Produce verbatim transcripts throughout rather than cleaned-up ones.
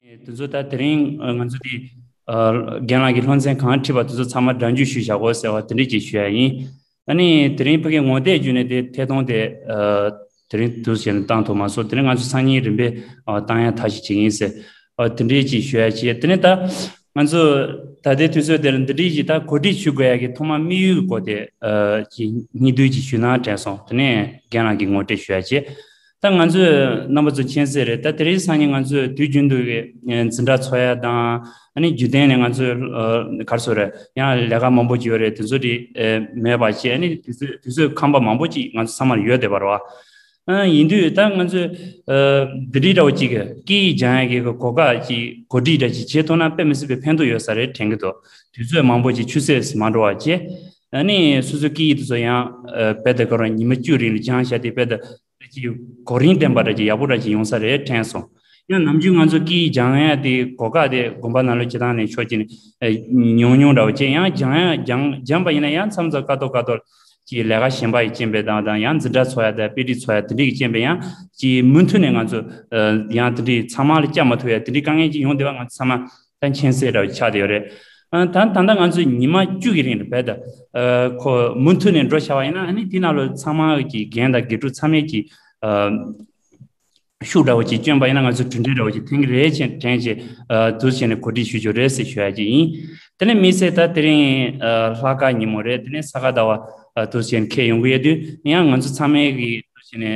དེ་ཚོ་ད་དེ་རིང་ང་ཚོ་དེ་རྒན་ལགས་ཀྱི་སློབ་ཚན་གང་ཁྲིད་པ་དེ་ཚོ་ཚང་མ་སྒྲ་འཇུག་ཞུས་བཞག་གོ་ཟེར་བ་དེ་འདྲས་ཅིག་ཞུ་ཡ་ཡིན། ཨ་ནི་དེ་རིང་ཕ་གི་ངོ་དེབ་བརྒྱུད་ནས་དེ་ཐད་གཏོང་དེ་དེ་རིང་དུ་བྱས་ནས་བཏང་ཐུབ་མ་སོང་། དེ་རིང་ང་ཚོ་སང་ཉིན་རིམ་པས་བཏང་ཡ་ཐག་ཞིག་བྱེད་ཀྱི་ཡིན་ཟེར། དེ་འདྲས་ཅིག་ཞུ་ཡ་བྱས། དེ་ནས་ད་ང་ཚོ་ད་ལྟའི་དུས་ཚོད་དེར་འདི་འདྲས་ཅིག་ད་གོ་སྒྲིག་ཞུ་དགོས་ཡ་གི་ཐོག་མ་དམིགས་ཡུལ་གྱི་སྐོར་དེ་ཅིག་སྙིང་བསྡུས་ཅིག་ཞུས་ན་དྲན་སོང་། དེ་ནས་རྒན་ལགས་ཀྱིས་ངོ་སྤྲོད་ཞུ་ཡ་བྱས། ད་ང་ཚོས་རྣམ་པ་ཚོ་མཁྱེན་གསལ་རེད། ད་དེ་རིང་སང་ཉིན་ང་ཚོས་དུས་རྒྱུན་དུ་གི་འཛིན་གྲྭ་འཚོགས་ཡ་དང་། ཨ་ནི་རྒྱུན་ལྡན་ནས་ང་ཚོས་ག་རེ་ཟེར་རེད། ཡང་ལས་ཀ་མང་པོ་ཅིག་ཡོད་རེད། དེ་ཚོ་དེ་མེད་པ་བྱས། ཨ་ནི་དུས་ཚོད་དུས་ཚོད་ཁང་པ་མང་པོ་ཅིག་ང་ཚོ་ཚང་མར་ཡོད་བསྡད་པ་རེད་བ། ཨ་ཡིན་དུས་ད་ང་ཚོས་འདི་འདྲའི་འདྲ་བོ་ཅིག་གི་སྐད་ཡིག་སྦྱང་ཡ་གི་གོ་སྐབས་ཅིག་གོ་སྒྲིག་འདྲ་ཅིག་བྱེད་ཐུབ་ན་དཔེ་མི་སྲིད་པའི་ཕན་ཐོགས་ཡོད་ས་རེད་དྲན་གི་འདུག་དུས་ཚོད་མང་པོ་ཅིག་ཆུད་ཟོས་མ་འགྲོ་བ་བྱས། ཨ་ནི་སོ་སོའི་སྐད་ཡིག་དེ་ཚོ་ཡང་རྦད་དེ་ག་རེ་ཉི་མ་བཅུ་རིང་ལ་སྦྱངས་བཞག་དེ་རྦད་དེ་ཅིག་གོ་རིམ་ལྡན་པ་འདྲ་ཅིག་ཡག་པོ་འདྲ་ཅིག་ཡོང་ས་རེད་དྲན་སོང་། ཡང་ནམ་རྒྱུན་ང་ཚོ་སྐད་ཡིག་སྦྱང་ཡ་དེ་གོ་སྐབས་དེ་དགོན་པ་ནང་ལོགས་སྤྱིར་བཏང་ནས་ཕྱོགས་གཅིག་ནས་ཉུང་ཉུང་འདྲ་བོ་བྱས། ཡང་སྦྱང་ཡ་སྦྱང་སྦྱངས་པ་ཡིན་ན་ཡང་མཚམས་མཚམས་ཀ་ཏོག་ཀ་ཏོག་ཅིག་ལས་ཀ་གཞན་པ་ཡི་རྐྱེན་པས་དང་དང་ཡང་འཛིན་གྲྭ་འཚོགས་ཡ་དང་དཔེ་ཁྲིད་འཚོགས་ཡ་དེ་འདྲའི་རྐྱེན་པས་ཡང་ཅིག་མུ་མཐུད་ནས་ང་ཚོ་ཡང་དེ་འདྲའི་ཚང་མ་ལ་བཅར་མ་ཐུབ་ཡ་དེ་འདྲའི་དཀའ་ངལ་ཅིག་ཡོང་བསྡད་པ་ང་ཚོ་ཚང་མ་ད་མཁྱེན་གསལ་འདྲ་བོ་ཆགས་བསྡད་ཡོད་རེད། ཨ་ད་ད་ལྟ་ང་ཚོས་ཉི་མ་བཅུ་གི་རིང་ལ་རྦད་དེ་ཁོ་མུ་མཐུད་ནས་འགྲོ་བྱ་བ་ཡིན་ན། ཨ་ནི་དེ་ནང་ལོགས་ཚང་མ་གི་རྒན་དང་དགེ་ཕྲུག་ཚང་མས་ཀྱི་ཤུགས་འདྲ་བོ་ཅིག་བསྐྱོན་པ་ཡིན་ན་ང་ཚོ་གྲུབ་འབྲས་འདྲ་བོ་ཅིག་ཐོན་གི་རེད་ཅེས་དྲན་བྱས་འདུག་བྱས་ནས་གོ་སྒྲིག་ཞུ་རྒྱུ་རེད་ཟེར་ཞུ་ཡ་ཅིག་ཡིན། དེ་ནས་དམིགས་བསལ་ད་དེ་རིང་ལྷག་དཀར་ཉིན་མོ་རེད། དེ་ནས་ས་ག་ཟླ་བ་འདུག་བྱས་ནས་འཁེལ་ཡོང་གི་ཡོད་དུས་ཡང་ང་ཚོ་ཚང་མས་ཀྱི་འདུག་བྱས་ནས་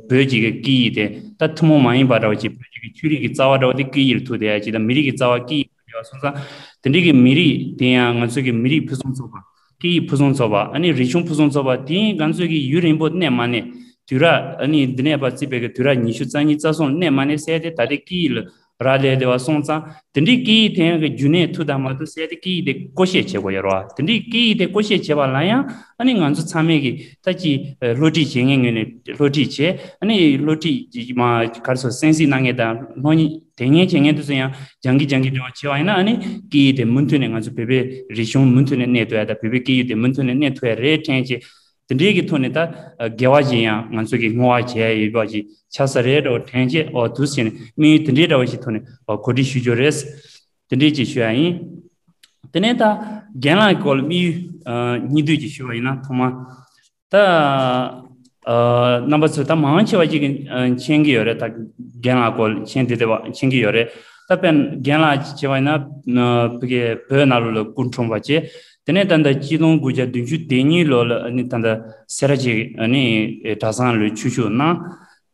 བོད་ཀྱི་སྐད་ཡིག་དེ་ད་ཐུན་མོང་མ་ཡིན་པ་འདྲ་བོ་ཅིག་བོད་ཀྱི་ཆོས་རིག་གི་རྩ་བ་འདྲ་བོ་དེ་སྐད་ཡིག་ལ་ཐུག་བསྡད་ཡ་ཅིག་དང་། མི་རིགས་ཀྱི་རྩ་བ་སྐད་ཡིག་ཡོད་སོང་ཙང་། དེ་འདྲའི་གི་མི་རིགས་དེ་ཡང་ང་ཚོའི་གི་མི་རིགས་ཕུན་སུམ་ཚོགས་པ། སྐད་ཡིག་ཕུན་སུམ་ཚོགས་པ། ཨ་ནི་རིག་གཞུང་ཕུན་སུམ་ཚོགས་པ་དེ་ང་ཚོའི་གི་ཡུན་རིང་པོ་གནས་མ་གནས། དུས་རབས་ཨ་ནི་འདི་ནས་ཕར་བརྩིས་པའི་གི་དུས་རབས་ཉི་ཤུ་རྩ་གཉིས་རྩ་གསུམ་གནས་མ་གནས་ཟེར་དེ་ད་ལྟའི་སྐད་ཡིག་ལ་རག་ལས་བསྡད་པ་སོང་ཙང་། དེ་འདྲའི་སྐད་ཡིག་དེ་ཡང་གི་རྒྱུན་གནས་ཐུབ་དང་མ་ཐུབ་ཟེར་དེ་སྐད་ཡིག་དེ་བཀོལ་སྤྱོད་བྱེད་དགོས་ཡོད་རེད་བ། དེ་འདྲའི་སྐད་ཡིག་དེ་བཀོལ་སྤྱོད་བྱེད་པ་ལ་ཡང་ཨ་ནི་ང་ཚོ་ཚང་མས་གི་ད་ཅི་སློབ་ཁྲིད་བྱེད་མཁན་ངོས་ནས་སློབ་ཁྲིད་བྱེད། ཨ་ནི་སློབ་ཁྲིད་ཀྱི་མ་ག་རེ་ཟེར་གསན་གཟིགས་གནང་མཁན་དང་སློབ་གཉེར་དེ་ངས་བྱེད་མཁན་དེ་ཚོ་ཡང་སྦྱང་གི་སྦྱང་གི་འདྲ་བ་བྱེད་པ་ཡིན་ན། ཨ་ནི་སྐད་ཡིག་དེ་མུ་མཐུད་ནས་ང་ཚོ་བོད་པའི་རིག་གཞུང་མུ་མཐུད་ནས་གནས་ཐུབ་ཡ་དང་། བོད་པའི་སྐད་ཡིག་དེ་མུ་མཐུད་ནས་གནས་ཐུབ་ཡ་རེད་དྲན་བྱས། དེ་འདྲའི་གི་ཐོག་ནས་ད་དགེ་བ་ཅིག་ཡང་ང་ཚོ་གི་བསྔོ་བ་བྱེད་ཡ་ཡོད་པ་ཅིག་ཆགས་ས་རེད་འགྲོ་དྲན་བྱས། ཨོ་འདུག་བྱས་ནས་དམིགས་ཡུལ་དེ་འདྲའི་འདྲ་བ་ཞིག་ཐོག་ནས་ཨོ་གོ་སྒྲིག་ཞུ་རྒྱུ་རེད། དེ་འདྲའི་ཅིག་ཞུ་ཡ་ཡིན། དེ་ནས་ད་རྒན་ལགས་སྐོར་ལ་དམིགས་ཡུལ་ཨ་སྙིང་བསྡུས་ཅིག་ཞུ་བ་ཡིན་ན། ཐོག་མ་ད་ཨ་རྣམ་པ་ཚོས་ད་མང་ཆེ་བ་ཅིག་གིས་ཨ་མཁྱེན་གྱི་ཡོད་རེད། ད་རྒན་ལགས་སྐོར་མཁྱེན་བསྡད་བསྡད་པ་མཁྱེན་གྱི་ཡོད་རེད། ད་དཔེར་ན་རྒན་ལགས་ཅིག་བྱས་པ་ཡིན་ན་ཨ་ཕ་གི་བོད་ནང་ལོགས་ལ་སྐུ་འཁྲུངས་པ་བྱས། དེ་ནས་ད་ལྟ་གཅིག་སྟོང་དགུ་བརྒྱ་བདུན་ཅུ་དོན་གཉིས་ལོ་ལ་ཨ་ནི་ད་ལྟ་སེ་ར་བྱེས་ཨ་ནི་གྲྭ་ཚང་ལ་ཆོས་ཞུགས་གནང་།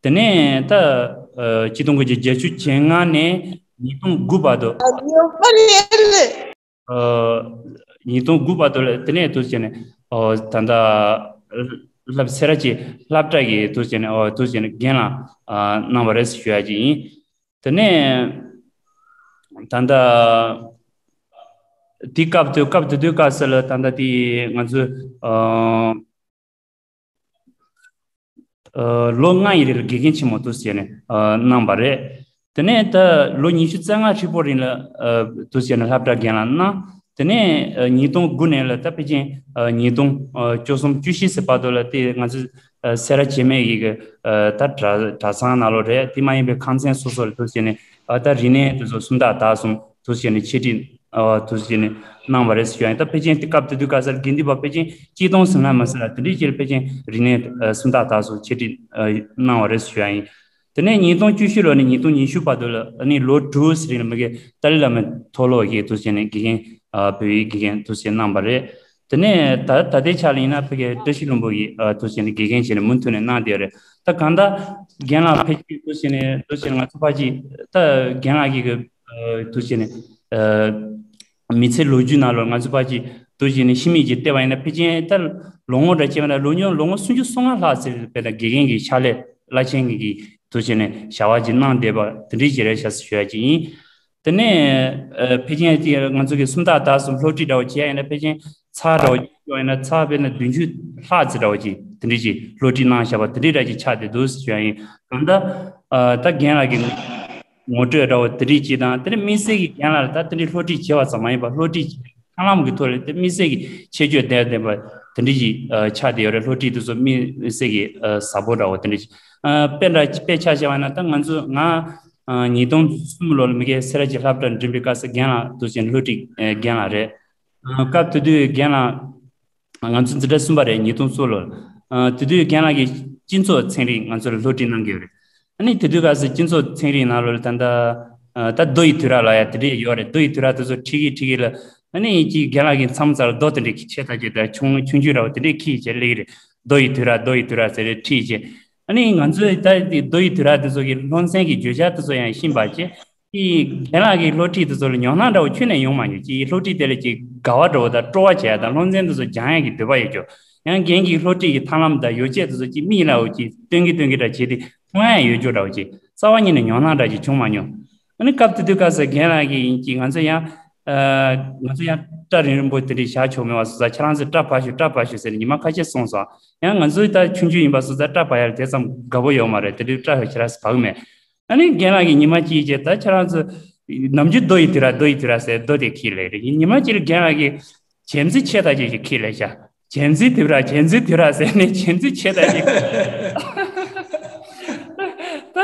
དེ་ནས་ད་ཨ་གཅིག་སྟོང་དགུ་བརྒྱ་བརྒྱད་ཅུ་གྱ་ལྔ་ནས་ཉིས་སྟོང་དགུ་བར་དུ། ཨ་ཉོ་པ་རེད། ཨ་ཉིས་སྟོང་དགུ་བར་དུ་ལ་དེ་ནས་འདུག་བྱས་ནས་ཨོ་ད་ལྟ་སློབ་སེ་ར་བྱེས་སློབ་གྲྭ་གི་འདུག་བྱས་ནས་ཨོ་འདུག་བྱས་ནས་རྒན་ལགས་ཨ་གནང་བ་རེད་ཞུ་ཡ་ཅིག་ཡིན། དེ་ནས་ད་ལྟ་དེ་སྐབས་དུས་སྐབས་དེ་དུས་སྐབས་སུ་ལ་ད་ལྟ་དེ་ང་ཚོས་ཨ་ཨ་ལོ་ལྔ་ཡི་རིང་ལ་དགེ་རྒན་ཆེན་མོ་འདུག་བྱས་ནས་ཨ་གནང་བ་རེད། དེ་ནས་ད་ལོ་ཉི་ཤུ་རྩ་ལྔ་ཧྲིལ་པོ་རིང་ལ་ཨ་འདུག་བྱས་ནས་སློབ་གྲྭ་རྒན་ལགས་གནང་། དེ་ནས་ཨ་ཉིས་སྟོང་དགུ་ནས་ལ་ད་ཕལ་ཆེར་ཨ་ཉིས་སྟོང་ཨ་བཅུ་གསུམ་བཅུ་བཞི་ཟེར་བར་དུ་ལ་དེ་ང་ཚོ་ཨ་སེ་ར་བྱེས་མའི་གི་གི་ཨ་ད་གྲྭ་གྲྭ་ཚང་ནང་ལོགས་རེད། དེ་མ་ཡིན་པའི་ཁང་ཚན་སོ་སོ་ལ་འདུག་བྱས་ནས་ཨ་ད་རིག་གནས་དེ་ཚོ་སུམ་རྟགས་དག་གསུམ་འདུག་བྱས་ནས་འཆད་ཁྲིད་ཨ་འདུག་བྱས་ནས་གནང་བ་རེད་ཟེར་ཞུ་ཡ་ཡིན། ད་ཕལ་ཆེར་དེ་སྐབས་དེ་དུས་སྐབས་སུ་དགེ་འདུན་པ་ཕལ་ཆེར་གཅིག་སྟོང་ཟིན་ན་མ་ཟིན་ལ་དེ་འདྲའི་ཅིག་ཕལ་ཆེར་རིག་གནས་ཨ་སུམ་རྟགས་དག་གསུམ་འཆད་ཁྲིད་ཨ་གནང་བ་རེད་ཟེར་ཞུ་ཡ་ཡིན། དེ་ནས་ཉིས་སྟོང་བཅུ་བཞི་ལོ་ནས་ཉིས་སྟོང་ཉི་ཤུ་བར་དུ་ལ་ཨ་ནི་ལོ་དྲུག་ཙམ་རིང་ལ་མ་གི་ཏཱ་ལའི་བླ་མའི་མཐོ་སློབ་ཀྱི་འདུག་བྱས་ནས་དགེ་རྒན་ཨ་བོད་ཡིག་དགེ་རྒན་འདུག་བྱས་གནང་བ་རེད། དེ་ནས་ད་ད་ལྟའི་ཆ་ལ་ཡིན་ན་ཕ་གི་བཀྲ་ཤིས་ལྷུན་པོ་ཡི་ཨ་འདུག་བྱས་ནས་དགེ་རྒན་བྱས་ནས་མུ་མཐུད་ནས་གནང་བསྡད་ཡོད་རེད། ད་གང་ལྟར་རྒན་ལགས་ཕལ་ཆེར་འདུག་བྱས་ནས་འདུག་བྱས་ནས་ང་ཚོ་ཕལ་ཆེར་ད་རྒན་ལགས་ཀྱི་གི་ཨ་འདུག་བྱས་ནས་ཨ་མི་ཚེ་ལོ་རྒྱུས་ནང་ལོགས་ང་ཚོ་ཕལ་ཆེར་འདུག་བྱས་ནས་ཕྱི་མིག་ཅིག་བལྟས་པ་ཡིན་ན་ཕལ་ཆེར་ད་ལོ་ངོ་འདྲ་བྱས་པ་ན་ལོ་ཉུང་ལོ་ངོ་སུམ་ཅུ་སོ་ལྔ་ལྷག་ཙམ་དཔེར་ན་དགེ་རྒན་གྱི་ཕྱག་ལས་བླ་ཆེན་གྱི་གི་འདུག་བྱས་ནས་བྱ་བ་ཅིག་གནང་བསྡད་པ་དེ་འདྲའི་ཅིག་རེད་ཤག་ཟེར་ཞུ་ཡ་ཅིག་ཡིན། དེ་ནས་ཨ་ཕལ་ཆེར་དེ་ང་ཚོ་གི་སུམ་རྟགས་དག་གསུམ་སློབ་ཁྲིད་འདྲ་བོ་བྱེད་ཡ་ཡིན་ན་ཕལ་ཆེར་ཚར་འདྲ་བོ་ཅིག་ཡོད་ཡིན་ན་ཚར་དཔེར་ན་བདུན་ཅུ་ལྷག་ཙམ་འདྲ་བོ་ཅིག་དེ་འདྲའི་ཅིག་སློབ་ཁྲིད་གནང་བཞག་པ་དེ་འདྲའི་འདྲ་ཅིག་ཆགས་བསྡད་འདུག་ཟེར་ཞུ་ཡ་ཡིན། གང་ལྟར་ཨ་ད་རྒན་ལགས་ཀྱི་ངོ་སྤྲོད་འདྲ་བོ་དེ་འདྲའི་ཅིག་དང་། དེ་ནས་དམིགས་བསལ་གྱི་རྒན་ལགས་ལ་ད་དེ་འདྲའི་སློབ་ཁྲིད་བྱས་པ་ཙམ་མ་ཡིན་པར་སློབ་ཁྲིད་ཁྲིད་ལམ་གྱི་ཐོག་ལ་དེ་དམིགས་བསལ་གྱི་ཁྱད་ཆོས་ལྡན་ལྡན་པ་དེ་འདྲ་ཞིག་ཨ་ཆགས་བསྡད་ཡོད་རེད། སློབ་ཁྲིད་དེ་ཚོ་དམིགས་བསལ་གྱི་ཨ་ཟབ་པོ་འདྲ་བོ་དེ་འདྲ་ཞིག་ཨ་དཔེ་འདྲ་དཔེ་ཆ་བཞག་པ་ན་ད་ང་ཚོ་ང་ ཨ་ཉིས་སྟོང་གསུམ་ལོ་ལ་མི་སྒེར་སེ་ར་བྱེས་སློབ་གྲྭ་འགྲིམ་པའི་སྐབས་སུ་རྒན་ལགས་འདུག་སེ་སློབ་ཁྲིད་ཨེ་རྒན་ལགས་རེད། ཨ་སྐབས་དེ་དུས་རྒན་ལགས་ང་ཚོ་འཛིན་གྲྭ་གསུམ་པ་རེད། ཉིས་སྟོང་གསུམ་ལོ་ལ། ཨ་དེ་དུས་རྒན་ལགས་ཀྱིས་སྤྱི་ཚོགས་ཚན་རིག་ང་ཚོ་ལ་སློབ་ཁྲིད་གནང་གི་ཡོད་རེད། ཨ་ནི་དེ་དུས་སྐབས་སུ་སྤྱི་ཚོགས་ཚན་རིག་ནང་ལོགས་ལ་ད་ལྟ་ཨ་ད་རྡོ་ཡི་དུས་རབས་ལབ་ཡ་དེ་འདྲས་ཡོད་རེད། རྡོ་ཡི་དུས་རབས་དེ་ཚོ་ཁྲིད་གི་ཁྲིད་གི་ལ། ཨ་ནི་ཅིག་རྒན་ལགས་ཀྱིས་མཚམས་མཚམས་ལ་རྡོ་དེ་འདྲས་ཁྱེར་ད་ཅིག་ད་ཆུང་ཆུང་ཆུང་འདྲ་བོ་དེ་འདྲས་ཁྱེར་བྱས་སླེབས་ཀྱི་རེད། རྡོ་ཡི་དུས་རབས། རྡོ་ཡི་དུས་རབས་ཟེར་རེ་ཁྲིད་བྱས། ཨ་ནི་ང་ཚོས་ད་རྡོ་ཡི་དུས་རབས་དེ་ཚོ་གི་སློབ་ཚན་གྱི་བརྗོད་བྱ་དེ་ཚོ་ཡང་ཤེས་པ་བྱས། ཀྱི་རྒན་ལགས་ཀྱི་སློབ་ཁྲིད་དེ་ཚོ་ལ་ཉོབ་སྣང་འདྲ་བོ་ཁྱོན་ནས་ཡོང་མ་མྱོང་། ཀྱི་སློབ་ཁྲིད་དེ་ལ་ཀྱི་དགའ་བ་འདྲ་བོ་དང་སྤྲོ་བ་བྱས་དང་སློབ་ཚན་དེ་ཚོ་སྦྱང་ཡག་གི་འདོད་པ་ཡོད་ཀྱོ། ཡང་རྒན་གྱི་སློབ་ཁྲིད་ཀྱི་ཐབས་ལམ་དང་ཡོ་བྱད་དེ་ཚོ་ཀྱི་མིག་ལ་འོ་ཀྱི་སྟོན་གི་སྟོན་གི་འདྲ་བྱས་ཏེ་མཐོང་ཡག་ཡོད་ཀྱོ་འདྲ་བོ་ཀྱི་རྩ་བ་ཉིད་ནས་ཉོབ་སྣང་འདྲ་ཅིག་བྱུང་མ་མྱོང་། ཨ་ནི་སྐབས་དེ་དུས་སྐབས་སུ་རྒན་ལགས་ཀྱིས་ཡིན་ཀྱི་ང་ཚོ་ཡང་ཨ་ང་ཚོ་ཡང་སྐྲ་རིང་རིང་པོ་དེ་འདྲ་བཞག་ཆོག་མེད་པ་སོང་ཙང་ཁྱེད་རང་ཚོས་སྐྲ་བག་ཤོག་སྐྲ་བག་ཤོག་ཟེར་ནས་ཉི་མ་ཁ་ཤས་གསུངས་སོང་། ཡང་ང་ཚོ་ད་ཆུང་ཆུང་ཡིན་པ་སོང་ཙང་སྐྲ་བག་ཡག་ལ་དེ་ཙམ་དགའ་པོ་ཡོད་མ་རེད། དེ་དུས་སྐྲ་ཁྱེད་རང་ཚོས་བག་མེད། ཨ་ནི་རྒན་ལགས་ཀྱིས་ཉི་མ་གཅིག་བྱས་ད་ཁྱེད་རང་ཚོ་ནམ་རྒྱུན་རྡོ་ཡི་དུས་རབས། རྡོ་ཡི་དུས་རབས་ཟེར་རྡོ་དེ་ཁྱེར་སླེབས་རེད། ཉི་མ་གཅིག་ལ་རྒན་ལགས་ཀྱིས་བྱེམ་རྩེ་ཆེ་ད་ཅིག་ཅིག་ཁྱེར་སླེབས་ཤག་བྱེམ་རྩེ་དུས་རབས། བྱེམ་རྩེ་དུས་རབས་ཟེར་ནས་བྱེམ་རྩེ་ཆེ་ད་ཅིག་ད་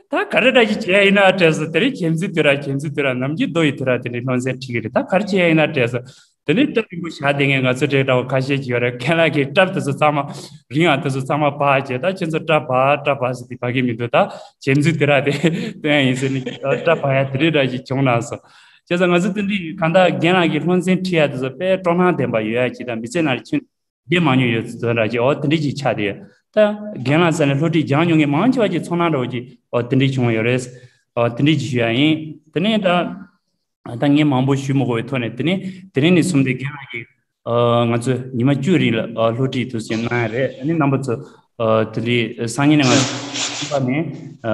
ད་ག་རེ་འདྲ་ཞིག་བྱས་ཡིན་ན་དྲན་སོང་། དེ་རིང་བྱེམ་རྩེ་དུས་རབས། བྱེམ་རྩེ་དུས་རབས། ནམ་རྒྱུན་རྡོ་ཡི་དུས་རབས་དེ་འདྲའི་སློབ་ཚན་ཁྲིད་ཀྱི་རེད། ད་ག་རེ་བྱས་ཡིན་ན་དྲན་སོང་། དེ་ནས་སྐྲ་རིང་པོ་བཞག་བསྡད་མཁན་ང་ཚོ་འདྲ་བོ་ཁ་ཤས་ཅིག་ཡོད་རེད། རྒན་ལགས་ཀྱིས་སྐྲ་དེ་ཚོ་ཚང་མ། རིང་ང་དེ་ཚོ་ཚང་མ་བག་བྱས། ད་ཁྱེད་ཚོ་སྐྲ་བག་སྐྲ་བག་ཟེར་དེ་བག་གི་མི་འདུག་ད་བྱེམ་རྩེ་དུས་རབས་དེ་སྟོན་ཡ་ཡིན་ཟེར་ནས་སྐྲ་བག་ཡ་དེ་འདྲ་འདྲ་ཞིག་བྱུང་ན་སོང་། བྱས་ཙང་ང་ཚོ་དེ་འདྲའི་གང་ལྟར་རྒན་ལགས་ཀྱིས་སློབ་ཚན་ཁྲིད་ཡ་དེ་ཚོ་དཔེ་སྤྲོ་སྣང་ལྡན་པ་ཡོད་ཡ་ཅིག་དང་། མི་ཚེ་ནང་ལ་ཁྱོན་བསྡད་མ་མྱོང་ཡོད་ཚོད་འདྲ་ཅིག་འོ་དེ་འདྲ་ཅིག་ཆགས་བསྡད་ཡོད། ད་རྒན་ལགས་རྩ་ནས་སློབ་ཁྲིད་སྦྱངས་མྱོང་མཁན་མང་ཆེ་བ་ཅིག་ཚོར་སྣང་འདྲ་བོ་ཅིག་འོ་དེ་འདྲ་བྱུང་ཡོད་རེད། འོ་དེ་འདྲ་ཅིག་ཞུ་ཡ་ཡིན། དེ་ནས་ད་ད་ངས་མང་པོ་ཞུ་མི་དགོས་པའི་ཐོག་ནས། དེ་ནས་དེ་རིང་ནས་བཟུང་སྟེ་རྒན་ལགས་ཀྱིས་ཨ་ང་ཚོས་ཉི་མ་བཅུ་རིང་ལ་ཨ་སློབ་ཁྲིད་དུས་ཆེན་གནང་ཡ་རེད། ཨ་ནི་རྣམ་པ་ཚོ་ཨ་དེ་རིང་སང་ཉིན་ནས་ང་ཚོ་གསུམ་པ་ནས་ཨ་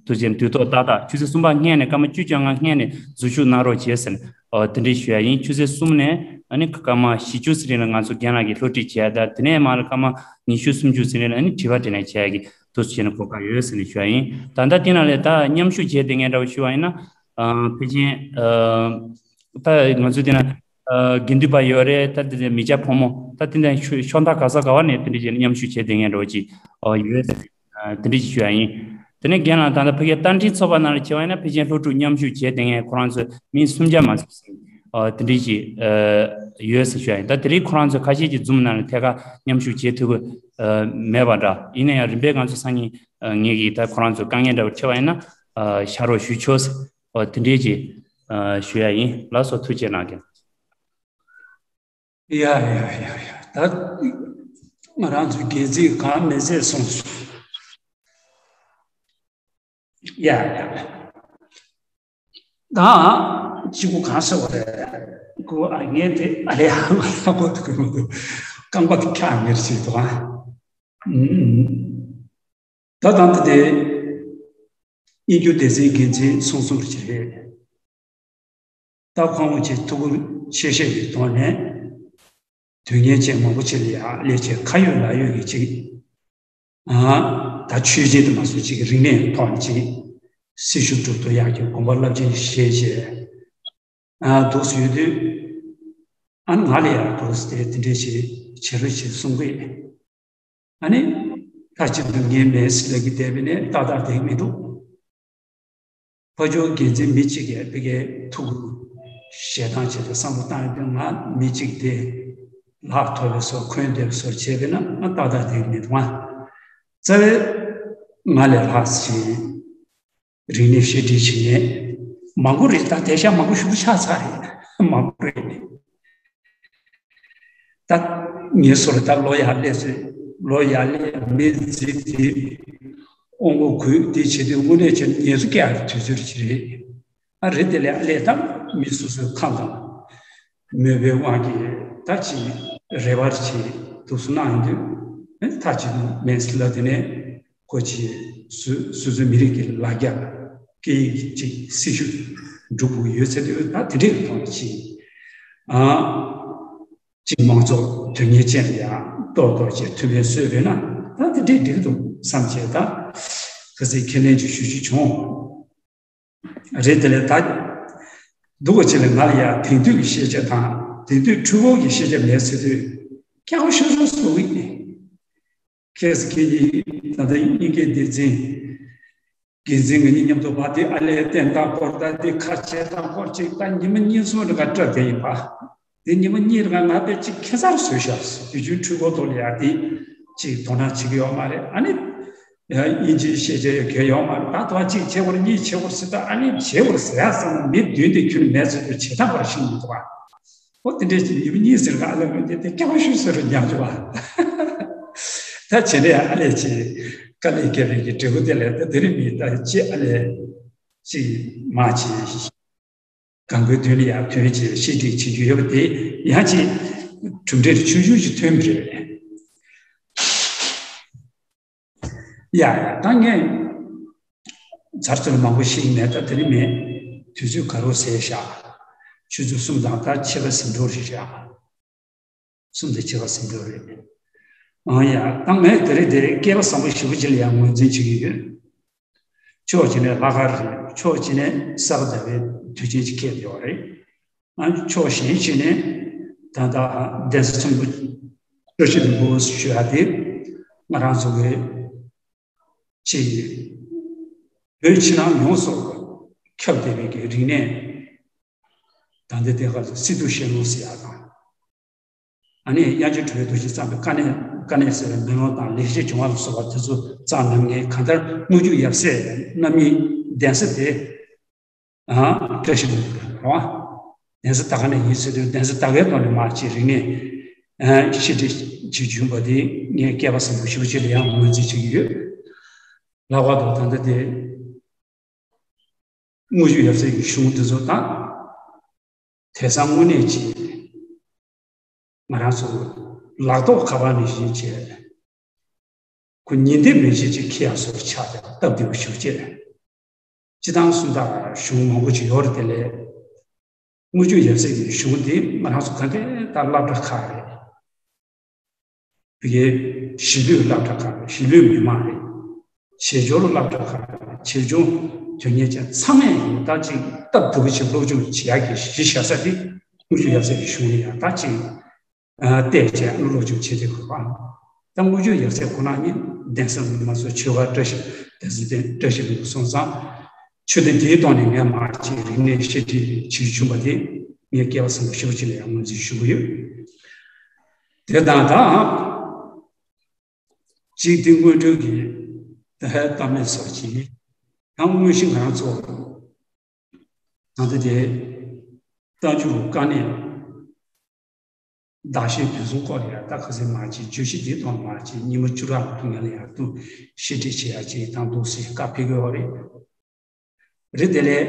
དུས་ཆེན་དུས་ཐོག་ཏག་ཏག་ཆུ་ཚོད་གསུམ་པ་སྔོན་ནས། སྐར་མ་བཅུ་བཅོ་ལྔ་སྔོན་ནས་འཛུལ་ཞུགས་གནང་རོགས་བྱས་ཟེར་ནས་ཨ་དེ་འདྲ་ཞུ་ཡ་ཡིན། ཆུ་ཚོད་གསུམ་ནས་ཨ་ནི་སྐར་མ་བཞི་བཅུ་ཙམ་རིང་ལ་ང་ཚོ་རྒན་ལགས་ཀྱིས་སློབ་ཁྲིད་བྱས་ཡ། ད་དེ་ནས་མར་ལ་སྐར་མ་ཉི་ཤུ་སུམ་ཅུ་ཙམ་རིང་ལ་ཨ་ནི་དྲི་བ་དྲིས་ལན་བྱེད་ཡ་གི་དུས་ཆེན་གོ་སྐབས་ཡོད་ཟེར་ནས་ཞུ་ཡ་ཡིན། ད་ལྟ་དེ་ནང་ལས་ད་མཉམ་ཞུགས་བྱས་བསྡད་མཁན་འདྲ་བོ་ཞུ་བ་ཡིན་ན། ཨ་ཕལ་ཆེར་ཨ་ད་ང་ཚོ་དེ་ན་ཨ་དགེ་འདུན་པ་ཡོད་རེད། ད་དེ་མི་སྐྱ་ཕོ་མོ། ད་དེ་འདྲ་ཕྱོགས་མཐའ་ག་ས་ག་བ་ནས་དེ་འདྲ་བྱས་ནས་མཉམ་ཞུགས་བྱས་བསྡད་མཁན་འདྲ་བོ་ཅིག་ཨ་ཡོད། ཨ་དེ་འདྲ་ཅིག་ཞུ་ཡ་ཡིན། དེ་ནས་རྒན་ལགས་ད་ལྟ་ཕ་གིའི་རྟ་མགྲིན་ཚོགས་པ་ནང་ལ་བྱས་པ་ཡིན་ན་ཕལ་ཆེར་སློབ་ཕྲུག་མཉམ་ཞུགས་བྱས་བསྡད་མཁན་ཁོ་རང་ཚོ་མི་སུམ་བརྒྱ་མ་ཟིན་ཨ་དེ་འདྲ་ཅིག་ཨ་ཡོད་ཟེར་ཞུ་ཡ་ཡིན། ད་དེ་རིང་ཁོ་རང་ཚོ་ཁ་ཤས་ཀྱིས་Zoom་ནང་ལ་ཐད་ཀར་མཉམ་ཞུགས་བྱེད་ཐུབ་ཀྱི་ཨ་མེད་པ་འདྲ། ཡིན་ན་ཡང་རིམ་པས་ང་ཚོ་སང་ཉིན་ཨ་ངེད་ཀྱིས་ད་ཁོ་རང་ཚོ་དཀའ་ངལ་འདྲ་བོ་འཕྲད་པ་ཡིན་ན་ཨ་ཤག་རོགས་ཞུ་ཆོག་ཟེར། ཨ་དེ་འདྲས་ཀྱི་ཨ་ཞུ་ཡ་ཡིན། ལགས་སོ། ཐུགས་རྗེ་གནང་གི། ཡ་ཡ་ཡ་ཡ། ད་ང་རང་ཚོའི་འགན་འཛིན་གང་མེད་ཚད་སོང་སོང་། ཡ་ཡ། ད་གཅིག་པུ་གང་ཟེར་བ་རེད། ཁོ་ཨ་ངས་དེ་ཨ་ལས་ཧ་མ་ཧ་གོ་ཐུབ་ཀྱི་མི་འདུག་རྐང་པ་དེ་འཁྱག་ངེར་བྱེད་འདུག་ཨ། ད་ད་ལྟ་དེ་དབྱིན་སྐྱོར་སྡེ་ཚན་འགན་འཛིན་སོང་སོང་རེད་ཅི་རེད། ད་ཁོང་ཆེ་ཐུགས་ཁུར་ཆེ་བཞེས་ཀྱི་ཐོག་ནས་དོན་གཉེར་ཅན་མང་པོ་ཅིག་ལ་ཡ་སླེབས་བྱས་ཁ་ཡོད་ལག་ཡོད་ཀྱི་ཅིག་ཨ་ད་ཆོས་བརྒྱུད་དུ་མ་སོང་ཅིག་རིག་གནས་ཐོག་ནས་ཅིག་སྲི་ཞུ་སྒྲུབ་ཐུབ་ཡག་གི་དགོངས་པ་རླབས་ཆེན་བཞེས་བྱས་ཨ་འདུག་སེ་ཡོད་དུས་ཨ་ང་ལ་ཡ་འདུག་སེ་དེ་དེ་འདྲས་ཞིག་བྱེད་རོགས་བྱེད་གསུང་གི། ཨ་ནི་ད་ཅི་འདུག་ངའི་མེད་ཟེར་ལབ་ཀྱི་བསྡད་པས་ནས་ཏག་ཏག་བསྡད་ཀྱི་མི་འདུག་ཕ་ཇོ་འགན་འཛིན་མི་གཅིག་གིས་ཕ་གིའི་ཐུགས་ཁུར་བཞེས་སྟངས་བྱས་ཏེ་བསམ་བློ་བཏང་ཡོད་དུས་ང་མི་གཅིག་དེ་ལག་ཐོབ་པའི་བཟོ་འཁོན་འདེབས་བཟོ་བྱས་པས་ན་ང་ཏག་ཏག་བསྡད་ཀྱི་མི་འདུག་ང་རྩ་བའི་ང་ལས་ལྷག་ཅིག་རིག་གནས་བཤད་ཁྲིད་བྱེད་མཁན་མང་པོ་རེད། ད་དེང་སང་མང་པོ་ཞེ་པོ་ཆགས་ཚར་རེད། མང་པོ་རེད། ད་ངའི་སོར་ད་ལོ་ཡར་སླེབས་ཚེ་ལོ་ཡར་སླེབས་མི་རྫི་དེ་དབང་པོ་གུད་དེ་བྱེད་དུས་དངོས་གནས་བྱས་ན་ངལ་གསོ་རྒྱག་དུས་ཚོད་ཅིག་རེད། ཨ་རེད། དེ་ལས་ཨ་ལས་ད་མི་སོ་སོའི་ཁམས་དང་མོས་པའི་དབང་གིས་ད་ཅིག་རེ་བ་ཅིག་འདུག་སེ་གནང་ཡོང་དུས་ཨ་ད་ཅིག་མེད་ཟེར་ལབ། དེ་ནས་ཁོ་ཅིག་སོ་སོ་སོའི་མི་རིགས་ཀྱི་ལ་རྒྱ་སྐད་ཡིག་ཅིག་སྲི་ཞུ་སྒྲུབ་དགོས་ཡོད་ཚེ་དུས་ད་དེ་འདྲའི་ཐོག་ནས་ཅིག་ཨ། གཅིག་མང་ཚོགས་དོན་གཉེར་ཅན་ལ་ཡང་ཏོག་ཏོག་ཅིག་མཐུན་རྐྱེན་བཟོས་པས་ན་ད་དེ་འདྲས་འགྲིག་འདུག་བསམ་བྱས་ད་ག་ཚོད་ཁས་ལེན་ཅིག་ཞུ་རྒྱུ་བྱུང་། རེད། དེ་ལས་ད་སྡུག་པ་ཅིག་ལ་ང་ལ་ཡང་དེང་དུས་ཀྱི་ཤེས་བྱ་དང་དེང་དུས་འཕྲུལ་འཁོར་གྱི་ཤེས་བྱ་མེད་ཟེར་དུས་སྐྱག་པ་ཤོར་སོང་ཟེར་གི་ཡིན། ཁྱེད་ཀྱིས་ད་ལྟ་དབྱིན་སྐད་སྡེ་ཚན་ འགན་འཛིན་ང་གཉིས་མཉམ་དུ་བ་དེ་ཨ་ལས་བསྟན་སྟངས་སྐོར་ད་དེ་ཁ་ཆེ་སྟངས་སྐོར་ཅིག་ད་ཉི་མ་གཉིས་གསུམ་རེ་ག་སྐྲག་བསྡད་ཡིན་པ། དེ་ཉི་མ་གཉིས་རེ་ག་ང་དཔེ་ཅིག་ཁེ་སར་བཟོས་ཤག་དུས་རྒྱུན་འཕྲུལ་འཁོར་ཐོག་ལ་ཡ་དེ་ཅིག་དོ་སྣང་བྱེད་ཀྱི་ཡོད་མ་རེད། ཨ་ནི་དབྱིན་ཇིའི་ཤེས་བྱ་ཡོད་གལ་ཡོད་མ་རེད། ད་དོ་གཅིག་བྱེད་དགོས་རེད། གཉིས་བྱེད་དགོས་རེད་ཟེར། ད་ཨ་ནི་བྱེད་དགོས་རེད་ཟེར་ཡ་བསམ་ན་མི་བདུན་དེ་ཁྱོན་མེད་ཚོད་དུ་བྱེད་སྟངས་པར་ཤེས་མི་འདུག་ཨ། ཨོ་དེ་འདྲས་ཀྱི་ཉིན་གཉིས་ཟེར་ག་ཨ་ལས་མི་དེ་དེ་སྐྱེ་བ་ཤུལ་ཟེར་རུ་ཉམས་བྱུང་བ། ད་བྱེད་ནས་ཨ་ལས་ཀྱི་དཀའ་ལས་སྐྱེ་བའི་གི་འབྲས་བུ་དེ་ལས་ད་དེ་རིང་མི་ད་ཅི་ཨ་ལས་ཅི་མ་ཅི་གང་གི་དོན་ལ་ཡང་དོན་ཅི་ཤེས་སྒྲིག་བྱེད་རྒྱུ་ཡོད་པ་དེ་ཡང་ཅི་གྲུབ་འབྲས་ཆུང་ཆུང་ཅིག་ཐོན་པ་རེད། ཡ་ཡ་ད་ངས་ཚར་ཚུར་མང་པོ་ཤེས་ཀྱི་མེད། ད་དེ་རིང་མེད། དུས་ཚོད་ག་རུ་ཟད་བཞག་ཆུ་ཚོད་གསུམ་དང་ད་ཕྱེད་ཀ་ཟིན་འགྲོ་རེད་བཞག་གསུམ་དང་ཕྱེད་ཀ་ཟིན་འགྲོ་རེད། ཨང་ཡ་ད་ངས་དེ་རིང་དེ་སྐལ་བ་བཟང་པོ་ཞེ་པོ་ཅིག་ལ་ཡང་ངོས་འཛིན་བྱེད་ཀྱི་ཡོད། ཕྱོགས་གཅིག་ནས་ལྷག་དཀར་རེད། ཕྱོགས་གཅིག་ནས་ས་ག་ཟླ་བའི་དུས་ཆེན་ཅིག་འཁེལ་ཡོད་རེད། ཨ་ཕྱོགས་གཞན་ཞིག་ནས་ད་ལྟ་གདན་ས་ཚོམ་བུ་བཀྲ་ཤིས་ལྷུན་པོ་ཞུ་ཡ་དེ་ང་རང་ཚོ་གི་ཅིག་བོད་ཕྱི་ནང་ཡོངས་སུ་ཁྱབ་བསྡད་པའི་གི་རིག་གནས་ད་ལྟ་དེ་ག་ཚོད་སི་ཏུ་ཤེས་ལུང་ཟེར་ཡ་དང་། ཨ་ནི་དབྱངས་ཅན་གྲུབ་པའི་རྡོ་རྗེས་བརྩམས་པའི་དཀའ་གནད་དཀའ་གནད་ཟེར་བའི་མེ་ལོང་དང་ལེགས་བཤད་ལྗོན་དབང་ལ་སོགས་པ་དེ་ཚོ་རྩ་ནམ་ངའི་གང་ལྟར་དངུལ་ཆུ་ཡབ་སྲས་རྣམ་གཉིས་གདན་ས་དེ་ཨ་བཀྲ་ཤིས་ལྷུན་པོ་རེད་བ། གདན་ས་ད་ག་ནས་ཡིན་ཟེར་དུས་གདན་ས་ད་གའི་ཐོག་ནས་མར་ཅིག་རིག་གནས་ཨ་ཤེས་སྒྲིག་ཅིག་བྱུང་བ་དེ་ངས་སྐལ་བ་བཟང་པོ་ཞེ་པོ་ཅིག་ལ་ཡང་ངོས་འཛིན་བྱེད་ཀྱི་ཡོད། ལྷག་པར་དུ་ད་ལྟ་དེ་དངུལ་ཆུ་ཡབ་སྲས་ཀྱི་གཞུང་དེ་ཚོ་དང་། དེང་སང་དངོས་གནས་ཀྱི་ང་རང་ཚོ་ལག་ཐོག་ཁ་པར་ནས་བཞིན་བྱས། ཁོ་ཉིན་ལྡན་མི་གཞི་ཅིག་འཁྱེར་ཡག་བཟོ་འདྲ་ཆགས་བསྡད་པ་སྟབས་བདེ་པོ་ཞེ་པོ་ཅིག་རེད། སྤྱི་བཏང་སུམ་རྟགས་གཞུང་མང་པོ་ཅིག་ཡོད་རེད། དེ་ལས་དངུལ་ཆུ་ཡབ་སྲས་ཀྱི་གཞུང་དེ་ང་རང་ཚོ་ག་འདྲས་ད་སློབ་གྲྭ་ཁག་རེད། བོད་ཀྱི་གཞིས་ལུས་སློབ་གྲྭ་ཁག་རེད། གཞིས་ལུས་མི་མང་རེད། བྱེས་འབྱོར་སློབ་གྲྭ་ཁག་རེད། བྱེས་འབྱོར་དོན་གཉེར་ཅན་ཚང་མས་ཡིན་ད་ཅིག་སྟབས་བདེ་པོ་ཅིག་སློབ་སྦྱོང་བྱེད་ཡག་གི་གཞི་བཞག་ས་དེ་དངུལ་ཆུ་ཡབ་སྲས་ཀྱི་གཞུང་ལ་ཡང་ད་ཅིག་བལྟས་བྱས་སློབ་སྦྱོང་བྱེད་དེ་དགོས་པ། ད་དངུལ་ཆུ་ཡབ་སྲས་ཁོ་ན་ཉིད་གདན་ས་མ་སོ་ཆོས་སྒར་བཀྲ་ཤིས་གདན་ས་བཀྲ་ཤིས་ལྷུན་པོ་སོང་ཙང་། ཆོས་སྡེ་འདིའི་ཐོག་ནས་ངས་མར་ཅིག་རིག་གནས་ཤེས་སྒྲིག་བྱེད་རྒྱུ་བྱུང་བ་དེ་ངས་སྐལ་བ་བཟང་པོ་ཞེ་པོ་ཅིག་ལ་ཡང་ངོས་འཛིན་ཞུ་གི་ཡོད། དེ་དང་ད་ཅིག་དེ་སྔོན་འགྲོའི་གི་ད་ཧའི་གཏམ་གླེང་སོགས་ཀྱིས་ཡང་དངོས་གཞི་ང་རང་ཚོ་ད་ལྟ་དེ་རྟགས་འཇུག་དཀའ་གནད་བདག་གཞན་དོན་གསུམ་སྐོར་ལ་ཡང་ད་ག་ཚོད་མར་ཅིག་བརྗོད་གཞི་འདིའི་ཐོག་མར་ཅིག་ཉིན་མོ་བཅུ་ཕྲག་ལ་ཐུག་ངེས་ལ་ཡང་ཐུག་ཤེས་སྒྲིག་བྱེད་ཡ་ཅིག་དང་འདུག་སེ་བཀའ་ཕེབས་ཀྱི་ཡོད་རེད། རེད་དེ་ལས་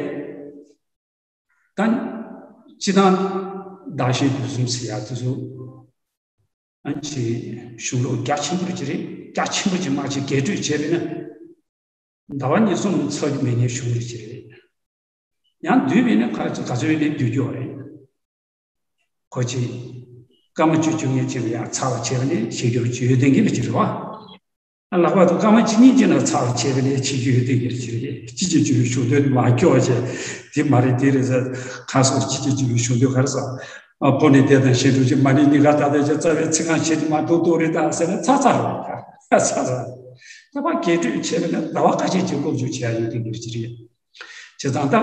ད་སྤྱི་བཏང་བདག་གཞན་དོན་གསུམ་ཟེར་ཡ་དེ་ཚོ་ཨ་ཅིག་གཞུང་ལུགས་རྒྱ་ཆེན་པོ་ཅིག་རེད། རྒྱ་ཆེན་པོ་ཅིག་མར་ཅིག་རྒྱས་སྤྲོས་བྱས་པས་ན་ཟླ་བ་གཉིས་གསུམ་ཚར་རྒྱུ་མེད་མཁན་གཞུང་རེད་ཅིག་རེད། ཡང་བསྡུས་པས་ན་ག་ཚོད་ག་ཚོད་ལས་བསྡུས་རྒྱུ་རེད། ཁོ་ཅིག་སྐར་མ་བཅུ་བཅུ་ངེས་ཅིག་ལ་ཡང་ཚར་བ་བྱས་པ་ནས་བྱེད་རྒྱུ་ཅིག་ཡོད་དེ་འགི་ལ་ཅིག་རེད་བ། ལྷག་པར་དུ་སྐར་མ་གཅིག་གཉིས་ཅིག་ན་ཚར་བ་བྱས་པ་ནས་བྱེད་རྒྱུ་ཡོད་དེ་འགི་ལ་ཅིག་རེད། སྤྱི་ཁྱབ་བཅུ་པའི་གཞུང་དོན་མ་སྐྱོ་བ་བྱས་དེ་མ་རེད་དེ་རེད་ཟེར་ག་སོགས་སྤྱི་ཁྱབ་བཅུ་པའི་གཞུང་དོན་ག་རེ་ཟེར། ཨ་བོད་ནས་དེ་དང་གཞན་དུ་ཅིག་མ་ཎི་གཉིས་ཀ་ད་ལྟ་ཅིག་རྩ་བའི་ཚིག་རྐང་བྱས་ཏེ་མ་གཏོགས་གཏོགས་རེད་ད་ཟེར་ན་ཚར་ཚར་རེད་ད་ཚར་ཚར། ད་ཕར་རྒྱས་སྤྲོས་བྱས་པ་ན་ཟླ་བ་ཁ་ཤས་ཅིག་སློབ་སྦྱོང་བྱེད་ཡ་ཡོད་དེ་འགི་ལ་ཅིག་རེད། བྱས་ཙང་ད་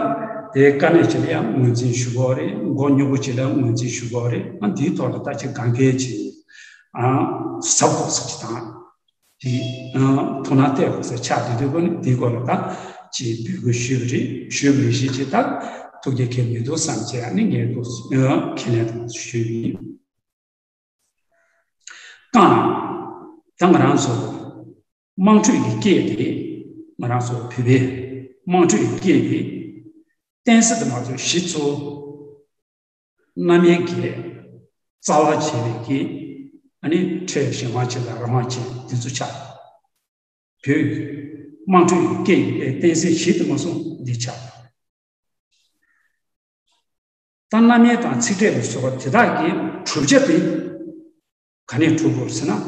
དེའི་དཀའ་གནད་ཅིག་ལ་ཡང་ངོས་འཛིན་ཞུ་དགོས་རེད། མགོ་རྙོག་པོ་ཅིག་ལ་ངོས་འཛིན་ཞུ་དགོས་རེད། ཨ་འདིའི་ཐོག་ལ་ད་ཅིག་དགའ་མཁན་ཅིག་ཨ་གཟབ་དགོས་ས་ཅིག་དང་། དེ་ཨ་དོ་སྣང་གཏད་དགོས་ས་ཆགས་བསྡད་དུས་ཀོ་ནི་འདིའི་སྐོར་ལ་ད་ཅིག་འབོད་སྐུལ་ཞུས་པ་རེད། ཞུས་པ་རེད་ཞེས་ཅིག་ད་ཐུགས་རྗེ་ཁེལ་མི་འདུག་བསམ་བྱས་ཨ་ནི་ངས་འདུག་ཁས་ལེན་དང་ཞུས་པ་ཡིན། རྐང་། ད་ང་རང་ཚོ་དམངས་ཁྲོད་ཀྱི་སྐད་དེ་ང་རང་ཚོ་བོད་པའི་དམངས་ཁྲོད་ཀྱི་སྐད་དེ་གཏན་ས་དེ་མ་གཏོགས་གཞི་ཚོ་རྣམ་དབྱེ་གི་རྩ་བ་བྱས་པའི་གི་ཨ་ནི་ཕྲད་གཞན་དབང་ཅན་དང་རང་དབང་ཅན་འདི་ཚོ་ཆགས། བོད་དམངས་ཁྲོད་ཀྱི་སྐད་ཀྱི་གཏན་ས་གཞི་དེ་མ་སོང་འདི་ཆགས། ད་རྣམ་དབྱེ་དང་ཚིག་ཕྲད་ལ་སོགས་པ་དེ་དག་གི་གྲུབ་ཆ་དེ་ག་ནས་གྲུབ་དགོས་ཟེར་ན།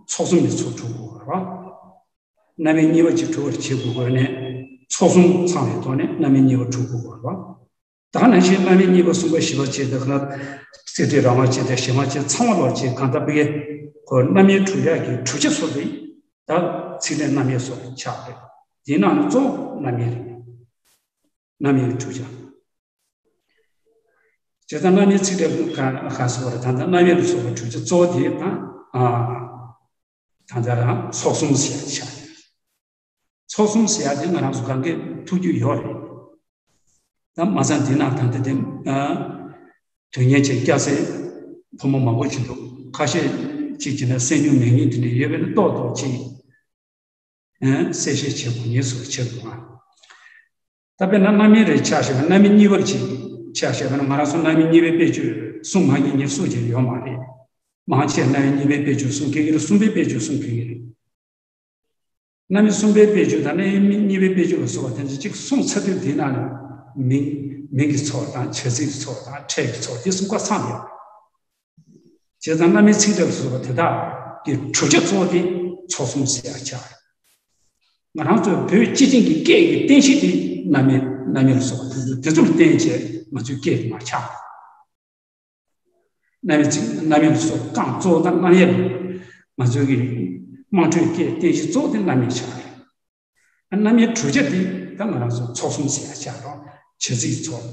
ཚོགས་གསུམ་ནས་ཚུར་གྲུབ་དགོས་པ་རེད་བ། རྣམ་དབྱེ་གཉིས་པ་ཅིག་གྲུབ་པར་བྱེད་དགོས་པ་ནས་ཚོགས་གསུམ་ཚང་བའི་ཐོག་ནས་རྣམ་དབྱེ་གཉིས་པ་གྲུབ་དགོས་པ་རེད་བ། ད་ག་ནང་བཞིན་རྣམ་དབྱེ་གཉིས་པ་གསུམ་པ་བཞི་པ་བྱས་ཏེ་ག་ཚིག་ཕྲད་རང་དབང་ཅན་དང་གཞན་དབང་ཅན་ཚང་མ་ལོག་ཅིག་གང་ལྟར་བོད་ཀྱི་ཁོ་རྣམ་དབྱེ་གྲུབ་ཡག་གི་གྲུབ་ཆ་སོགས་དེ་ད་ཚིག་ཕྲད་རྣམ་དབྱེ་སོགས་ཆགས་རེད། དེའི་ནང་ནས་གཙོ་བོ་རྣམ་དབྱེ་རེད། རྣམ་དབྱེ་གི་དྲུག་ཆ། བྱས་ཙང་རྣམ་དབྱེ་ཚིག་གྲས་ག་ག་སོགས་རེད། ད་ལྟ་རྣམ་དབྱེ་ལ་སོགས་པའི་དྲུག་ཆ་གཙོ་བོ་དེ་དང་། ཨ། ད་ལྟ་རང་ཚོགས་གསུམ་ཟེར་ཡ་ཆགས་ཡོད། ཚོགས་གསུམ་ཟེར་ཡ་དེ་ང་རང་ཚོ་གང་གས་ཐུག་རྒྱུ་ཡོད་རེད། ད་མ་ཚད་འདི་ན་ད་ལྟ་དེ། ཨ། དོན་གཉེར་ཅན་སྐྱ་སེར་ཕོ་མོ་མང་པོ་ཅིག་འདུག་ཁ་ཤས་ཅིག་བྱས་ན་སེམས་མྱོང་མེད་མཁན་དེ་འདྲ་ཡོད་པས་ན་ཏོག་ཏོག་ཅིག་ཨ། གསལ་བཤད་བྱེད་དགོས་ངེས་སུ་བྱེད་དགོས་ང་། ད་དཔེར་ན་རྣམ་དབྱེ་རེ་ཆ་བཞག་ན་རྣམ་དབྱེ་གཉིས་པར་ཅིག་ཆ་བཞག་ན་ང་རང་ཚོ་རྣམ་དབྱེ་གཉིས་པའི་དཔེ་བརྗོད་གསུང་མ་མཁན་ངེས་སུ་ཅིག་ཡོད་མ་རེད། མང་ཆེ་རྣམ་དབྱེ་གཉིས་པའི་དཔེ་བརྗོད་གསུང་མཁན་གྱི་རེད། གསུམ་པའི་དཔེ་བརྗོད་གསུང་མཁན་གྱི་རེད། རྣམ་དབྱེ་གསུམ་པའི་དཔེ་བརྗོད་དང་རྣམ་དབྱེ་གཉིས་པའི་དཔེ་བརྗོད་ལ་སོགས་པ་དེ་ཚོ་གཅིག་གསུངས་ཚར་དུས་དེའི་ནང་ནས་མིང་མིང་གི་ཚོགས་དང་བྱ་ཚིག་གི་ཚོགས་དང་ཕྲད་ཀྱི་ཚོགས་དེ་གསུམ་ཀ་ཚང་ཡོད། བྱས་ཙང་རྣམ་དབྱེ་ཚིག་གྲས་ལ་སོགས་པ་དེ་དག་གི་གྲུབ་ཆ་གཙོ་བོ་དེ་ཚོགས་གསུམ་ཟེར་ཡག་ཆགས། ང་རང་ཚོའི་བོད་སྤྱི་བྱིངས་ཀྱི་སྐད་ཀྱི་རྟེན་གཞི་དེ་རྣམ་དབྱེ་རྣམ་དབྱེ་ལ་སོགས་པ་དེ་ཚོ་དེ་ཚོ་ལ་བརྟེན་བྱས་ང་ཚོའི་སྐད་དེ་མར་ཆགས། རྣམ་དབྱེ་ཚིག་རྣམ་དབྱེ་ལ་སོགས་རྐང་གཙོ་བོ་དང་རྣམ་དབྱེ་ལ་ང་ཚོའི་གི་དམངས་ཁྲོད་སྐད་རྟེན་གཞི་གཙོ་བོ་དེ་རྣམ་དབྱེ་ཆགས་རེད། རྣམ་དབྱེ་གྲུབ་ཆ་དེ་ད་ང་རང་ཚོ་ཚོགས་གསུམ་ཟེར་ཡག་ཆགས་རོགས། བྱ་ཚིག་ཚོགས།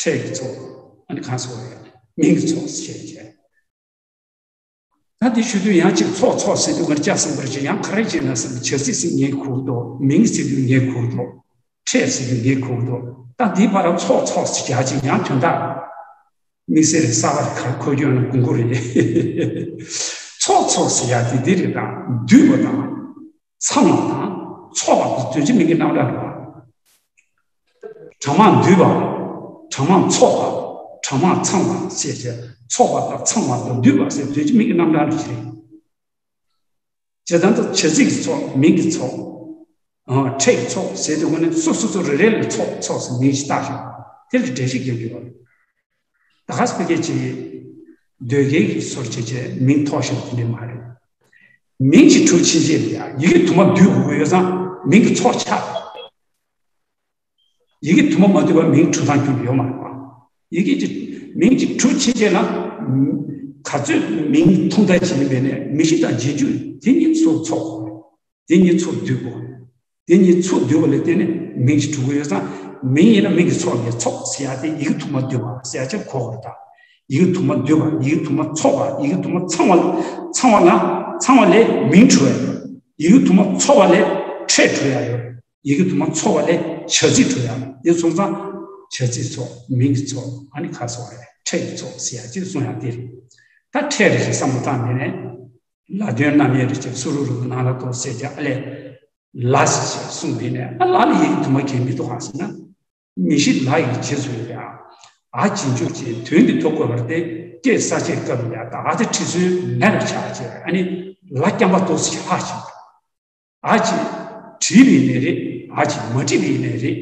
ཕྲད་ཀྱི་ཚོགས། ཨ་ནི་གང་ཟེར་བ་རེད། མིང་གི་ཚོགས་ཟེར་བྱས། ད་དེ་ཞུ་དུས་ཡང་གཅིག་ཚོགས་ཚོགས་ཟེར་དུས་ང་ལྕགས་སྲིན་པོར་བྱས། ཡང་ག་རེ་བྱས་ན་བསམ། བྱ་ཚིག་ཟེར་ངས་གོ་གི་འདུག་མིང་ཟེར་དུས་ངས་གོ་གི་འདུག་ཕྲད་ཟེར་དུས་ངས་གོ་གི་འདུག་ད་འདིའི་བར་ལ་ཚོགས་ཚོགས་ཟེར་རྒྱག་ཅིག་ཡང་དོན་དག་དམིགས་བསལ་རེ་གསར་པ་རེ་ག་རེ་འཁོར་རྒྱུ་ཡོད་ན་དགོངས་དགོས་རེད། ཚོགས་ཚོགས་ཟེར་ཡག་དེ་འདི་རེད། ད་འདུས་པ་དང་། ཚང་བ་དང་ཚོགས་པ་དང་དོན་གཅིག་མིང་གི་རྣམ་གྲངས་རེད་པ། གྲངས་མང་འདུས་པ། གྲངས་མང་ཚོགས་པ། གྲངས་མང་ཚང་བ་ཟེར་བྱས། ཚོགས་པ་དང་ཚང་བ་དང་འདུས་པ་ཟེར་དོན་གཅིག་མིང་གི་རྣམ་གྲངས་རེད་ཅེས། བྱས་ཙང་ད་བྱ་ཚིག་གི་ཚོགས། མིང་གི་ཚོགས། ཨ། ཕྲད་ཀྱི་ཚོགས་ཟེར་དུས་ངོ་ནས་སོ་སོ་སོ་རེ་རེ་ལ་ཚོགས་ཚོགས་ཟེར་མིང་ཞིག་བཏགས་ཤིང་། དེ་ལ་འགྲེལ་བཤད་རྒྱག་རྒྱུ་ཡོད་རེད། ད་ག་སེ་ཕ་གི་ཅིག་ཟློས་སྐྱེལ་གྱི་སོར་བྱེད་བྱས་མིང་ཐོགས་ཤིང་དེ་འདྲ་མ་རེད། མིང་གཅིག་གྲུབ་ཕྱིན་ཆད་ལ་ཡ་ཡི་གེ་དུ་མ་འདུས་དགོས་ཀྱི་ཡོད་ཙང་མིང་གི་ཚོགས་ཆགས། ཡི་གེ་དུ་མ་མ་འདུས་པར་མིང་གྲུབ་སྟངས་ཁྱོན་ནས་ཡོད་མ་རེད་པ། ཡི་གེ་གཅིག་མིང་གཅིག་གྲུབ་ཕྱིན་ཆད་ལ། ག་ཚོད་མིང་ཐོག་མཐའ་བྱས་ཡིན་པས་ནས་མི་གཞི་དང་རྗེས་འཇུག་དེ་གཉིས་ཚུར་ཚོགས་དགོས། དེ་གཉིས་ཚུར་འདུས་དགོས། དེ་གཉིས་ཚུར་འདུས་པ་ལ་བརྟེན་ནས་མིང་ཞིག་གྲུབ་ཀྱི་ཡོད་ཙང་། མིང་ཡིན་ན་མིང་གི་ཚོགས་ལས་ཚོགས་ཟེར་ཡ་དེ་ཡི་གེ་དུ་མ་འདུས་པ་ཟེར་ཡ་ཅིག་གོ་དགོས་རེད་ད། ཡི་གེ་དུ་མ་འདུས་པ། ཡི་གེ་དུ་མ་ཚོགས་པ། ཡི་གེ་དུ་མ་ཚང་བ། ཚང་བ་ལ། ཚང་བ་ལས་མིང་གྲུབ་ཡ་ཡོད། ཡི་གེ་དུ་མ་ཚོགས་པ་ལས་ཕྲད་གྲུབ་ཡ་ཡོད། ཡི་གེ་དུ་མ་ཚོགས་པ་ལས་བྱ་ཚིག་གྲུབ་ཡ། དེ་སོང་ཙང་བྱ་ཚིག་ཚོགས། མིང་གི་ཚོགས། ཨ་ནི་ཁ་སོགས་རེད། ཕྲད་ཀྱི་ཚོགས་ཟེར་ཡ་ཅིག་གསུང་ཡ་དེ་རེད། ད་ཕྲད་རེ་ཞིག་བསམ་བློ་བཏང་ནས་ནས། ལ་དོན་རྣམ་དབྱེ་རེ་བྱས་སུ་རུ་རུ་ནང་ལ་གཏོགས་ཟེར་རྒྱ་ཨ་ལས། ལ་ཞེས་གསུངས་པས་ནས། ཨ། ལ་ལ་ཡི་གེ་དུ་མ་གས་མི་འདུག་ག་ཟེར་ན། མི་གཞི་ལ་ཡི་རྗེས་སུ་ཡོད་པའི་ཨ། ཨ་རྗེས་འཇུག་ཅེས་དོན་འདི་ཐོབ་དགོས་པར་ཏེ། སྐད་གསལ་བྱེད་སྐབས་ལ་ཡ་ད་ཨ་དེ་ཁྲི་སོའི་མེ་ལ་ཆགས་བྱས། ཨ་ནི་ལ་རྐྱང་པ་ཏོག་ཙམ་ལྷག་ཕྱིན་པ། ཨ་ཅེ་བྲིས་པ་ཡིན་ནའི་རེད། ཨ་ཅེ་མ་བྲིས་པ་ཡིན་ནའི་རེད།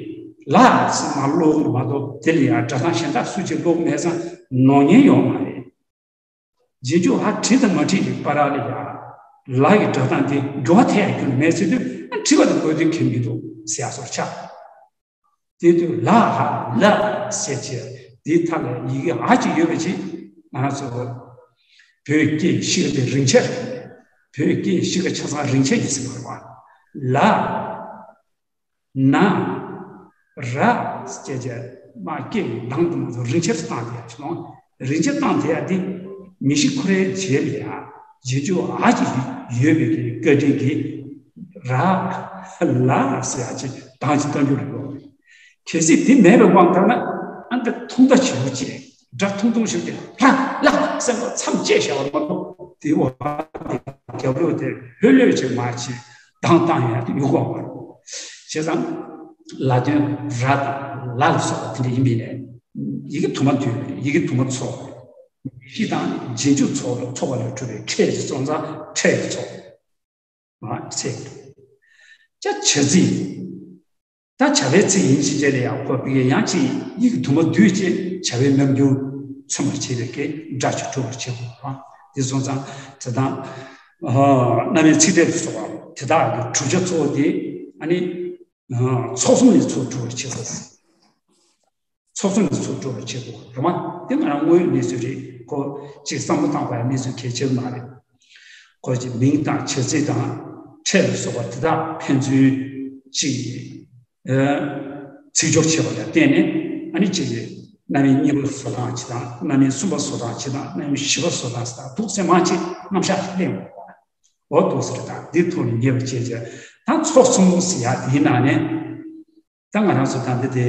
ལ་ཟེར་མར་ཀློག་གི་མ་གཏོགས་དེ་ལ་ཡང་སྒྲ་གདངས་གཞན་དག་སུ་གཅིག་ཀློག་མེད་ཙང་ནོར་ཉེན་ཡོད་མ་རེད། རྗེས་འཇུག་ཨ་བྲིས་དང་མ་བྲིས་ཀྱི་བར་ལ་ཡང་ལ་ཡི་སྒྲ་གདངས་དེ་འགྱུར་བ་ཐེབས་ཡ་ཁྱོན་ནས་མེད་ཟེར་དུས། ཨ། བྲིས་པ་དང་གོ་དོན་ཁེལ་མི་འདུག་ཟེར་ཡ་བཟོ་འདྲ་ཆགས། དེ་དུས་ལ་ཧ་ལ་ཟེར་བྱས་དེའི་མཐའ་ལ་ཡི་གེ་ཨ་ཅིག་ཡོད་པ་ཅིག་ང་རང་ཚོ་བོད་སྐད་ཤེས་པའི་རིང་ཆ་རེད། བོད་སྐད་ཤེས་པ་ཆ་ཚང་རིང་ཆ་ཡིན་ཟེར་བ་རེད་པ། ལ། ན། ར་ཟེར་བྱས་མ་སྐད་ཀྱི་གདངས་དུ་མ་སོང་རིང་ཆ་བཏང་བསྡད་ཡ་ཆུང་། རིང་ཆ་བཏང་བསྡད་ཡ་དེ་མི་གཞི་ཁོ་རའི་རྗེས་ལ་ཡ་རྗེས་འཇུག་ཨ་ཅིག་ཡོད་པའི་གི་བཀའ་དྲིན་གྱིས་ར་ལ་ཟེར་ཡ་ཅིག་གདངས་ཅིག་བཏང་རྒྱུ་རེད་པ། གལ་སྲིད་དེ་མེད་པའི་དབང་ཐོབ་ན། ཨ། འདི་ཐུང་མཐའ་ཞེ་པོ་ཅིག་སྒྲ་ཐུང་ཐུང་ཞིག་གིས་ལ་ལ་སེམས་པ་མཚམས་བཅད་བཞག་པ་མ་གཏོགས། དེའི་འོག་རྒྱབ་ལོགས་དེ་ལྷོད་ལྷོད་ཅིག་མར་ཅིག་གདངས་བཏང་ཡ་དེ་ཡོང་གི་མ་རེད། བྱས་ཙང་ལ་དོན་ར་དང་ལ་ལ་སོགས་པ་དེ་འདྲ་ཡིན་པས་ནས། ཡི་གེ་དུ་མ་འདུས་པ་རེད། ཡི་གེ་དུ་མ་ཚོགས་པ་རེད། མི་གཞི་དང་རྗེས་འཇུག་ཚོགས་ཚོགས་པ་ལས་གྲུབ་པའི་ཕྲད་ཀྱི་ཚོགས་ཙང་ཕྲད་ཀྱི་ཚོགས། མ་ཚད། ཅ་བྱ་ཚིག་ད་བྱ་བའི་ཚིག་ཡིན་ཕྱིན་ཆད་ལ་ཡང་ཁོ་པའི་ཡང་ཅིག་ཡི་གེ་དུ་མ་འདུས་བྱས་བྱ་བའི་རྣམ་འགྱུར་མཚོན་པར་བྱེད་པའི་སྒྲ་ཅིག་གྲུབ་པར་བྱེད་དགོས་པ། དེ་སོང་ཙང་དེ་དང་། ཨ། རྣམ་དབྱེ་ཚིག་ཕྲད་དུ་སོགས་པ་དེ་དག་གི་གྲུབ་ཆ་གཙོ་བོ་དེ། ཨ་ནི། ཨ། ཚོགས་གསུམ་ལས་ཚུར་གྲུབ་པར་བྱེད་དགོས། ཚོགས་གསུམ་ལས་ཚུར་གྲུབ་པར་བྱེད་དགོས་རེད་མ། དེ་ང་རང་དངོས་ཡོད་གནས་ཚུལ་རེད། ཁོ་ཅིག་བསམ་བློ་བཏང་དགོས་ཡ་གནས་ཚུལ་གལ་ཆེ་མ་རེད། ཁོ་ཅིག་མིང་དང་བྱ་ཚིག་དང་ཕྲད་ལ་སོགས་པ་དེ་དག་ཕན་ཚུན་ ཅིག་ཚིག་སྦྱོར་བྱས་པ་ལ་བརྟེན་ནས། ཨ་ནི་ཅིག་རྣམ་དབྱེ་གཉིས་པ་བཟོ་སྟངས་ཅིག་དང་། རྣམ་དབྱེ་གསུམ་པ་བཟོ་སྟངས་ཅིག་དང་། རྣམ་དབྱེ་བཞི་པ་བཟོ་སྟངས་ཟེར་དང་། འདུག་སེ་མང་ཆེ་རྣམ་གཞག་གླེང་བ། འོ་འདུག་སེ་རེད། ད་འདི་ཐོག་ནས་ངེས་པ་བྱས་བྱས། ད་ཚོགས་གསུམ་ཟེར་ཡ་དེའི་ནང་ནས། ད་ང་རང་ཚོ་ད་འདི་དེ་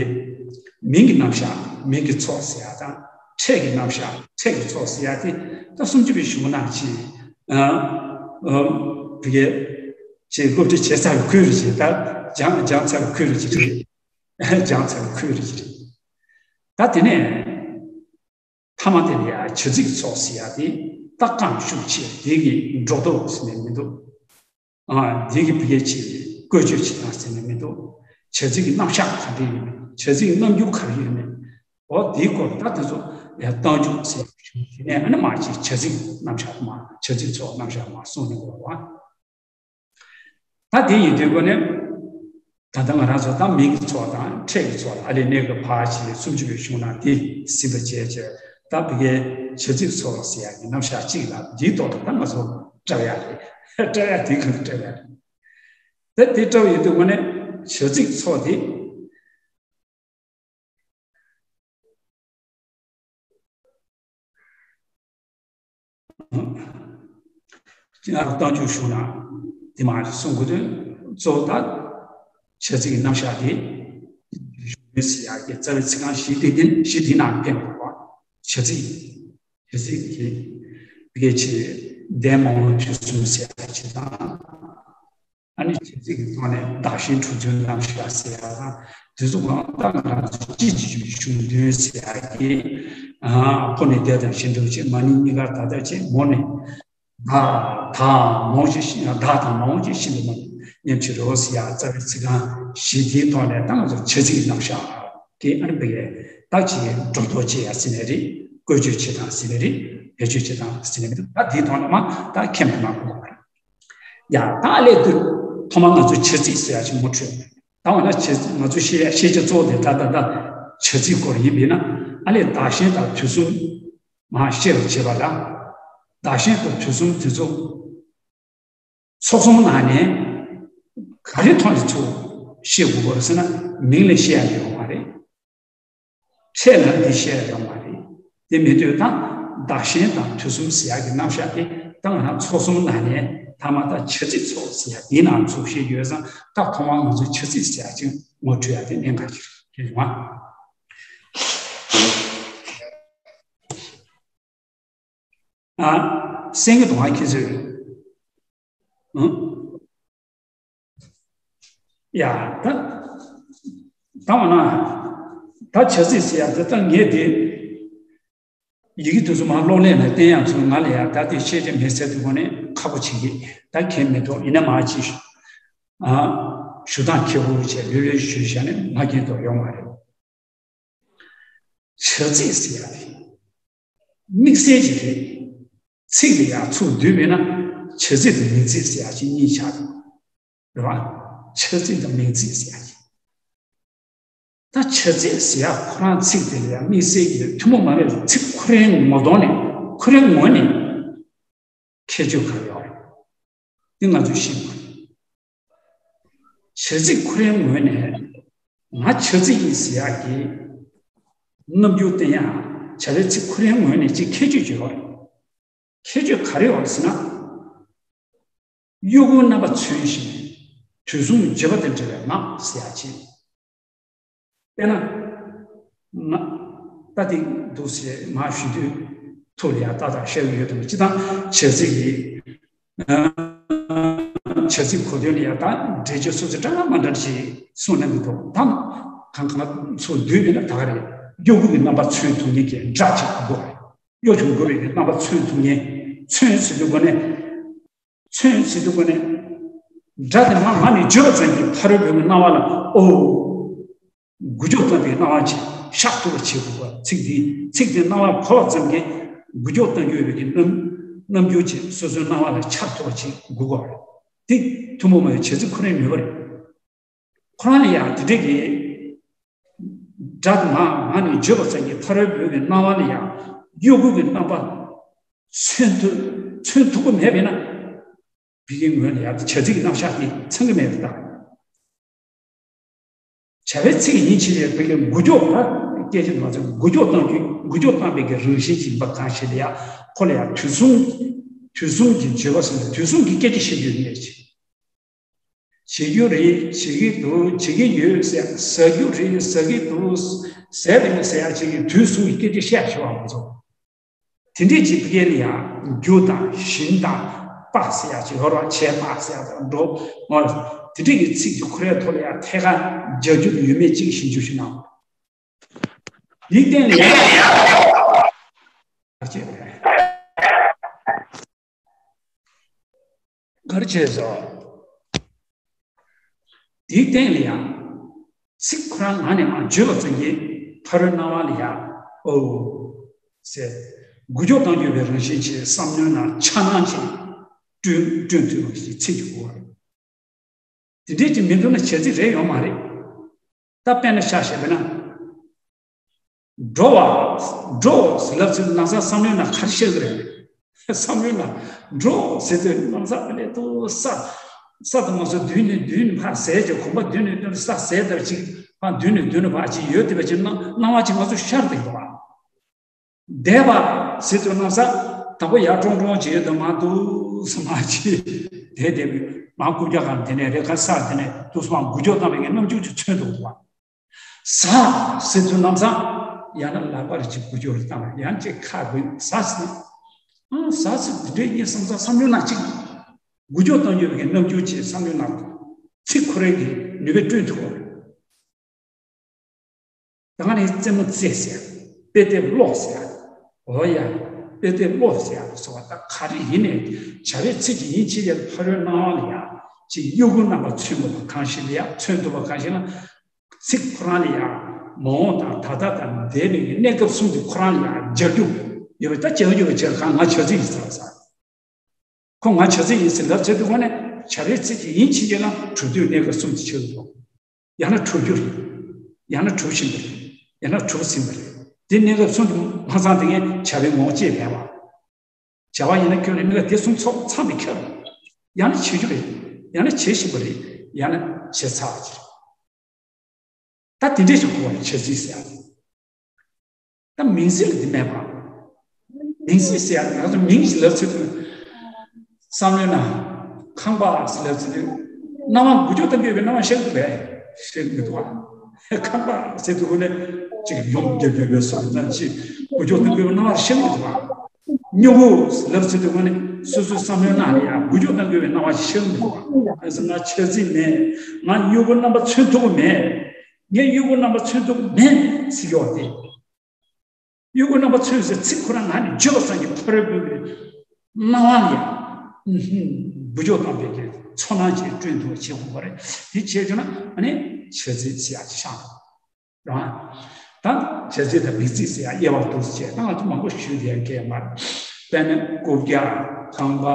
མིང་གི་རྣམ་གཞག་མིང་གི་ཚོགས་ཟེར་ཡ་དང་། ཕྲད་ཀྱི་རྣམ་གཞག་ཕྲད་ཀྱི་ཚོགས་ཟེར་ཡ་དེ། ད་སུམ་ཅུ་པའི་གཞུང་ནང་ཅིག་ཨ་ཨ་དེ་གའི་ཅིག་སློབ་ཁྲིད་བྱས་ཚར་བའི་ཁུལ་རེད་ཅིག་ད་སྦྱང་སྦྱང་ཚར་བའི་ཁུལ་རེད་ཅིག་རེད། སྦྱང་ཚར་བའི་ཁུལ་རེད་ཅིག་རེད། ད་དེ་ནས་མཐའ་མ་དེ་ལ་ཡ་བྱ་ཚིག་ཚོགས་ཟེར་ཡ་དེ། ད་རྐང་ཤུགས་ཆེ་དེ་གི་སྒྲོ་འདོགས་ཟེར་ནས་མི་འདུག་ཨ་དེ་གི་བི་གའི་ཆེ་བཀོལ་སྤྱོད་བྱེད་སྟངས་ཟེར་ནས་མི་འདུག་བྱ་ཚིག་གི་རྣམ་གཞག་ག་རེ་ཡོད་མེད། བྱ་ཚིག་གི་རྣམ་འགྱུར་ག་རེ་ཡོད་མེད། འོ་དེའི་སྐོར་ད་དེ་ཚོ་ཡ་རྟགས་འཇུག་ཟེར་ཡ་ཞིག་དེ་ནས་ཨ་ནི་མར་ཅིག་བྱ་ཚིག་རྣམ་གཞག་མར། བྱ་ཚིག་ཚོགས་རྣམ་གཞག་མར་གསུངས་ནས་འགྲོ་བ། ད་དེ་ཡིན་དུས་སྒོ་ནས། ད་ལྟ་ང་རང་ཚོ་ད་མིང་གི་ཚོགས་དང་ཕྲད་ཀྱི་ཚོགས་ལ་ཨ་ལས་གནས་གི་ཕར་ཞིག་སུམ་ཅུ་པའི་གཞུང་ནང་དེ་ཟིན་པ་བྱས་བྱས། ད་བི་གའི་བྱ་ཚིག་ཚོགས་ཟེར་ཡ་གི་རྣམ་གཞག་གཅིག་ལ། འདིའི་ཐོག་ལ་ད་ང་ཚོ་འཁྲབ་ཡ་རེད། འཁྲབ་ཡ་དེ་གང་འཁྲབ་ཡ་རེད། ད་དེ་འཁྲབ་ཡོད་དུས་སྒོ་ནས་བྱ་ཚིག་ཚོགས་དེ། རྟགས་འཇུག་གཞུང་ནང་དེ་མར་གསུང་དགོས་དོན་གཙོ་བོ་ད་བྱ་ཚིག་གི་རྣམ་གཞག་དེ། གཞུང་ཡོན་ཟེར་ཡག་གི་རྩ་བའི་ཚིག་རྐང་བཞི་དེ་དེ་བཞི་དེའི་ནང་ཕན་པ། བྱ་ཚིག་བྱ་ཚིག་གི་བི་གའི་ཆེ་བདེན་མ་འོངས་དུས་གསུམ་ཟེར་ཡག་ཅིག་དང་། ཨ་ནི་བྱ་ཚིག་གི་ཐོག་ནས་བདག་གཞན་གྲུབ་ཚུལ་རྣམ་གཞག་ཟེར་ཡག་དང་། དེ་ཚོ་གང་ལྟར་ང་རང་ཚོ་སྤྱི་སྤྱི་ཆོས་ཀྱི་གཞུང་དོན་ཟེར་ཡག་གི། ཨ་ཁོ་ནས་འདས་དང་གཞན་འགྲོ་བྱེད། མ་ནིང་གཉིས་ཀར་ད་ལྟར་བྱེད། མོ་ནས་བདག་བདག་མ་འོངས་ཅིག་ཤི། བདག་དང་མ་འོངས་ཅིག་ཤི་འདུག་མ་ནི་མཉམ་བྱེད་རོ་ཟེར་ཡག་རྩ་བའི་ཚིག་རྐང་བཞི་དེའི་ཐོག་ནས་ད་ང་ཚོ་བྱ་ཚིག་གི་རྣམ་གཞག་གི་ཨ་ནི་བི་གའི་ད་ཅིག་སྒྲོ་འདོགས་བཅད་ཡག་ཟེར་ནའི་རེད། བཀོལ་སྤྱོད་བྱེད་སྟངས་ཟེར་ནའི་རེད། བེད་སྤྱོད་བྱེད་སྟངས་ཟེར་ནའི་མི་འདུག་ད་དེའི་ཐོག་ནས་མ་ད་མཁྱེན་པ་གནང་དགོས་པ་རེད། ཡ། ད་ཨ་ལས་དུ་ཐོག་མར་ང་ཚོ་བྱ་ཚིག་ཟེར་ཡག་ཅིག་ངོ་འཕྲོད། ད་འོ་ན་བྱ་ང་ཚོ་བཤད་ཡག་ཤེས་བྱ་གཙོ་བོ་དེ་ད་ད་ད་བྱ་ཚིག་སྐོར་ཡིན་པས་ན། ཨ་ལས་བདག་གཞན་དང་དུས་གསུམ་མར་བཤད་པར་བྱེད་པ་ལ། བདག་གཞན་དང་དུས་གསུམ་དེ་ཚོ་ཚོགས་གསུམ་ནང་ནས་ག་རེ་ཐོག་ནས་ཚུར་བཤད་དགོས་པ་རེད་ཟེར་ན། མིང་ལ་བཤད་ཡག་ཡོད་མ་རེད། ཕྲད་ལ་འདི་བཤད་ཡོད་མ་རེད། དེ་མེད་དུས་ད་བདག་གཞན་དང་དུས་གསུམ་ཟེར་ཡག་གི་རྣམ་གཞག་དེ་ད་ང་རང་ཚོགས་གསུམ་ནང་ནས་ཐ་མ་ད་བྱ་ཚིག་ཚོགས་ཟེར་ཡག་དེའི་ནང་ཚུར་བཤད་ཡོད་ཙང་། ད་ཐོག་མར་ང་ཚོ་བྱ་ཚིག་ཟེར་ཡག་ཅིག་ངོ་འཕྲོད་ཡག་དེ་གནད་འགག་ཅིག་རེད་བ། ཨ། སེང་གེ་དོང་ཁ་ཁྱེད་ཚོས། ཨང་། ཡ། ད་ད་འོ་ན་ད་བྱ་ཚིག་ཟེར་ཡག་དེ་ད་ངས་དེ་ཡི་གེ་དེ་ཚོ་མར་གློག་ཀླད་ནང་བསྟན་ཡག་ཚོ་ང་ལ་ཡ་ད་དེ་ཤེས་བྱ་མེད་ཚད་དུ་གོ་ནས་ཁག་པོ་བྱེད་ཀྱི། ད་མཁྱེན་མི་འདུག་ཡིན་ན་མ་ཅིག་ཨ་ཞུ་སྟངས་ཁེ་པོ་བྱས་ལྷོད་ལྷོད་ཞུས་བཞག་ནས་མ་མཁྱེན་དོགས་ཡོང་མ་རེད། བྱ་ཚིག་ཟེར་ཡག་དེ་དམིགས་བསལ་ཅིག་རེད། ཚིག་ལ་ཡ་ཚུར་བསྡུས་པས་ན་བྱ་ཚིག་དང་མིང་ཚིག་ཟེར་ཡག་ཅིག་གཉིས་ཆགས་འདུག་རེད་བ། བྱ་ཚིག་དང་མིང་ཚིག་ཟེར་ཡག་ཅིག་ད་བྱ་ཚིག་ཟེར་ཡག་ཁོ་རང་ཚིག་དེ་ལ་ཡ་དམིགས་བསལ་གྱི་ཐུན་མོང་མ་ཡིན་པའི་ཚིག་ཁོ་རའི་ངོ་གདོང་ནས། ཁོ་རའི་ངོས་ནས་ཁྱད་ཆོས་ག་རེ་ཡོད་རེད། འདི་ང་ཚོས་ཤེས་དགོས་རེད། བྱ་ཚིག་ཁོ་རའི་ངོས་ནས་ང་བྱ་ཚིག་ཡིན་ཟེར་ཡག་གི་རྣམ་འགྱུར་བསྟན་ཡག་བྱ་བའི་ཚིག་ཁོ་རའི་ངོས་ནས་ཅིག་ཁྱད་ཆོས་ཅིག་ཡོད་རེད། ཁྱད་ཆོས་ག་རེ་ཡོད་རེད་ཟེར་ན། གཡོ་འགུལ་རྣམ་པ་མཚོན་ཞིང་། དུས་གསུམ་བརྗོད་པ་དང་བྲལ་བའི་ངག་ཟེར་ཡག་ཅིག་དཔེར་ན། ང་ད་དེ་འདུག་ཟེར་མར་ཞུ་དུས་ཐུགས་ལ་ཡ་ཏག་ཏག་ཤར་གྱི་ཡོད་དམ། སྤྱིར་བཏང་བྱ་ཚིག་གི་ཨ་བྱ་ཚིག་གོ་དོན་ལ་ཡ་ད་འགྲེལ་བརྗོད་སོ་སོས་འདྲ་མ་འདྲ་ཞིག་གསུངས་གནང་གི་འདུག་དང་གང་གང་ཚུར་བསྡུས་པས་ན་ད་ག་རེ། གཡོ་འགུལ་གྱི་རྣམ་པ་མཚོན་ཐུབ་མཁན་གྱི་སྒྲ་ཅིག་དགོས་པ་རེད། གཡོ་བྱུང་དགོས་པའི་རྣམ་པ་མཚོན་ཐུབ་མཁན། མཚོན་ཟེར་དུས་སྒོ་ནས། མཚོན་ཟེར་དུས་སྒོ་ནས། སྒྲ་དེ་མར་ངག་ནས་བརྗོད་པ་ཙམ་གྱིས་ཕ་རོལ་པོའི་སྣང་བ་ལ། ཨོ། འགུལ་སྐྱོད་བཏང་བའི་སྣང་བ་ཅིག་ཤར་ཐུབ་པ་བྱེད་དགོས་པ། ཚིག་འདི་ཚིག་དེ་རྣ་བར་གོ་བ་ཙམ་གྱིས་འགུལ་སྐྱོད་གཏང་རྒྱུ་ཡོད་པའི་གི་རྣམ་རྣམ་འགྱུར་ཅིག་སོ་སོའི་རྣ་བ་ལ་འཆར་ཐུབ་པ་ཅིག་དགོས་པ་རེད། དེ་ཐུན་མོང་མ་ཡིན་པའི་བྱ་ཚིག་ཁོ་རའི་ནུས་པ་རེད། ཁོ་རང་ལ་ཡང་དེ་འདྲས་ཀྱི་སྒྲ་དེ་མར་ངག་ནས་བརྗོད་པ་ཙམ་གྱིས་ཕ་རོལ་པོའི་སྣང་བ་ལ་ཡང་གཡོ་འགུལ་གྱི་རྣམ་པ་མཚོན་ཐུབ་མཚོན་ཐུབ་ཀྱི་མེད་པས་ན། བི་གའི་ངོས་ལ་ཡང་བྱ་ཚིག་གི་རྣམ་གཞག་དེ་ཚང་གི་མེད་པ་དང་། བྱ་བའི་ཚིག་ཡིན་ཕྱིན་ཆད་ཕ་གིའི་འགུལ་སྐྱོད་ལ་སྐད་ཆ་མ་ཚོད་འགུལ་སྐྱོད་གཏོང་རྒྱུ་འགུལ་སྐྱོད་གཏོང་པའི་གི་རང་བཞིན་ཅིག་ཡིན་པ་གང་ཞིག་ལ་ཡང་ཁོ་ལ་ཡང་དུས་གསུམ་དུས་གསུམ་གྱི་བརྗོད་པ་ཟེར་ན་དུས་གསུམ་གྱི་སྐད་ཆ་བཤད་རྒྱུ་ཡིན་ཅིག་བྱེད་རྒྱུ་རེད། བྱེད་ཀྱི་འདུག་བྱེད་ཀྱི་ཡོད་ཟེར། ཟ་རྒྱུ་རེད། ཟ་གི་འདུག་ཟས་རེད་ཟེར་ཡ་ཅིག་གི་དུས་གསུམ་གྱི་སྐད་ཆ་བཤད་ཤེས་པ་མ་ཚོ། དེ་འདྲས་ཀྱི་ཕ་གི་ལ་ཡང་རྒྱུ་དང་ཞིང་དང་པ་ཟེར་ཡ་ཅིག་ཡོད་རེད་བ། བྱས་པ་ཟེར་ཡ་དང་འགྲོ་འོ་དེ་འདྲས་ཀྱི་ཚིག་གི་ཁོ་རའི་ཐོག་ལ་ཡང་ཐད་ཀར་སྦྱར་རྒྱུ་ཡོད་མེད་ཅིག་ཞིབ་འཇུག་ཞིག་གནང་། འདིའི་སྟེང་ལ་ཡང་། གར་བྱས་སོ། དེའི་སྟེང་ལ་ཡང་། ཚིག་ཁོ་རང་ངག་ནས་མར་བརྗོད་པ་ཙམ་གྱིས་ཕ་རོལ་སྣང་བ་ལ་ཡང་ཨོ། ཟེར། འགུལ་སྐྱོད་གཏང་རྒྱུ་བའི་རང་བཞིན་གྱིས་བསམ་བློའི་ནང་འཆར་སྣང་ཅིག་བསྐྲུན་བསྐྲུན་ཐུབ་པ་ཞིག་ཚིག་གི་གོ་བ་རེད། དེ་འདྲས་ཀྱི་མི་འདུག་ན་བྱ་ཚིག་རེད་ཡོད་མ་རེད། ད་དཔེར་ན་ཆ་བཞག་པ་ན། འགྲོ་བ། འགྲོ་ཟེར་ལབ་ཚེ་ལམ་སང་བསམ་བློའི་ནང་ག་རེ་ཤར་གི་རེད། བསམ་བློའི་ནང་འགྲོ་ཟེར་དུས་ལམ་སང་ཨ་ལས་དུ་ས། ས་དུ་མ་སོ་མདུན་ནས་མདུན་ནས་ཕར་ཟེར་གྱི་གོམ་པ་མདུན་ནས་མདུན་ནས་ས་ཟེར་ལྟ་བུ་ཅིག་ཕར་མདུན་ནས་མདུན་ནས་ཕར་ཅིག་ཡོད་དེ་བ་ཅིག་སྣང་སྣང་བ་ཅིག་ང་ཚོ་ཤར་དུ་ཡོད་པ། བསྡད་པ་ཟེར་དུས་ལམ་སང་དང་པོ་ཡར་ཀྲོང་ཀྲོང་བྱེད་དུ་མ་འདུག་སེ་མ་ཅིག་བསྡད་བསྡད་པའི་མ་རྐུབ་བཀྱག་གང་དེ་ནས་རེ་ཁ་ས་དེ་ནས་དུ་སུ་མ་འགུལ་སྐྱོད་བཏང་བའི་རྣམ་འགྱུར་ཅིག་མཚོན་འདུག་པ། ཟ་ཟེར་དུས་ལམ་སང་ཡང་ན་ལག་པ་རེ་ཅིག་འགུལ་སྐྱོད་རེ་བཏང་བ་ཡང་ཅིག་ཁ་འགུལ་ཟ་ཟེར། ཨང་ཟ་ཟེར་འདི་འདྲའི་ཡིན་བསམ་ས་བསམ་བློའི་ནང་ཅིག་འགུལ་སྐྱོད་གཏོང་རྒྱུ་བའི་རྣམ་འགྱུར་ཅིག་བསམ་བློའི་ནང་ཚིག་ཁོ་རའི་གི་ནུས་པས་བསྐྲུན་ཐུབ་པ་རེད། ད་ང་ནི་རྩེད་མོ་རྩེ་ཟེར། དཔེ་དེབ་ཀློག་ཟེར། འོ་ཡ། དཔེ་དེབ་ཀློག་ཟེར་ཡ་སོགས་པ་ད་ག་རེ་ཡིན་ནས་བྱ་བའི་ཚིག་ཅིག་ཡིན་ཕྱིན་ཆད་ཕ་རོལ་སྣང་བ་ལ་ཡ་ཅིག་དབྱུ་གུ་རྣམ་པ་མཚོན་དགོས་པ་གང་ཞིག་ལ་ཡ་མཚོན་ཐུབ་པ་གང་ཞིག་ལ། ཚིག་ཁོ་རང་ལ་ཡང་མ་འོངས་དང་ད་ལྟ་དང་འདས་པའི་གནས་སྐབས་གསུམ་གྱི་ཁོ་རང་ལ་ཡང་སྦྱར་རྒྱུ་ཡོད་པ་ད་སྦྱར་རྒྱུ་བའི་ཕྱིར་གང་ང་བྱ་ཚིག་ཡིན་ཟེར་བ་ཟེར། ཁོ་ང་བྱ་ཚིག་ཡིན་ཟེར་ལབ་བྱེད་དུས་ཁོ་ནས་བྱ་བའི་ཚིག་ཅིག་ཡིན་ཕྱིན་ཆད་ལ་གྲུབ་དུས་གནས་སྐབས་གསུམ་གྱི་ཕྱིར་དུ། ཡང་ན་གྲུབ་རྒྱུ་རེད། ཡང་ན་གྲུབ་བཞིན་པ་རེད། ཡང་ན་གྲུབ་ཟིན་པ་རེད། དེ་གནས་སྐབས་གསུམ་དུ་མ་ཚང་དེ་ངས་བྱ་བའི་ངོ་བོ་བཅས་མེད་པ། བྱ་བ་ཡིན་ན་ཁྱོད་ནས་མི་ལ་དེ་གསུམ་ཚོགས་ཚང་བའི་ཁྱོད། ཡང་ན་བྱེད་རྒྱུ་རེད། ཡང་ན་བྱེད་བཞིན་པ་རེད། ཡང་ན་བྱེད་ཚར་བ་ཅིག་རེད། ད་དེ་འདྲས་ཀྱི་གོ་བ་ལ་བྱ་ཚིག་ཟེར་ཡ། ད་མིང་ཚིག་ལ་དེ་མེད་པ། མིང་ཚིག་ཟེར་ཡ་ང་ཚོ་མིང་ཞིག་ལབ་ཚེ་དུས། བསམ་བློའི་ནང་། ཁང་པ་ཟེར་ལབ་ཚེ་དུས། སྣང་བ་འགུལ་སྐྱོད་དང་འགལ་བའི་སྣང་བ་ཤར་གི་འདུག་པས། ཤར་གི་མི་འདུག་པ། ཁང་པ་ཟེར་དུས་ཁོ་ནས་ཅིག་ཡོང་རྒྱབ་རྒྱབ་པའི་སོགས་ཙམ་ཅིག་འགུལ་སྐྱོད་དང་འགལ་བའི་སྣང་བ་ཤར་གི་འདུག་པ། སྨྱུ་གུ་ལབ་ཚེ་དུས་ཁོ་ནས་སོ་སོའི་བསམ་བློའི་ནང་ལ་ཡང་འགུལ་སྐྱོད་དང་འགལ་བའི་སྣང་བ་ཞིག་ཤར་གི་མི་འདུག་པ། གང་ཟེར་ང་བྱ་ཚིག་མེད། ང་སྨྱུ་གུ་རྣམ་པ་མཚོན་ཐུབ་ཀྱི་མེད། ངས་སྨྱུ་གུ་རྣམ་པ་མཚོན་ཐུབ་ཀྱི་མེད་ཟེར་གྱི་ཡོད་དེ། སྨྱུ་གུ་རྣམ་པ་མཚོན་ཟེར་ཚིག་ཁོ་རང་ངག་ནས་བརྗོད་པ་ཙམ་གྱིས་ཕ་རོལ་པོའི་སྣང་བ་ལ་ཡང་འགུལ་སྐྱོད་བཏང་བའི་གི་ཚོར་སྣང་ཅིག་བསྐྲུན་ཐུབ་པ་བྱེད་དགོས་པ་རེད། དེ་བྱས་བྱུང་ན་ཨ་ནི་བྱ་ཚིག་ཟེར་ཡག་ཅིག་ཤར་འགྲོ། རང་། ད་བྱ་ཚིག་དང་མིང་ཚིག་ཟེར་ཡག་དབྱེ་བ་འདུག་ཟེར་བྱས་ད་ང་ཚོ་མང་པོ་ཞུས་བསྡད་མཁན་མ་རེད། དཔེར་ན་རྐུབ་བཀྱག་ཁང་པ།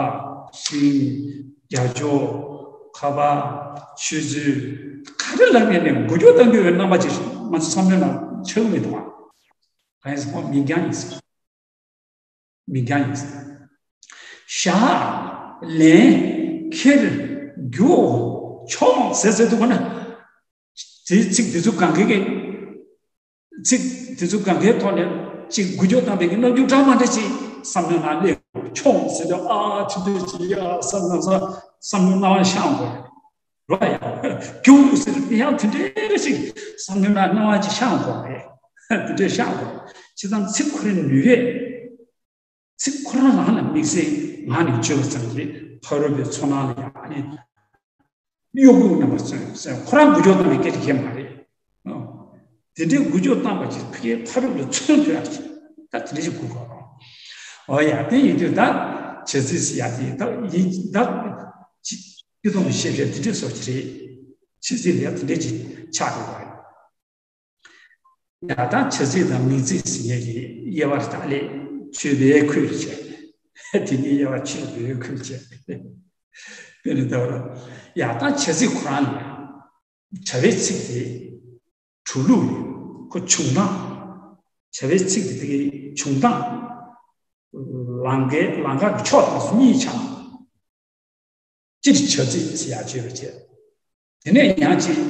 ཤིང་། རྒྱ་ཅོག་ཁ་པར། ཆུ་ཚོད། ག་རེ་ལབ་ནས་ནས་འགུལ་སྐྱོད་གཏང་རྒྱུ་ཡོད་རྣམ་པ་ཅིག་ང་ཚོ་བསམ་བློའི་ནང་ཆགས་མི་འདུག་བ། གང་ཡིན་ཟེར་ན་མིང་རྐྱང་ཡིན་ཟེར། མིང་རྐྱང་ཡིན་ཟེར། བཞག་ལེན། ཁྱེར། རྒྱུག་ཆོག་ཟེར་ཟེར་དུས་ཁོ་ན། དེའི་ཚིག་དེ་ཚོ་གང་གའི་གི། ཚིག་དེ་ཚོ་གང་གའི་ཐོག་ནས་ཅིག་འགུལ་སྐྱོད་བཏང་བའི་གི་རྣམ་འགྱུར་འདྲ་མ་འདྲ་ཅིག་བསམ་བློའི་ནང་སླེབས་ཆོག་ཟེར་དུས་ཨ་ཆུ་ཚོད་ཅིག་ཡ་བསམ་བློ་བསམ་བློའི་སྣང་བ་ཤར་འགྲོ། རོ་ཡ། རྒྱུག་ཟེར་ཡང་དེ་འདྲའི་ཞིག་བསམ་བློའི་ནང་སྣང་བ་ཅིག་ཤར་འགྲོ་རེད། དེ་འདྲའི་ཤར་འགྲོ། བྱས་ཙང་ཚིག་ཁོ་རའི་ནུས་པས། ཚིག་ཁོ་རང་རང་ལ་དམིགས་བསལ་ངག་ནས་བརྗོད་པ་ཙམ་གྱིས་ཕ་རོལ་པོའི་ཚོར་སྣང་ལ་ཡང་ནི། གཡོ་འགུལ་རྣམ་པར་མཚོན་ཟེར་ཁོ་རང་འགུལ་སྐྱོད་བཏང་བའི་སྐད་ཆ་གང་མ་རེད། དེ་འདྲའི་འགུལ་སྐྱོད་བཏང་བ་ཅིག་ཕ་གིའི་ཕ་རོལ་ལ་མཚོན་ཐུབ་ཡག་ཅིག་ད་དེ་འདྲ་ཞིག་དགོས་པ་རེད། འོ་ཡ་དེ་ཡིན་དུས་ད་བྱ་ཚིག་ཟེར་ཡག་དེ་ད་ཡིན་ད་སྤྱི་སྤྱི་སྟོང་ནས་བཤད་བཤད་དེ་འདྲའི་བཟོ་ཅིག་རེད། བྱ་ཚིག་ལ་ཡང་དེ་འདྲའི་ཅིག་ཆགས་འགྲོ་བ་རེད། ཡང་ད་བྱ་ཚིག་དང་མིང་ཚིག་ཟེར་མཁན་གྱི་དབྱེ་བ་ད་ལས་ཆོས་པའི་ཁུལ་བྱས། དེ་ནི་དབྱེ་བ་ཆོས་པའི་ཁུལ་བྱས། དེ་ནི་ད་བར་ཡང་ད་བྱ་ཚིག་ཁོ་རང་ལ་བྱ་བའི་ཚིག་དེ་གྲུབ་ལུགས་ཁོ་བྱུང་སྟངས། བྱ་བའི་ཚིག་དེ་དེ་གའི་བྱུང་སྟངས། ལང་ཀའི་ལང་ཀ་གི་ཕྱོགས་དང་གཉིས་ཆགས། སྤྱིར་བྱ་ཚིག་ཟེར་ཡག་བརྗོད་པ་བྱས། དེ་ནས་ཡང་ཅིག་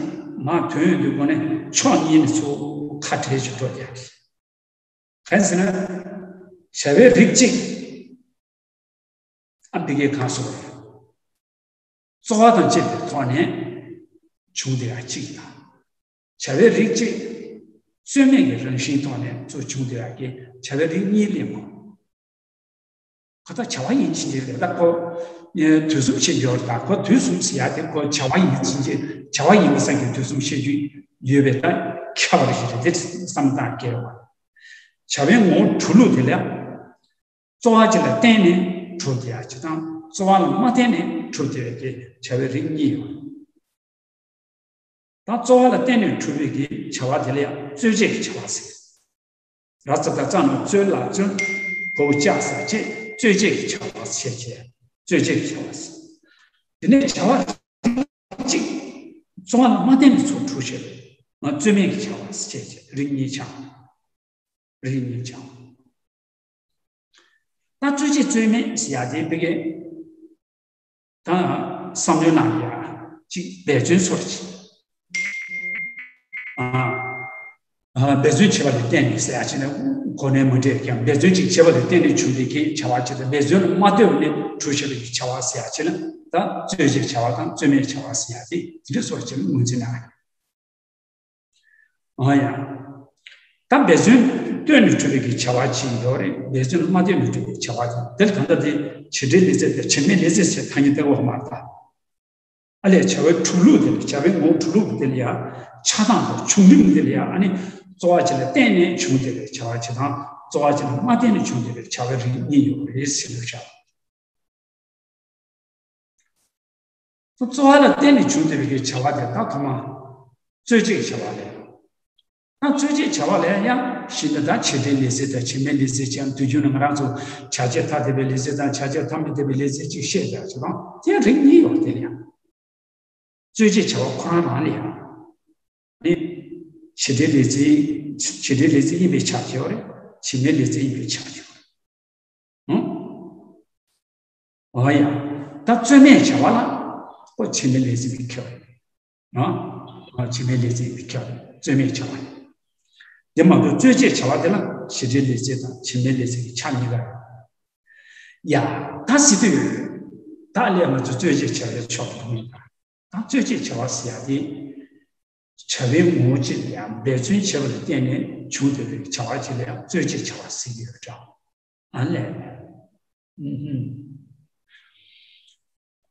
མར་ཐོན་ཡོང་དུས་སྒོ་ནས་ཕྱོགས་གཉིས་ནས་ཚུར་ཁ་བྲལ་ཞིག་འགྲོ་བསྡད་ཡ་རེད། གང་ཟེར་ན། བྱ་བའི་རིགས་གཅིག་ཨ་འདི་གའི་གང་སོགས་རེད། རྩོལ་བ་དང་བཅས་པའི་ཐོག་ནས་བྱུང་བསྡད་ཡ་གཅིག་དང་། བྱ་བའི་རིགས་གཅིག་རྩོལ་མེད་ཀྱི་རང་བཞིན་ཐོག་ནས་ཚུར་བྱུང་བསྡད་ཡ་གི་བྱ་བའི་རིགས་གཉིས་སླེབས་མོད། ཁོ་ད་བྱ་བ་ཡིན་ཕྱིན་ཆད་རེད། ད་ཁོ་དུས་གསུམ་ཤེས་རྒྱུ་རེད། ད་ཁོ་དུས་གསུམ་ཟེར་ཡ་དེ་ཁོ་བྱ་བ་ཡིན་ཕྱིན་ཆད། བྱ་བ་ཡིན་པ་སང་གི་དུས་གསུམ་ཤེས་རྒྱུ་ཡོད་པའི་ད་ཁྱད་པར་ཞིག་རེད། དེ་བསམ་སྟངས་སྐྱེ་བ། བྱ་བའི་ངོ་བོ་གྲུབ་ལུགས་དེ་ལ། རྩོལ་བ་གཅིག་ལ་བརྟེན་ནས་གྲུབ་བསྡད་ཡ་གཅིག་དང་། རྩོལ་བ་ལ་མ་བརྟེན་ནས་གྲུབ་བསྡད་ཡ་གི་བྱ་བའི་རིགས་གཉིས་ཡོད། ད་རྩོལ་བ་ལ་བརྟེན་ནས་གྲུབ་པའི་གི་བྱ་བ་དེ་ལ་ཡང་རྩོལ་བྱེད་ཀྱི་བྱ་བ་ཟེར། ར་ཙ་ད་ཙ་ན་རྩོལ་ལ་རྩོལ། བའོ་ཅ་ས་བཅད། རྩོལ་བྱེད་ཀྱི་བྱ་བ་ཞེས་བྱ། རྩོལ་བྱེད་ཀྱི་བྱ་བ་ཟེར། དེ་ནས་བྱ་བ་གཅིག་རྩོལ་བ་ལ་མ་བརྟེན་ནས་ཚུར་གྲུབ་བྱེད་པའི་ང་རྩོལ་མེད་ཀྱི་བྱ་བ་ཞེས་བྱ། རིགས་གཉིས་ཆགས། རིགས་གཉིས་ཆགས། ད་རྩོལ་བྱེད་རྩོལ་མེད་ཟེར་ཡ་དེ་བི་གེ། ད་བསམ་བློའི་ནང་ཡ་གཅིག་འབད་བརྩོན་ཚོར་གཅིག་ཨ་ཨ་འབད་བརྩོན་བྱེད་པ་ལ་བརྟེན་ནས་ཟེར་ཡ་ཅིག་ནི་གོ་གནས་མ་འདྲ་ཀྱང་། འབད་བརྩོན་ཅིག་བྱེད་པ་ལ་བརྟེན་ནས་བྱུང་བའི་གི་བྱ་བ་ཅིག་དང་། འབད་བརྩོན་ལ་མ་ལྟོས་པ་ནས་གྲུབ་བྱེད་པའི་གི་བྱ་བ་ཟེར་ཡ་ཅིག་ལ། ད་རྩོལ་བྱེད་བྱ་བ་དང་རྩོལ་མེད་བྱ་བ་ཟེར་ཡ་དེ་དེ་འདྲ་སོགས་ཀྱི་ངོས་འཛིན་གནང་། ཨ་ཡ། ད་འབད་བརྩོན་བཏོན་ནས་གྲུབ་པའི་གི་བྱ་བ་ཅིག་ཡོད་རེད། འབད་བརྩོན་མ་བཏོན་ནས་གྲུབ་པའི་བྱ་བ་ཅིག་དེ་ལ་ད་ལྟ་དེ་བྱེད་འབྲེལ་ལས་ཚིག་དང་བྱེད་མེད་ལས་ཚིག་ཟེར་ཐ་སྙད་བཏགས་པ་མ་རེད་ད། ཨ་ལས་བྱ་བའི་གྲུབ་ལུགས་དེ་ལ། བྱ་བའི་ངོ་བོ་གྲུབ་ལུགས་དེ་ལ་ཡ། ཆགས་སྡང་དང་བྱུང་རིམ་དེ་ལ་ཡ། ཨ་ནི་རྩོལ་བ་ཅིག་ལ་བརྟེན་ནས་བྱུང་བསྡད་པའི་བྱ་བ་ཅིག་དང་། རྩོལ་བ་ཅིག་ལ་མ་བརྟེན་ནས་བྱུང་བསྡད་པའི་བྱ་བའི་རིགས་གཉིས་ཡོད་རེད་ཟེར་ལབ་བྱ། རྩོལ་བ་ལ་བརྟེན་ནས་བྱུང་བསྡད་པའི་བྱ་བ་དེ་ད་ཐོག་མ་རྩོལ་བྱེད་ཀྱི་བྱ་བ་ལས། ད་རྩོལ་བྱེད་བྱ་བ་ལས་ཡང་གཞན་དུ་ད་བྱེད་འབྲེལ་ལས་ཚིག་དང་བྱེད་མེད་ལས་ཚིག་ཅིག་དུས་རྒྱུན་ནས་ང་རང་ཚོ་བྱ་བྱེད་ཐ་དད་པའི་ལས་ཚིག་དང་བྱ་བྱེད་ཐ་མི་དད་པའི་ལས་ཚིག་ཅིག་བཤད་བཞག་ཅིག་དང་། དེ་རིགས་གཉིས་ཡོད་དེ་ལ་ཡང་། རྩོལ་བྱེད་བྱ་བ་ཁོ་རང་རང་ལ་ཡང་། ནི། བྱེད་འབྲེལ་ལས་ཚིག་བྱེད་འབྲེལ་ལས་ཚིག་ཡིན་པའི་ཆ་བྱེད་པ་རེད། བྱེད་མེད་ལས་ཚིག་ཡིན་པའི་ཆ་བྱེད་པ་རེད། ཨང་། ཨ་ཡ། ད་རྩོལ་མེད་བྱ་བ་ལ། ཁོ་བྱེད་མེད་ལས་ཚིག་གི་ཁྱབ་རེད། ཨང་། ཨ་བྱེད་མེད་ལས་ཚིག་ཡིན་པའི་ཁྱབ་རེད། རྩོལ་མེད་བྱ་བ་ཡིན། དེ་མ་གཏོགས་རྩོལ་བྱེད་བྱ་བ་དེ་ལ་བྱེད་འབྲེལ་ལས་ཚིག་དང་བྱེད་མེད་ལས་ཚིག་གི་ཆ་གཉིས་ཀ་རེད། ཡ། ད་ཟེར་དུས། ད་ལས་ང་ཚོ་རྩོལ་བྱེད་བྱ་བའི་ཕྱོགས་སུ་འགྲོ་གི་ཡིན་ད། ད་རྩོལ་བྱེད་བྱ་བ་ཟེར་ཡ་དེ། བྱ་བའི་ངོ་བོ་ཅིག་ལ་ཡང་འབད་བརྩོན་བྱས་པ་ལ་བརྟེན་ནས་བྱུང་བསྡད་པའི་བྱ་བ་ཅིག་ལ་ཡང་རྩོལ་བྱེད་བྱ་བ་ཟེར་གྱི་ཡོད་འདྲ། ཨ་ལས། ཨུམ་ཧུམ།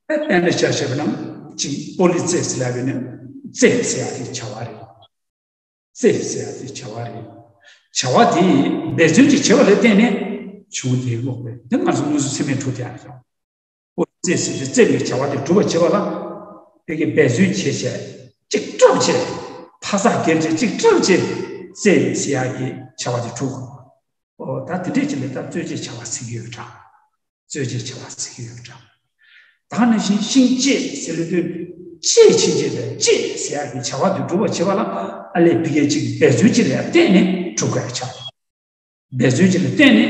དཔེ་དཔེར་ན་ཆ་བཞག་པ་ན་གཅིག་པོ་ལི་ཙེ་ཟེར་ལབ་པ་ནི་ཙེ་ཟེར་ཡ་དེ་བྱ་བ་རེད། ཙེ་ཟེར་ཡ་དེ་བྱ་བ་རེད། བྱ་བ་དེ་འབད་བརྩོན་ཅིག་བྱས་པ་ལ་བརྟེན་ནས་བྱུང་བསྡད་ཀྱི་ཡོད་རེད། འདི་ང་ཚོ་དངོས་སུ་ཚད་མས་གྲུབ་བསྡད་ཡོད་རེད། ཨོ་ཙེ་ཟེར་གྱི་ཙེ་ལས་བྱ་བ་དེ་གྲུབ་པར་བྱེད་པ་ལ། དེ་གི་འབད་བརྩོན་བྱས་བྱས་གཅིག་སྒྲུབ་བྱས། ཕ་ས་སྒེར་བྱས་གཅིག་སྒྲུབ་བྱས། ཙེ་ཟེར་ཡ་གི་བྱ་བ་དེ་གྲུབ་དགོས། ཨོ་ད་དེ་འདྲས་ཀྱི་ལས་ད་རྩོལ་བྱེད་བྱ་བ་ཟེར་གྱི་ཡོད་འདྲ། རྩོལ་བྱེད་བྱ་བ་ཟེར་གྱི་ཡོད་འདྲ། ད་ནང་བཞིན་ཤིང་བཅད་ཟེར་ལེ་དུས། བཅད་ཕྱིན་ཆད་དེ་བཅད་ཟེར་ཡ་གི་བྱ་བ་དེ་གྲུབ་པར་བྱེད་པ་ལ། ཨ་ལས་བི་གེ་གཅིག་འབད་བརྩོན་གཅིག་ལ་ཡང་བརྟེན་ནས་གྲུབ་དགོས་ཡ་ཆགས། འབད་བརྩོན་གཅིག་ལ་བརྟེན་ནས་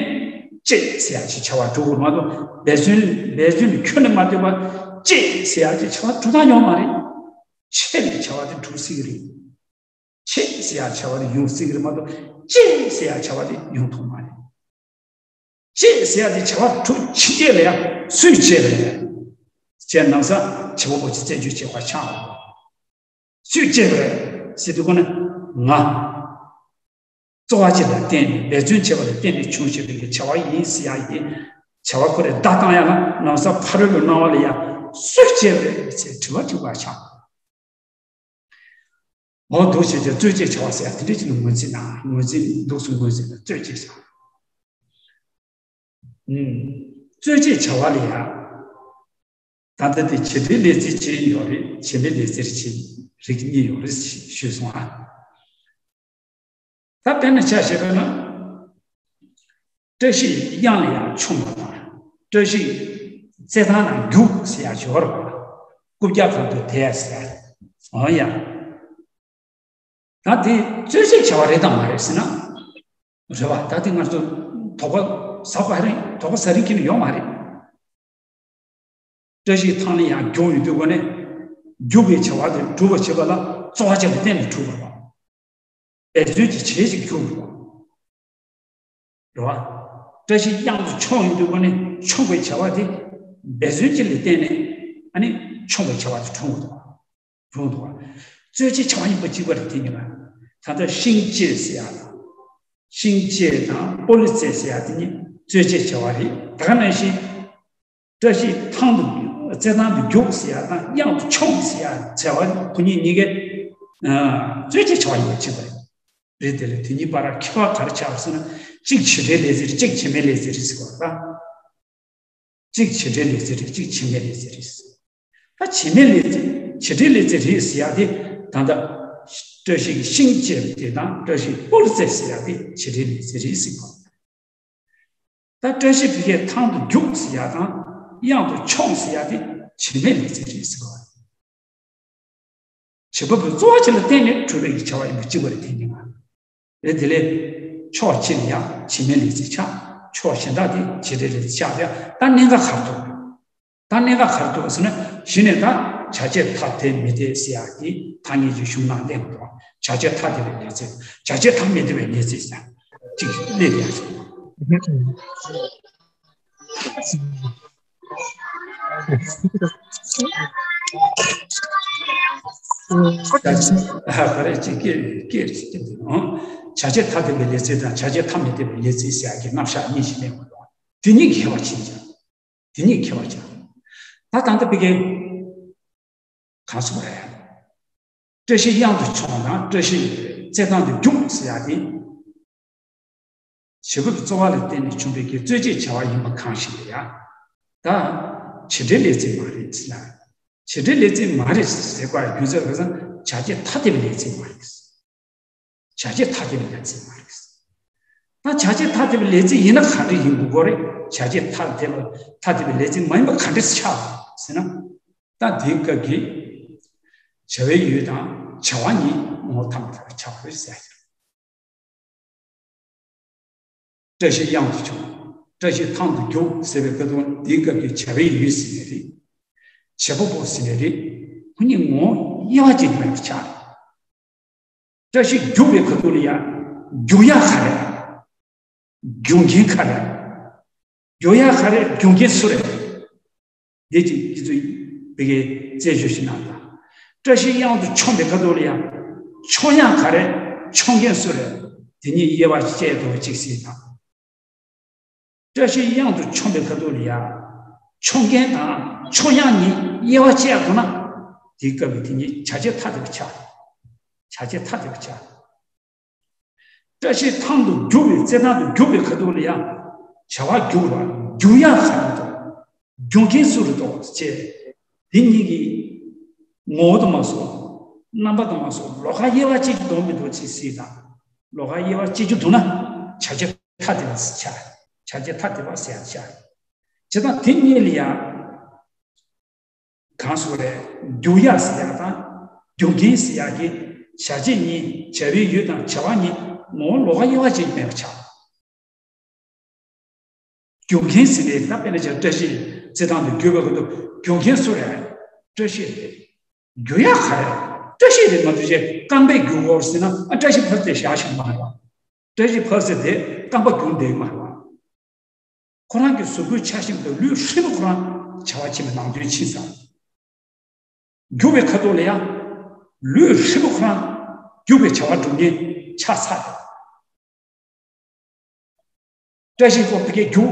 བཅད་ཟེར་ཡ་ཅིག་བྱ་བ་གྲུབ་དགོས་མ་གཏོགས། འབད་བརྩོན་འབད་བརྩོན་ལ་ཁྱོན་ནས་མ་ལྟོས་པར་བཅད་ཟེར་ཡ་ཅིག་བྱ་བ་གྲུབ་ཐག་ཉོ་མ་རེད། བྱས་ནས་བྱ་བ་དེ་གྲུབ་སྲིད་ཀྱི་རེད། བྱེད་ཟེར་ཡ་བྱ་བ་དེ་ཡོང་སྲིད་ཀྱི་རེད་མ་གཏོགས། བཅད་ཟེར་ཡ་བྱ་བ་དེ་ཡོང་ཐུབ་མ་རེད། བཅད་ཟེར་ཡ་དེ་བྱ་བ་གྲུབ་ཕྱིན་ཆད་ལ་ཡ་སུས་བཅད་པ་རེད། ཅེས་ན་ས་བྱེད་པ་པོ་ཆེ་རྩད་གཅོད་བྱེད་པ་ཆགས། སུས་བཅད་པ་རེད་ཟེར་དུས་ཁོ་ན་ང་། རྩོལ་བ་ཅིག་ལ་བརྟེན་ནས་འབད་བརྩོན་བྱས་པ་ལ་བརྟེན་ནས་བྱུང་བཞིན་པའི་བྱ་བ་ཡིན་ཟེར་ཡ་ཡིན། བྱ་བ་ཁོ་རེ་བརྡ་བཏང་ཡ་ལ་ན་ས་ཕ་རོལ་པོའི་སྣང་བ་ལ་ཡ་སུས་བཅད་པ་རེད་ཟེར་དྲི་བ་དྲི་བ་ཆགས། འོ་འདུག་བྱས་ཏེ་རྩོལ་བཅས་བྱ་བ་ཟེར་ཡ་དེ་འདྲ་ཅིག་ལ་ངོས་འཛིན་ན། ངོས་འཛིན་འདུག་སེ་ངོས་འཛིན་ན་རྩོལ་བཅས་བྱ་བ། ཨུམ། རྩོལ་བཅས་བྱ་བ་ལ་ཡ། ད་ལྟ་དེ་བྱེད་འབྲེལ་ལས་ཚིག་ཅིག་ཡོད་རེད། བྱེད་མེད་ལས་ཚིག་ཅིག་རིགས་གཉིས་ཡོད་རེད་ཞེས་ཞུས་སོང་ཨ། ད་དཔེར་ན་ཆ་བཞག་པ་ན། བཀྲ་ཤིས་གཡང་ལ་ཡང་ཆུང་བ་དང་། བཀྲ་ཤིས་རྩེད་ཐང་ན་རྒྱུག་ཟེར་ཡ་ཅིག་ཡོད་རེད་པ། རྐུབ་བཀྱག་གང་དུ་དེད་ཟེར། འོ་ཡ། ད་དེ་རྩོལ་བཅས་བྱ་བ་རེད་དམ་མ་རེད་ཟེར་ན། རེད་པ། ད་དེ་ང་ཚོ་དོགས་པ་ཟ་དགོས་རེད། དོགས་པ་ཟ་རིན་གྱི་ནི་ཡོད་མ་རེད། བཀྲ་ཤིས་ཐང་ལ་ཡང་རྒྱུག་ཡོང་དུས་སྒོ་ནས། རྒྱུག་པའི་བྱ་བ་དེ་སྒྲུབ་པར་བྱེད་པ་ལ། རྩོལ་བ་ཅིག་ལ་བརྟེན་ནས་གྲུབ་པ་རེད། འབད་བརྩོན་གྱི་བྱེད་ཅིག་གྱུར་པ་རེད། རེད་བ། བཀྲ་ཤིས་གཡང་དུ་མཆོངས་ཡིན་དུས་ཀ་ནས་མཆོངས་པའི་བྱ་བ་དེ་འབད་བརྩོན་གྱི་ལས་བརྟེན་ནས་ཨ་ནི་མཆོངས་པའི་བྱ་བ་དེ་འཁྲུངས་འདུག་བ། འཁྲུངས་འདུག་བ། རྩོལ་བྱེད་བྱ་བ་ཡིན་པ་གཅིག་པ་རེད་དེ་ཉིད་ལ། ད་ལྟ་ཤིང་བཅད་ཟེར་ཡ་དང་། ཤིང་བཅད་དང་སྤོ་ལོ་རྩེད་ཟེར་ཡ་དེ་ཉིད་རྩོལ་བྱེད་བྱ་བ་རེད། ད་ག་ནང་བཞིན། བཀྲ་ཤིས་ཐང་དུ་རྩེད་ཐང་དུ་རྒྱུག་ཟེར་ཡ་དང་གཡང་དུ་མཆོངས་ཟེར་ཡ་བྱ་བ་ཁོ་གཉིས་གཉིས་ཀའི་རྩོལ་བྱེད་བྱ་བ་ཡིན་པ་གཅིག་པ་རེད། རེད་དེ་ལས་དེ་གཉིས་བར་ཁྱད་པར་ག་རེ་ཆགས་ཟེར་ན། གཅིག་བྱེད་འབྲེལ་ལས་རྩེད་རེད། གཅིག་བྱེད་མེད་ལས་རྩེད་རེད་ཟེར་བ་ལ། གཅིག་བྱེད་འབྲེལ་ལས་རྩེད་རེད། གཅིག་བྱེད་མེད་ལས་རྩེད་རེད། ད་བྱེད་མེད་ལས་རྩེད་བྱེད་འབྲེལ་ལས་རྩེད་རེད་ཟེར་ཡ་དེ་ད་ལྟ་བཀྲ་ཤིས་ཀྱི་ཤིང་བཅད་པ་དེ་དང་བཀྲ་ཤིས་སྤོ་ལོ་རྩེད་ཟེར་ཡ་དེ་བྱེད་འབྲེལ་ལས་རྩེད་རེད་ཟེར་བ། ད་བཀྲ་ཤིས་བུ་གའི་ཐང་དུ་རྒྱུག་ཟེར་ཡ་དང་གཡང་དུ་མཆོངས་ཟེར་ཡ་དེ་བྱེད་མེད་ལས་རྩེད་རེད་ཟེར་བ། བྱེད་པ་པོའི་རྩོལ་བ་ཅིག་ལ་བརྟེན་ནས་གྲུབ་པའི་བྱ་བ་ཡིན་པ་གཅིག་པ་རེད་དེ་ཉིད་ལ། རེད་དེ་ལས། ཕྱོགས་གཅིག་ལ་ཡང་བྱེད་མེད་ལས་རྩེད་ཆགས། ཕྱོགས་གཞན་དག་དེ་བྱེད་འབྲེལ་ལས་རྩེད་ཆགས་པས་ད་གནད་འགག་ག་རེ་འདུག་ད་གནད་འགག་ག་རེ་འདུག་ཟེར་ན། གཞི་ནས་ད་བྱ་བྱེད་ཐ་དད་མི་དད་ཟེར་ཡག་གི་ཐ་སྙད་ཀྱི་གཞུང་ནང་བསྟན་དགོས། བྱ་བྱེད་ཐ་དད་པའི་ལས་རྩེད། བྱ་བྱེད་ཐ་མི་དད་པའི་ལས་རྩེད་ཟེར་གཅིག་སླེབས་ཡག་ཟེར། ད་རེས་ཅིག་སྐད་སྐད་ཅིག་སྐྱེས་འདུག་ཨང་། བྱ་བྱེད་ཐ་དད་པའི་ལས་རྩེད་དང་བྱ་བྱེད་ཐ་མི་དད་པའི་ལས་རྩེད་ཟེར་ཡག་གི་རྣམ་གཞག་གཉིས་ཤིག་གནས་དགོས་འདུག་དེ་གཉིས་ཁྱད་པར་ཕྱེ་བྱ། དེ་གཉིས་ཁྱད་པར་ཕྱེ། ད་ད་ལྟ་བི་གའི་གང་སོང་རེད། བཀྲ་ཤིས་གཡང་དུ་མཆོངས་དང་བཀྲ་ཤིས་རྩེད་ཐང་དུ་རྒྱུག་ཟེར་ཡག་དེ། བྱེད་པ་པོའི་རྩོལ་བ་ལ་བརྟེན་ནས་བྱུང་བའི་གི་རྩོལ་བྱེད་བྱ་བ་ཡིན་པ་གང་ཞིག་ལ་ཡང་། ད། བྱེད་འབྲེལ་ལས་རྩེད་མ་རེད་ཟེར་ན། བྱེད་འབྲེལ་ལས་རྩེད་མ་རེད་ཟེར་བ་རྒྱུ་མཚན་ག་ཚང་བྱ་བྱེད་ཐ་དད་པའི་ལས་རྩེད་མ་རེད། བྱ་བྱེད་ཐ་དད་པའི་ལས་རྩེད་མ་རེད། ད་བྱ་བྱེད་ཐ་དད་པའི་ལས་རྩེད་ཡིན་ན་ག་འདྲ་ཡིན་དགོས་རེད། བྱ་བྱེད་ཐ་དད་པ་ཐ་དད་པའི་ལས་རྩེད་མ་ཡིན་པ་ག་འདྲ་ཆགས་ཟེར་ན། ད་དེའི་སྐབས་ཀྱི་བྱ་བའི་ཡུལ་དང་བྱ་བ་གཉིས་ངོ་བོ་ཐ་མ་ཐ་དད་ཆགས་དགོས་ཟེར་ཡ། བཀྲ་ཤིས་གཡང་དུ་མཆོངས། བཀྲ་ཤིས་ཐང་དུ་རྒྱུག་ཟེར་བའི་སྐབས་དུ་དེའི་སྐབས་ཀྱི་བྱ་བའི་ཡུལ་ཟེར་ནི་རེད། བྱེད་པ་པོ་ཟེར་ནི་རེད། ཁོ་གཉིས་ངོ་བོ་དབྱེ་བ་འབྱེད་མེད་པར་ཆགས། བཀྲ་ཤིས་རྒྱུག་པའི་སྐབས་དུ་ལ་ཡང་རྒྱུག་ཡག་ག་རེ། རྒྱུག་མཁན་ག་རེ། རྒྱུག་ཡག་ག་རེ། རྒྱུག་མཁན་སུ་རེད། འདི་གཅིག་འདི་ཚོ་བི་གའི་རྩད་གཅོད་ཞིག་གནང་དང་། བཀྲ་ཤིས་གཡང་དུ་མཆོངས་པའི་ཁ་ཐུག་ལ་ཡང་། མཆོང་ཡག་ག་རེ། མཆོང་མཁན་སུ་རེད། དེ་གཉིས་དབྱེ་བ་བཅད་དོ་གཅིག་གཟིགས་དང་། བཀྲ་ཤིས་གཡང་དུ་མཆོངས་པའི་ཁ་ཐུག་ལ་ཡང་། མཆོང་མཁན་དང་མཆོང་ཡག་གཉིས་དབྱེ་བ་བཅད་དོ་ན། དེའི་སྐབས་ཀྱི་དེ་གཉིས་བྱ་བྱེད་ཐ་དད་པ་ཆགས། བྱ་བྱེད་ཐ་དད་པ་ཆགས། བཀྲ་ཤིས་ཐང་དུ་རྒྱུག་པའི་རྩེད་ཐང་དུ་རྒྱུག་པའི་ཁ་ཐུག་ལ་ཡང་། བྱ་བ་རྒྱུག་ར་རྒྱུག་ཡག་ག་རེ་འདུག་རྒྱུག་མཁན་སུ་རེད་འདུག་ཅེས། འདི་གཉིས་ཀྱི་ངོ་བོ་དུ་མ་སོང་། རྣམ་པ་དུ་མ་སོང་། ལོགས་ཀ་དབྱེ་བ་བཅད་རྒྱུ་འདུག་མི་འདུག་ཅེས་གཟིགས་དང་། ལོགས་ཀ་དབྱེ་བ་བཅད་རྒྱུ་འདུག་ན། བྱ་བྱེད་ཐ་དད་པ་ཆགས། བྱ་བྱེད་ཐ་དད་པ་ཟེར་ཡག་ཆགས། བྱེད་སྟངས་དེ་གཉིས་ལ་ཡང་། གང་སོགས་རེད། རྒྱུག་ཡག་ཟེར་ཡག་དང་། རྒྱུག་མཁན་ཟེར་ཡག་གི་བྱ་བྱེད་གཉིས། བྱ་བའི་ཡུལ་དང་བྱ་བ་གཉིས་ངོ་བོ་ལོགས་ཀ་དབྱེ་བ་ཅན་མེད་པ་ཆགས། རྒྱུག་མཁན་ཟེར་ནས་ད་དཔེར་ན་བྱས་བཀྲ་ཤིས་རྩེད་ཐང་དུ་རྒྱུག་པའི་སྐབས་དུ་རྒྱུག་མཁན་སུ་རེད། བཀྲ་ཤིས་རེད། རྒྱུག་ཡག་ག་རེ། བཀྲ་ཤིས་རེད་མ་གཏོགས་ཅིག་རྐང་པས་རྒྱུག་དགོས་ཟེར་ན་ཨ་བཀྲ་ཤིས་ཕར་ཚུར་བཞག་ཤེས་མ་རེད་བ། བཀྲ་ཤིས་ཕར་ཚུར་དེ་རྐང་པ་རྒྱུག་བསྡད་ཀྱི་མ་རེད་བ། ཁོ་རང་གི་གཟུགས་པོའི་ཆ་ཤས་དང་ལུས་ཧྲིལ་པོ་ཁོ་རང་བྱ་བ་བྱེད་པའི་ནང་དོན་ཕྱིན་ཚར། རྒྱུག་པའི་ཁ་ཐུག་ལ་ཡང་། ལུས་ཧྲིལ་པོ་ཁོ་རང་རྒྱུག་པའི་བྱ་བ་སྒྲུབ་མཁན་ཆགས་ཚར། བཀྲ་ཤིས་ཁོ་ཕ་གིར་རྒྱུག་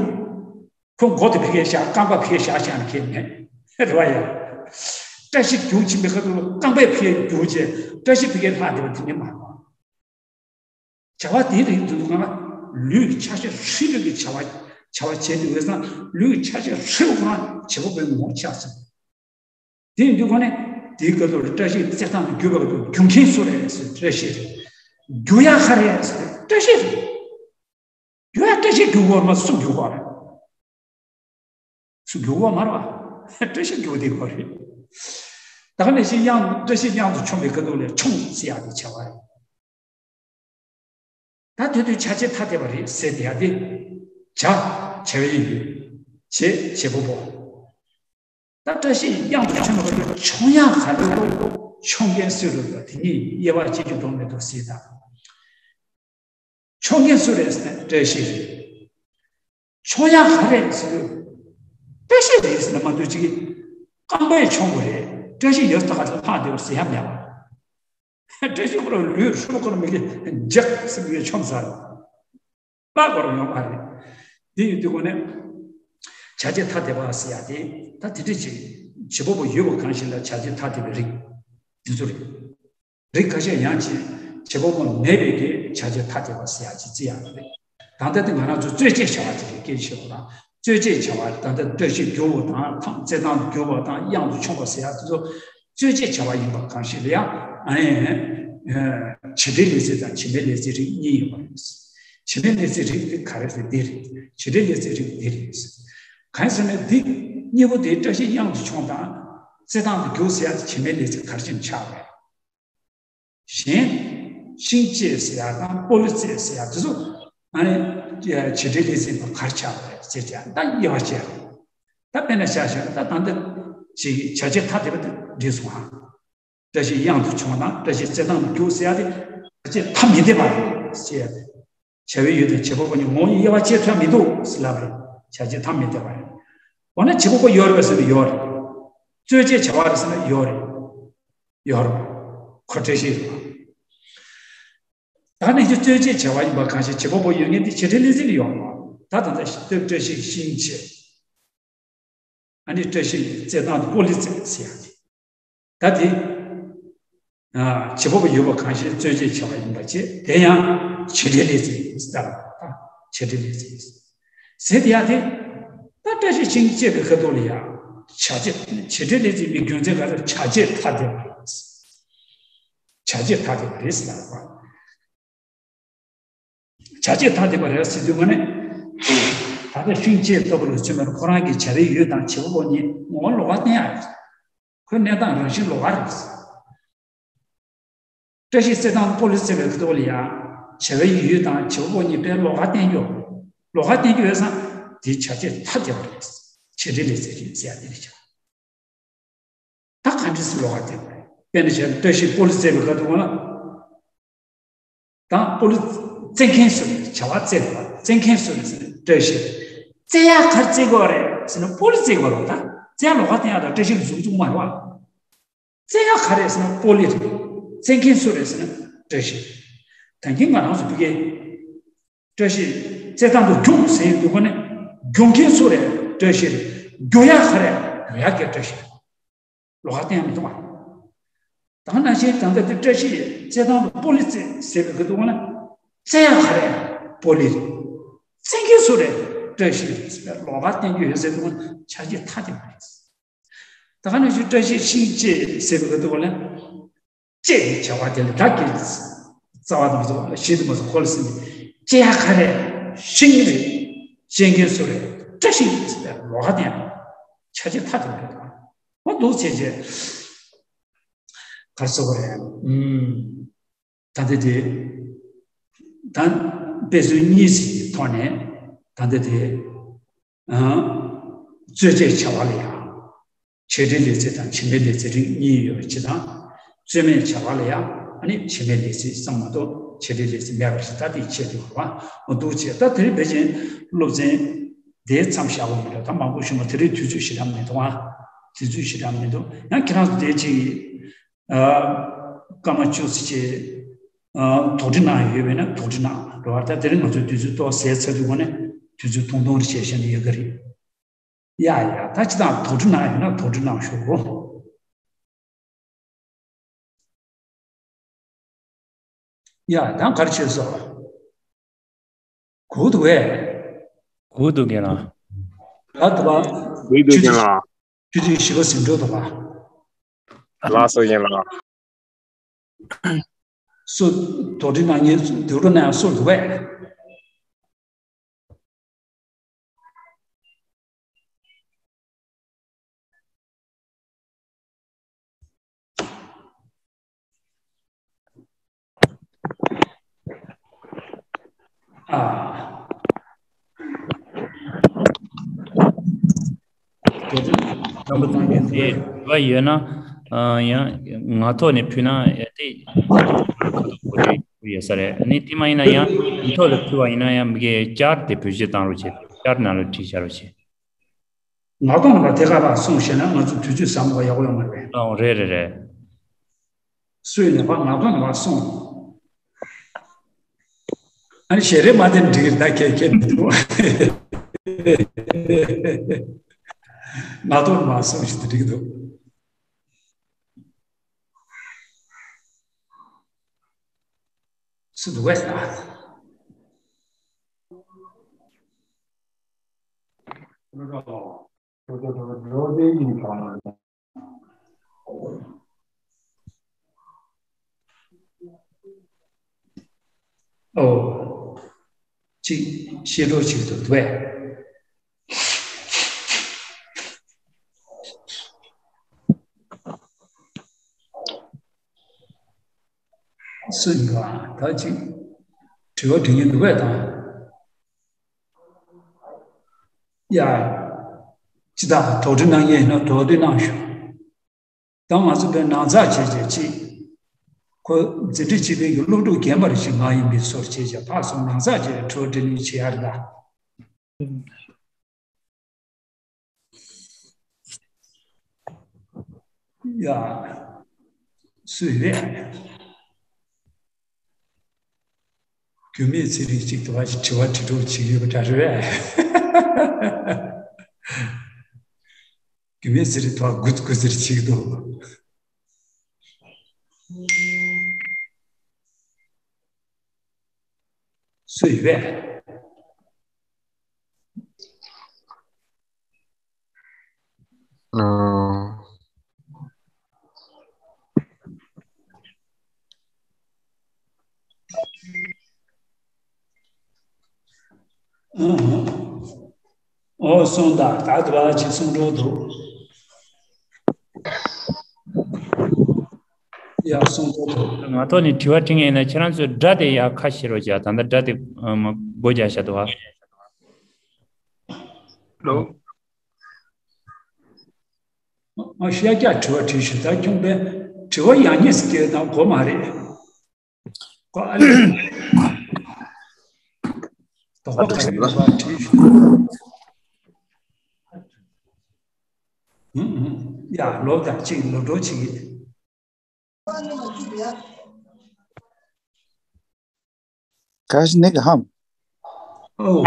ཁོ་མགོ་དེ་ཕ་གིར་བཞག་རྐང་པ་ཕ་གིར་བཞག་བཞག་ནས་ཁྱེར་མེད། རེད་བ་ཡ། བཀྲ་ཤིས་རྒྱུག་ཕྱིན་པའི་ཁ་ཐུག་ལ་རྐང་པས་ཕ་གིར་རྒྱུག་བྱས་བཀྲ་ཤིས་ཕ་གིར་ལྷག་བསྡད་པ་དེ་ནི་མ་རེད་བ། བྱ་བ་དེའི་རིགས་འདི་ཚོ་གང་ལ་ལུས་ཀྱི་ཆ་ཤས་ཧྲིལ་པོའི་གི་བྱ་བ་བྱ་བ་བྱེད་དུས་འོས་སང་ལུས་ཀྱི་ཆ་ཤས་ཧྲིལ་པོ་ཁོ་རང་བྱེད་པ་པོའི་ངོ་བོ་ཆགས་སོང་། དེ་ཡིན་དུས་ཁོ་ནས་དེའི་སྐབས་སུ་བཀྲ་ཤིས་རྩེད་ཐང་དུ་རྒྱུག་པའི་སྐབས་སུ་རྒྱུག་མཁན་སུ་རེད་ཟེར་བཀྲ་ཤིས་རེད། རྒྱུག་ཡག་ག་རེད་ཟེར་བཀྲ་ཤིས་རེད། རྒྱུག་ཡག་བཀྲ་ཤིས་རྒྱུག་དགོས་མ་སུ་རྒྱུག་དགོས་རེད། སུ་རྒྱུག་དགོས་མ་རེད་བ། བཀྲ་ཤིས་རྒྱུག་བསྡད་དགོས་རེད། ད་ག་ནང་བཞིན་གཡང་བཀྲ་ཤིས་གཡང་དུ་མཆོངས་པའི་ཁ་ཐུག་ལ་མཆོངས་ཟེར་ཡག་དེ་བྱ་བ་རེད། ད་དེ་དུས་བྱ་བྱེད་ཐ་དད་པ་རེད་ཟེར་དེ་ཡག་དེ། བྱ། བྱ་བའི་ཡུལ། བྱེད། བྱེད་པ་པོ། ད་བཀྲ་ཤིས་གཡང་དུ་མཆོངས་པའི་ཁ་ཐུག་མཆོང་ཡག་ག་རེ་འདུག་མཆོད་མཁན་སུ་རེད་ལ་དེ་གཉིས་དབྱེ་བ་ཕྱེ་རྒྱུ་འདུག་མི་འདུག་ཟེར་དང་། མཆོད་མཁན་སུ་རེད་ཟེར་ན་བཀྲ་ཤིས་རེད། མཆོད་ཡག་ག་རེ་རེད་ཟེར་དུས། བཀྲ་ཤིས་རེད་ཟེར་ན་མ་འདུག་ཅིག་རྐང་པས་མཆོང་དགོས་རེད། བཀྲ་ཤིས་ཡོད་ད་ག་ཚོད་ལྷག་བསྡད་པ་ཟེར་ཡ་མེད་པ། བཀྲ་ཤིས་ཁོ་རང་ལུས་ཧྲུལ་པོ་ཁོ་རང་མི་དགེ་འཇག་ཟེར་བའི་མཆོང་ས་རེད། པ་བར་ཡོང་བ་རེད། དེ་ཡིན་དུས་ཁོ་ནས་བྱ་བྱེད་ཐ་དད་པ་ཟེར་ཡ་དེ་ད་དེ་འདྲ་ཅིག་བྱེད་པ་པོ་ཡོད་པ་གང་ཞིག་ལ་བྱ་བྱེད་ཐ་དད་པའི་རིགས་དེ་ཚོ་རེད། རིགས་ཁ་ཤས་ཡང་ཅིག་བྱེད་པ་པོ་མེད་པའི་གི་བྱ་བྱེད་ཐ་དད་པ་ཟེར་ཡ་ཅིག་བརྩི་ཡ་རེད། ད་ལྟ་དེ་ང་རང་ཚོ་རྩོད་བྱེད་བྱ་བ་ཅིག་གི་སྐད་ཆ་བཤད་པ་དང་རྩོད་བྱེད་བྱ་བ་ད་ལྟ་བཀྲ་ཤིས་བསྒྱུར་བ་དང་ཐང་རྩེད་ཐང་བསྒྱུར་བ་དང་གཡང་དུ་མཆོང་བ་ཟེར་ཡ་དེ་ཚོ། རྩོད་བྱེད་བྱ་བ་ཡིན་པ་གང་ཞིག་ལ་ཡང་ཨ་ནི་བྱེད་འབྲེལ་ལས་ཚིག་དང་བྱེད་མེད་ལས་ཚིག་རིགས་གཉིས་ཡོད་པ་རེད། བྱེད་མེད་ལས་ཚིག་རིགས་དེ་ག་རེ་རེད། འདི་རེད། བྱེད་འབྲེལ་ལས་ཚིག་རིགས་འདི་རེད། གང་ཡིན་ཟེར་ན་འདི་གཉིས་པོ་དེ་བཀྲ་ཤིས་གཡང་དུ་མཆོང་དང་རྩེད་ཐང་དུ་རྒྱུག་ཟེར་ཡ་དེ་བྱེད་མེད་ལས་ཚིག་ག་རེ་བྱས་ནས་ཆགས་པ་རེད། གཞན་ཤིང་བཅད་ཟེར་ཡ་དང་སྤོ་ལོ་རྩེད་ཟེར་ཡ་དེ་ཚོ་ཨ་ནི་བྱེད་འབྲེལ་ལས་ཚིག་པ་ག་རེ་ཆགས་པ་རེད་ཟེར་ཡ་ད་དབྱེ་བ་ཕྱེ་རེད། ད་དཔེར་ན་ཆ་བཞག་ན་ད་ད་འདི་ཅིག་བྱ་བྱེད་ཐ་དད་པ་དེ་འགྲིག་སོང་ཧ། བཀྲ་ཤིས་གཡང་དུ་མཆོང་དང་བཀྲ་ཤིས་རྩེད་ཐང་དུ་རྒྱུག་ཟེར་ཡ་དེ་བྱ་བྱེད་ཐ་མི་དད་པ་རེད་ཟེར་ཡ་དེ། བྱ་བའི་ཡུལ་དང་བྱེད་པ་པོ་གཉིས་ངོ་བོ་ཉིད་དབྱེ་བ་ཕྱེ་ཐུབ་མི་འདུག་ཟེར་ལབ་རེད། བྱ་བྱེད་ཐ་མི་དད་པ་རེད། འོ་ན་བྱེད་པ་པོ་ཡོད་རེད་པས་ཟེར་ན་ཡོད་རེད། རྩོད་བྱེད་བྱ་བ་རེད་ཟེར་ན་ཡོད་རེད། ཡོད་རེད། ཁོ་བཀྲ་ཤིས་རེད་པ། ད་ནི་ཅི་རྩོད་བྱེད་བྱ་བ་ཡིན་པ་གང་ཞིག་བྱེད་པ་པོ་ཡོད་མཁན་དེ་བྱེད་འབྲེལ་ལས་ཚིག་ལ་ཡོད་རེད་པ། ད་ད་ལྟ་ལྟོས་བཀྲ་ཤིས་ཤིང་བཅད། ཨ་ནི་བཀྲ་ཤིས་རྩེད་ཐང་དུ་སྤོ་ལོ་རྩེད་ཟེར་ཡ་དེ། ད་དེ། ཨ། བྱེད་པ་པོ་ཡོད་པ་གང་ཞིག་རྩོད་བྱེད་བྱ་བ་ཡིན་པ་བྱས་དེ་ཡང་བྱེད་འབྲེལ་ལས་ཚིག་ཟེར་བ་དང་བྱེད་འབྲེལ་ལས་ཚིག་ཟེར་དེ་ཡང་དེ། ད་བཀྲ་ཤིས་ཤིང་བཅད་པའི་ཁ་ཐོག་ལ་ཡང་བྱ་བྱེད་བྱེད་འབྲེལ་ལས་ཚིག་པའི་རྒྱུ་མཚན་ག་རེ་བྱ་བྱེད་ཐ་དད་པ་རེད། བྱ་བྱེད་ཐ་དད་པ་རེད་ཟེར་བ། བྱ་བྱེད་ཐ་དད་པ་རེད་ཟེར་དུས་ང་ནི། ད་ལྟ་ཤིང་བཅད་ལྟ་བུ་ལ་མཚོན་པ་ན་ཁོ་རང་གི་བྱ་བའི་ཡུལ་དང་བྱེད་པ་པོ་གཉིས་ངོ་བོ་ལོགས་ཀ་བསྟན་ཡག་རེད། ཁོའི་གནས་སྟངས་རང་བཞིན་ལོགས་ཀ་རེད། བཀྲ་ཤིས་རྩེད་ཐང་སྤོ་ལོ་རྩེ་བའི་ཐོག་ལ་ཡང་བྱ་བའི་ཡུལ་དང་བྱེད་པ་པོ་གཉིས་དཔེ་ལོགས་ཀ་བསྟན་རྒྱུ། ལོགས་ཀ་བསྟན་རྒྱུ་ཡོད་ཙང་དེ་བྱ་བྱེད་ཐ་དད་པ་རེད། བྱེད་འབྲེལ་ལས་ཚིག་རེད་ཟེར་ཡ་དེ་རེད་ཀྱང་། ད་ག་འདྲ་སེ་ལོགས་ཀ་བསྟན་པ་རེད། དཔེར་ན་བྱས་ན་བཀྲ་ཤིས་སྤོ་ལོ་རྩེ་བའི་སྐབས་དུ་ང་ལ། དང་སྤོ་ལོ་རྩེ་མཁན་སུ་རེད། བྱ་བ་རྩེ་དགོས་པ་རྩེ་མཁན་སུ་རེད་ཟེར་ན་བཀྲ་ཤིས་རེད། རྩེ་ཡག་ག་རེ་རྩེ་དགོས་རེད་ཟེར་ན་སྤོ་ལོ་རྩེ་དགོས་རེད། ད་རྩེ་ཡག་ལོགས་ཀ་བསྟན་ཡག་དང་བཀྲ་ཤིས་ཀྱི་གཟུགས་བཙུགས་མ་རེད་བ། རྩེ་ཡག་ག་རེ་རེད་ཟེར་ན་སྤོ་ལོ་རེད། རྩེ་མཁན་སུ་རེད་ཟེར་ན་བཀྲ་ཤིས་རེད། ད་གིན་ང་རང་ཚོ་བོད་སྐད་བཀྲ་ཤིས་རྩེད་ཐང་དུ་རྒྱུགས་ཟེར་ཡོང་དུས་ཁོ་ནི་རྒྱུགས་མཁན་སུ་རེད། བཀྲ་ཤིས་རེད། རྒྱུག་ཡག་ག་རེ་རེད། རྒྱུག་ཡག་གི་བཀྲ་ཤིས་རེད། ལོགས་ཀ་བསྟན་ཡག་མི་འདུག་བ། ད་ནང་བཞིན་ད་ལྟ་དེ་བཀྲ་ཤིས་རྩེད་ཐང་དུ་སྤོ་ལོ་རྩེ་ཟེར་བའི་སྐབས་དུ་ཁོ་ན་རྩེ་ཡག་ག་རེ་རེད། སྤོ་ལོ་རེད། རྩེ་མཁན་སུ་རེད། བཀྲ་ཤིས་རེད་ཟེར་བའི་ལོགས་ཀ་བསྟན་རྒྱུ་ཡོད་ཟེར་དུས་ཁོ་ན་བྱ་བྱེད་ཐ་དད་པ་རེད། ད་ག་ནང་བཞིན་བཀྲ་ཤིས་ཤིང་བཅད་ཟེར་བའི་སྐབས་དུ་ཁོ་ན། བཅད་པའི་བྱ་བ་དེ་ལ་བདག་གིས་རྩ་བ་དུ་མ་སོང་གཞི་དུ་མ་སོང་ཁོ་ལ་ཟིན་ཏེ་བཅད་ཡག་ག་རེ་རེད། ཤིང་རེད། བཅད་མཁན་སུ་རེད། བཀྲ་ཤིས་རེད་ཟེར་བའི་ལོགས་ཀ་བསྟན་པ། བྱ་བྱེད་ཐ་དད་པ་རེད། འོ་འདུག་བྱས་རྗེས་ག་རེ་ཟེར་དགོས་རེད། ཨུམ། ད་ལྟ་དེ་ད་དཔེ་མཚོན་གཉིས་ཀྱི་ཐོག་ནས་ད་ལྟ་དེ་ཨ་རྩོད་བྱེད་བྱ་བ་ལ་ཡང་བྱེད་འབྲེལ་ལས་ཚིག་དང་བྱེད་མེད་ལས་ཚིག་རིགས་གཉིས་ཡོད་པ་ཅིག་དང་། རྩོད་མེད་བྱ་བ་ལ་ཡང་ཨ་ནི་བྱེད་མེད་ལས་ཚིག་ཙམ་མ་གཏོགས་བྱེད་འབྲེལ་ལས་ཚིག་མེད་པ་ཞིག་ད་དེ་ཆེད་དུ་བ་འདུག་བྱས། ད་དེ་རིང་ཕལ་ཆེར་སློབ་ཚན་དེ་མཚམས་བཞག་དགོས་མི་འདུག་ད་མང་པོ་ཞུ་མ་དེ་རིང་དུས་ཚོད་ཞེ་དྲག་མི་འདུག་ཨ་དུས་ཚོད་ཞེ་དྲག་མི་འདུག་ཡང་ཁྱེད་རང་ཚོ་དེ་ཅིག་ཨ། སྐར་མ་བཅུ་ཙམ་ཅིག་ཨ། དོགས་འདྲི་གནང་ཡོད་པས་ན་དོགས་འདྲི་གནང་རོགས། ད་དེ་རིང་ང་ཚོ་དུས་ཚོད་ཏོག་ཙམ་ཟད་ཚར་དུས་སྒང་ནས་དུས་ཚོད་ཐུང་ཐུང་རེ་བྱས་བཞག་ན་ཡོད་ཀྱི་རེད། ཡ་ཡ། ད་ཅི་ད་དོགས་འདྲི་གནང་ཡོད་ན་དོགས་འདྲི་གནང་ཤོག་ཡ། ད་ག་རེ་བྱས་སོང་། གོ་འདུག་གས། གོ་འདུག་རྒན་ལགས། ད་འདུག་ག་གོ་འདུག་རྒན་ལགས། ཆུ་ཚོད་བཞི་པ་ཟིན་འགྲོ་འདུག་ག་ལགས་སོ་རྒན་ལགས། སུ་དོགས་འདྲི་གནང་མཁན་དུད་འགྲོ་ན་ཡང་སུ་འདུག་གས། ཨ། དེ་ཚོ་རྣམ་པ་ཚང་མས་དེ་དྲི་བ་ཡོད་ན། ཨ། ཡང་ངག་ཐོག་ནས་ཕུལ་ན་དེ་ཁ་ཐུག་གོ་རེ་ཡོད་ས་རེད། ཨ་ནི་དེ་མ་ཡིན་ན་ཡང་མིག་ཐོག་ལ་ཕུལ་བ་ཡིན་ན་ཡང་མི་གའི་བསྐྱར་དེ་བེད་སྤྱོད་བཏང་རོགས་བྱེད། བསྐྱར་ནང་ལ་བྲིས་བཞག་རོགས་བྱེད། ངག་ཐོག་ནས་ཕར་ཐད་ཀར་ཕར་སོང་བྱས་ན་ང་ཚོ་དུས་ཚོད་ཟ་མ་དགོས་ཡག་པོ་ཡོང་མ་རེད། ཨོ་རེད་རེད་རེད། སུས་ནས་ཕར་ངག་ཐོག་ནས་ཕར་སོང་། ཨ་ནི་ཞལ་རས་མ་བསྟན་འགྲིག་གི་རེད། ད་ཁྱད་ཁྱད་མི་འདུག་ངག་ཐོག་ནས་ཕར་སོང་ཞིག་ཏུ་འགྲིག་འདུག་སུ་འདུག་གས། ཨོ། གཅིག་ཤེས་རོགས་གཅིག་ཏུ་འདུག་གས། སུ་ཡིན་པ་ད་ཅིག་དྲི་བ་དྲི་མཁན་འདུག་གས་དང་། ཡ། ཅི་ད་དོགས་འདྲི་གནང་མཁན་ཡིན་ན་དོགས་འདྲི་གནང་ཤོག་ད་ང་ཚོ་པའི་ནང་ཚགས་བྱས་བྱས་ཅིག་ཁོ་འཛིན་གྲྭ་སྤྱི་པའི་གི་སློབ་ཕྲུག་རྒན་པ་རེ་ཞིག་ང་ཡིན་པའི་བཟོ་འདྲ་བྱས་བྱས་ཕར་ཚུར་ནང་ཚགས་བྱས་དྲི་བ་དྲིས་ལན་བྱེད་ཡ་རེད་ད། ཡ། སུ་རེད། རྒྱུས་མེད་ཚེ་རིང་གཅིག་ཏུ་བ་ཞིག་དྲི་བ་དྲི་གྲོགས་བྱེད་ཡོད་པ་འདྲ་རེད་པས། རྒྱུས་མེད་ཚེ་རིང་དུ་བ་གུ་གུ་ཟེར་བྱེད་འདུག་སུ་ཡོད་པས། ཨོ། ཨོ་སོང་ད། ད་དུ་བ་ཅིག་གསུང་འགྲོ་འདུག་ཡ་གསུང་འགྲོ་འདུག་ང་ཐོག་ནས་དྲི་བ་དྲི་ངེས་ན་ཁྱེད་རང་ཚོས་སྒྲ་དེ་ཡར་ཁ་ཕྱེ་རོགས་བྱ། ད་ལྟ་སྒྲ་དེ་མ་སྒོ་རྒྱག་བཞག་འདུག་ཨ། ལོ། ང་ཤ་རྒྱགས་དྲི་བ་དྲིས་ཤིག་ད་ཁྱོད་པས་དྲི་བ་ཡང་ཉེས་སུ་སྐྱེལ་དང་གོ་མ་རེད། ཀོ་ཨ་ལེ། དོགས་པ་ག་རེ་ཡོད་པ་དྲིས་ཤིག་ཡ་ལོ་དང་གཅིག་ལོ་འགྲོ་གཅིག་ག་ཞིག་ནི་ག་ཧམ། ཨོ།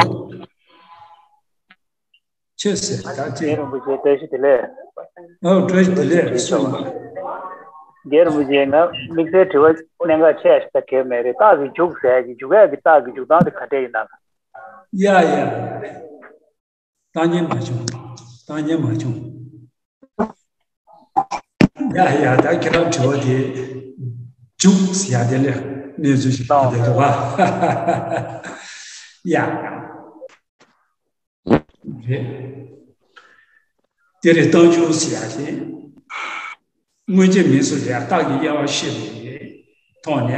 ཆེ་སེ་ད་ཅི། རྒན་རིན་པོ་ཆེ་བཀྲ་ཤིས་བདེ་ལེགས། ཨོ་བཀྲ་ཤིས་བདེ་ལེགས་སོང་། རྒན་རིན་པོ་ཆེ་ང་དམིགས་བསལ་དྲི་བ་གནད་འགག་ཆེ་ཞིག་ད་གལ་མེད་རེད། རྟགས་ཀྱི་འཇུག་ཟེར་གྱི་འཇུག་ཡག་གི་རྟགས་ཀྱི་འཇུག་སྟངས་དེ་ག་འདྲས་ཡིན་ན། ཡ་ཡ། བཏང་ཉན་མ་བྱུང་། བཏང་ཉན་མ་བྱུང་། ཡ་ཡ་ད་ཁྱེད་རང་དྲི་བ་དེ་འཇུག་ཟེར་ཡ་དེ་ལས་གནས་ཚུལ་ཞིག་བཏང་བསྡད་འདུག་ག་ཡ། རེད། དེ་རེད། རྟགས་འཇུག་ཟེར་ཡ་དེ། དངོས་རྗེས་མིང་གཟུགས་ལ་ཡང་རྟགས་ཀྱི་དབྱེ་བ་ཤེས་པའི་ཐོག་ནས་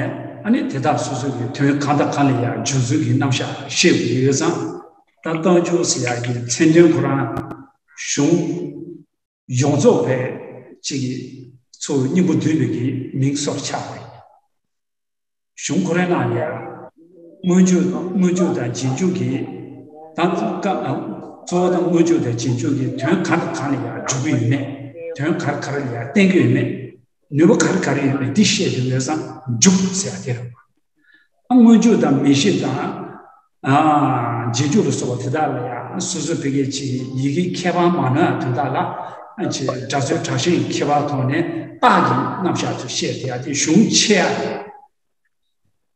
ཨ་ནི་དེ་དག་སོ་སོ་གི་དོན་གང་དང་གང་ལ་ཡང་འཇུག་ཚུལ་གྱི་རྣམ་གཞག་ཤེས་དགོས་ཡོད་ཙང་། ད་རྟགས་འཇུག་ཟེར་ཡག་གི་མཚན་དོན་ཁོ་རང་གཞུང་ཡོངས་རྫོགས་པའི་གཅིག་གི་གཙོ་བོ་སྙིང་པོ་འདུས་པའི་གི་མིང་སོགས་ཆགས་པ་ཡིན། གཞུང་ཁོ་རའི་ནང་ནས་ཡང་སྔོན་འཇུག་སྔོན་འཇུག་དང་རྗེས་འཇུག་གི་དང་ཀ་གཙོ་བོ་དང་སྔོན་འཇུག་དང་རྗེས་འཇུག་གི་དོན་ག་རེ་ག་རེ་ལ་ཡང་འཇུག་གི་ཡོད་མེད། དོན་ག་རེ་ག་རེ་ལ་ཡང་བསྟན་གྱི་ཡོད་མེད། ནུས་པ་ག་རེ་ག་རེ་ཡོད་མེད་འདི་བཤད་དུས་ལས་སང་འཇུག་ཟེར་ཡ་དེ་རེད། ཨ་སྔོན་འཇུག་དང་མིང་གཞི་དང་། ཨ། རྗེས་འཇུག་ལ་སོགས་པ་དེ་དག་ལ་ཡང་སོ་སོ་བོད་སྐད་ཅིག་ཡི་གེ་ཁྱད་པར་མ་ནོར་དོན་དག་ལ་ཨ་ཅེ་སྒྲ་ཚུལ་དྲག་ཞན་གྱི་ཁྱད་པར་ཐོག་ནས་རྟགས་ཀྱི་རྣམ་གཞག་ཏུ་བཤད་དེ་ཡ་དེ་གཞུང་ཆེ་ཡ་རེད།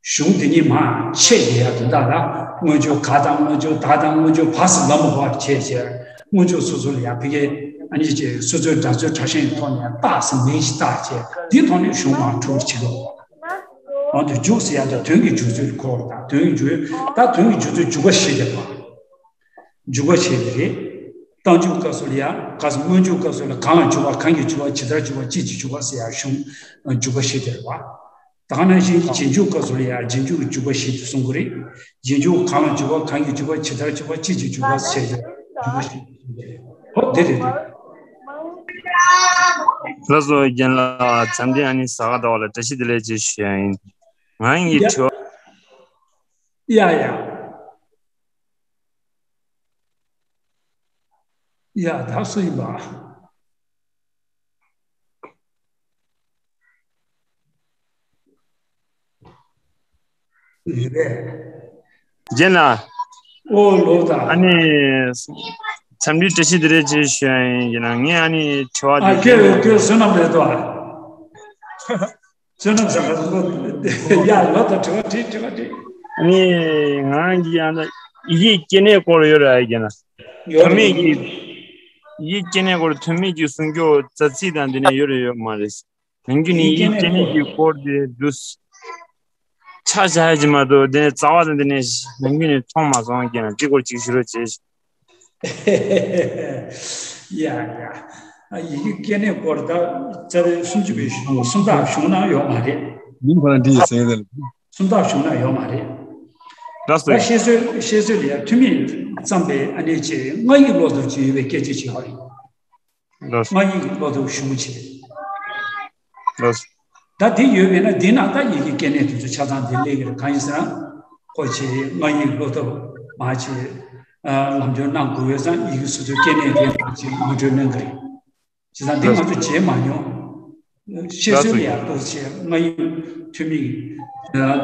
གཞུང་འདི་ཉིད་མ་ཆེ་ཡི་ཡ་དོན་དག་ལ་སྔོན་འཇུག་ག་དང་སྔོན་འཇུག་ད་དང་སྔོན་འཇུག་བ་སུ་ལ་མོ་བ་བྱས་བྱས་སྔོན་འཇུག་སོ་སོ་ལ་ཡ་བོད་སྐད་ཨ་ནི་ཅེ་སོ་སོའི་སྒྲ་ཚུལ་དྲག་ཞན་གྱི་ཐོག་ནས་རྟགས་སུ་མིང་ཞིག་བཏགས་བྱས་འདི་ཐོག་ནས་གཞུང་མ་འཁྲུལ་བྱེད་དགོས། འོན་ཏེ་འཇུག་ཟེར་ཡ་དེ་དོན་གྱི་འཇུག་ཚུལ་གོ་བ་དང་དོན་གྱི་འཇུག་ད་དོན་གྱི་འཇུག་ཚུལ་འཇུག་པ་ཞེས་བྱ་བ། འཇུག་པ་ཞེས་པ་རེད། རྟགས་འཇུག་སྐབས་སུ་ལ་ཡང་ག་སུ་སྔོན་འཇུག་སྐབས་སུ་ལ་གང་ལ་འཇུག་པ་གང་གིས་འཇུག་པ་ཇི་ལྟར་འཇུག་པ་ཅི་ཕྱིར་འཇུག་པ་ཟེར་ཡ་གཞུང་འཇུག་པ་ཞེས་བྱ་བ། ད་ག་ནང་བཞིན་རྗེས་འཇུག་སྐབས་སུ་ལ་ཡང་རྗེས་འཇུག་གི་འཇུག་པ་ཞེས་དེ་གསུང་གི་རེད། རྗེས་འཇུག་གང་ལ་འཇུག་པ་གང་གིས་འཇུག་པ་ཇི་ལྟར་འཇུག་པ་ཅི་ཕྱིར་འཇུག་པ་ཟེར་ཡ་འཇུག་པ་ཞེས་བྱ་བ། ཨོ་དེ་རེད་དེ། ལགས་སོ། རྒན་ལགས་འཚམས་འདྲི་ཨ་ནི་གཟའ་སྐར་བདེ་བ་ལ་བཀྲ་ཤིས་བདེ་ལེགས་ཅེས་ཞུ་ཡ་ཡིན། ང་ཡི་ཡ། དྲི་བ། ཡ་ཡ། ཡ་ད་སུ་ཡིན་པ། ཡོད་པས། རྒན་ལགས། ཨོ་ལོ་ད། ཨ་ནི། འཚམས་འདྲི་བཀྲ་ཤིས་བདེ་ལེགས་ཅེས་ཞུ་ཡ་ཡིན། ཡིན་ན་ངས་ཨ་ནི་དྲི་བ་ཨ་དེ་ཁྱོད་ཁྱོད་བསོད་ནམས་མེད་དོ། བསོད་ནམས་བཟང་པོ་ཡ་ལོ་ད་དྲི་བ་དྲིས་དྲི་བ་དྲིས། ཨ་ནི། ང་གི་ཡང་ད་ཡི་གེ་སྐྱེ་གནས་སྐོར་ཡོད་ར་རྒན་ལགས། ཡོད་ཐོན་མིས་ཀྱི། ཡི་གེ་སྐྱེ་གནས་སྐོར་ཐོན་མིས་ཀྱི་གསུང་སྐྱོ་རྩ་ཚིག་དང་འདི་ནས་ཡོད་རེད་ཡོད་མ་རེད། ནམ་རྒྱུན་ནས་ཡི་གེ་སྐྱེ་གནས་སྐོར་དེ་འདུག་ཆ་བཞག་ཡ་ཅིག་མ་གཏོགས་དེ་ནས་རྩ་བ་དང་དེ་ནས་ནམ་རྒྱུན་ནས་མཐོང་མ་སོང་། རྒན་ལགས་དེ་སྐོར་ཅིག་ཞུ་རོགས་བྱེད། ཡ་ཡ། ཡི་གེ་སྐྱེ་གནས་སྐོར་ད་རྩ་བའི་སུམ་ཅུ་པའི་གཞུང་སུམ་རྟགས་གཞུང་ན་ཡོད་མ་རེད། མིང་ཁོ་ན་འདི་ཡི་ཟེར་ཡ་དེ་ལ། སུམ་རྟགས་གཞུང་ན་ཡོད་མ་རེད། ད་ལགས་སོ། བཤད་སྲོལ་བཤད་སྲོལ་ལ་ཡ་ཐོན་མིས་བརྩམས་པའི་ཨ་ནེ་ཅེ་སྔགས་ཡིག་ཀློག་ཐབས་ཅིག་ཡོད་པའི་སྐད་ཆ་ཅིག་ཡོད་རེད། ལགས། སྔགས་ཡིག་ཀློག་ཐབས་གཞུང་ཆེ། ལགས། ད་དེ་ཡོད་པས་ན་འདི་ན་ད་ཡི་གེ་སྐྱེ་གནས་དེ་ཚོ་ཆ་ཚང་དེ་སླེབས་ཀྱི་རེད། གང་ཡིན་ཟེར་ན། ཁོ་ཆེ་སྔགས་ཡིག་ཀློག་ཐབས་མ་ཆེ། ལམ་སྟོན་གནང་དགོས་པས་ཙང་ཡི་གེ་སོ་སོའི་སྐྱེ་གནས་དེ་མ་ཆེ་ངོ་སྤྲོད་གནང་གི་རེད། བྱས་ཙང་འདི་ང་ཚོ་བྱས་མ་མྱོང་། བཤད་སྲོལ་ལ་ཡང་ཏོག་ཙམ་སྔགས་ཡིག་ཐོན་མི།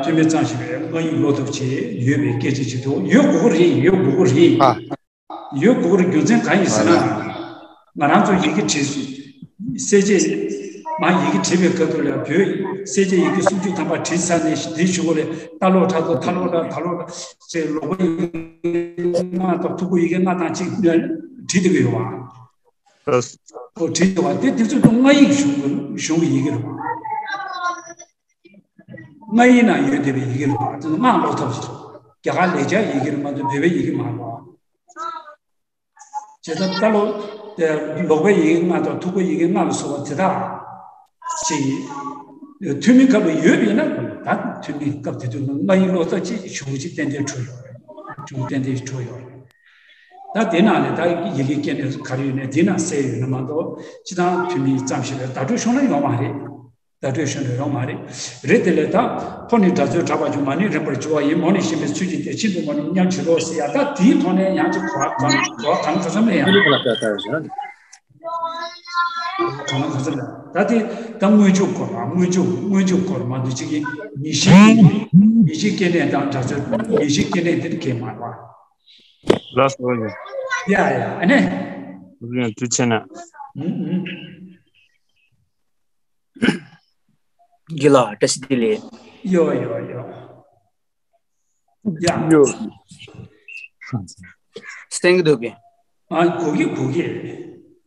ཐོན་མི་གཙང་ཞིག་རེད། སྔགས་ཡིག་ཀློག་ཐབས་བྱས་ཡོད་པའི་སྐད་ཆ་ཅིག་འདུག་ཡོད་དགོས་ཀྱི་རེད། ཡོད་དགོས་ཀྱི་རེད། ཨ། ཡོད་དགོས་རྒྱུ་མཚན་གང་ཡིན་ཟེར་ན། ང་རང་ཚོ་ཡི་གེ་བྲིས། གསལ་བྱེད། མ་ཡི་གེ་བྲིས་པའི་སྐབས་དུ་ལ་བོད་གསལ་བྱེད་ཡི་གེ་སུམ་ཅུ་ཐམ་པ་བྲིས་ཚར་ནས་འདི་ཞུ་གོ་ལས་ལྟ་ལོག་ཕྲག་དོག་ལྟ་ལོག་ལ་ལྟ་ལོག་ལ་ཅེས་ལོག་པ་ཡི་གེ་ལྔ་དང་ཐུག་པོ་ཡི་གེ་ལྔ་དང་གཅིག་བྲིས་བསྡད་ཀྱི་ཡོད་པ། ཨ། ཁོ་བྲིས་བསྡད་པ་དེ་དེ་ཚོ་ཚོ་སྔགས་ཡིག་གཞུང་གི་གཞུང་གི་ཡི་གེ་རེད་པ། སྔགས་ཡིག་ནང་ཡོད་བསྡད་པའི་ཡི་གེ་རེད་པ། དེ་ཚོ་སྔགས་ཀློག་ཐབས་ཤིག་རེད། རྒྱ་གར་ལེགས་སྦྱར་ཡི་གེ་རེད་མ་གཏོགས་བོད་པའི་ཡི་གེ་མ་རེད་པ། བྱས་ཙང་ད་ལོ། ལོག་པའི་ཡི་གེ་ལྔ་དང་ཐུག་པའི་ཡི་གེ་ལྔ་ལ་སོགས་པ་དེ་དག་ཅིག་ཐོན་མིའི་སྐབས་ལ་ཡོད་པ་ཡིན་ན་ད་ཐོན་མིའི་སྐབས་དེ་དུས་སྔགས་ཡིག་ཀློག་ཐབས་ཅིག་གཞུང་ཅིག་ཏན་ཏན་འཕྲོད་ཡོད་རེད། གཞུང་ཏན་ཏན་འཕྲོད་ཡོད་རེད། ད་དེ་ནང་ནས་ད་ཡི་གེ་སྐྱེ་གནས་ག་རེ་ཡོད་ནས་དེ་ནང་གསལ་ཡོད་ན་མ་གཏོགས་སྤྱི་བཏང་ཐོན་མིའི་བརྩམས་ཞིབ་པའི་བརྡ་སྤྲོད་ཤོག་ན་ཡོད་མ་རེད། བརྡ་སྤྲོད་ཤོག་ན་ཡོད་མ་རེད། རེད་དེ་ལས་ད་ཁོ་ནི་སྒྲ་ཚོད་གྲགས་པ་བྱུང་མ་ནི་རིམ་པར་འགྱུར་བ་ཡིན། མོ་ནི་ཞེན་པའི་ཚུལ་གྱིས་ཏེ་ཤིན་ཏུ་མོ་ནི་མཉམ་བྱེད་དོ་ཟེར་ཡ། ད་དེའི་ཐོག་ནས་ཡང་ཅིག་གོ་བ་གང་གོ་བ་གང་ག་ཙམ་ལས་ཡང་། གང་ག་ཙམ་ལས་ད་དེ་ད་སྔོན་འཇུག་སྐོར་ལ་སྔོན་འཇུག་སྔོན་འཇུག་སྐོར་མ་འདུག་ཅིག་གི་ངེས་ཤེས་ངེས་ཤེས་སྐྱེ་གནས་དང་སྒྲ་ཚོད་ངེས་ཤེས་སྐྱེ་གནས་དེ་གས་མ་རེད་པ། ལགས་སོ། ཡ་ཡ་ཨ་ནི། ཐུགས་རྗེ་ཆེ་ན། ཨུ་ཨུ། རྒན་ལགས་བཀྲ་ཤིས་བདེ་ལེགས། ཡོ་ཡོ་ཡོ། ཡ། ཡོ། སྟོན་གྱི་འདུག་གས། ཨ་གོ་གི་གོ་གི།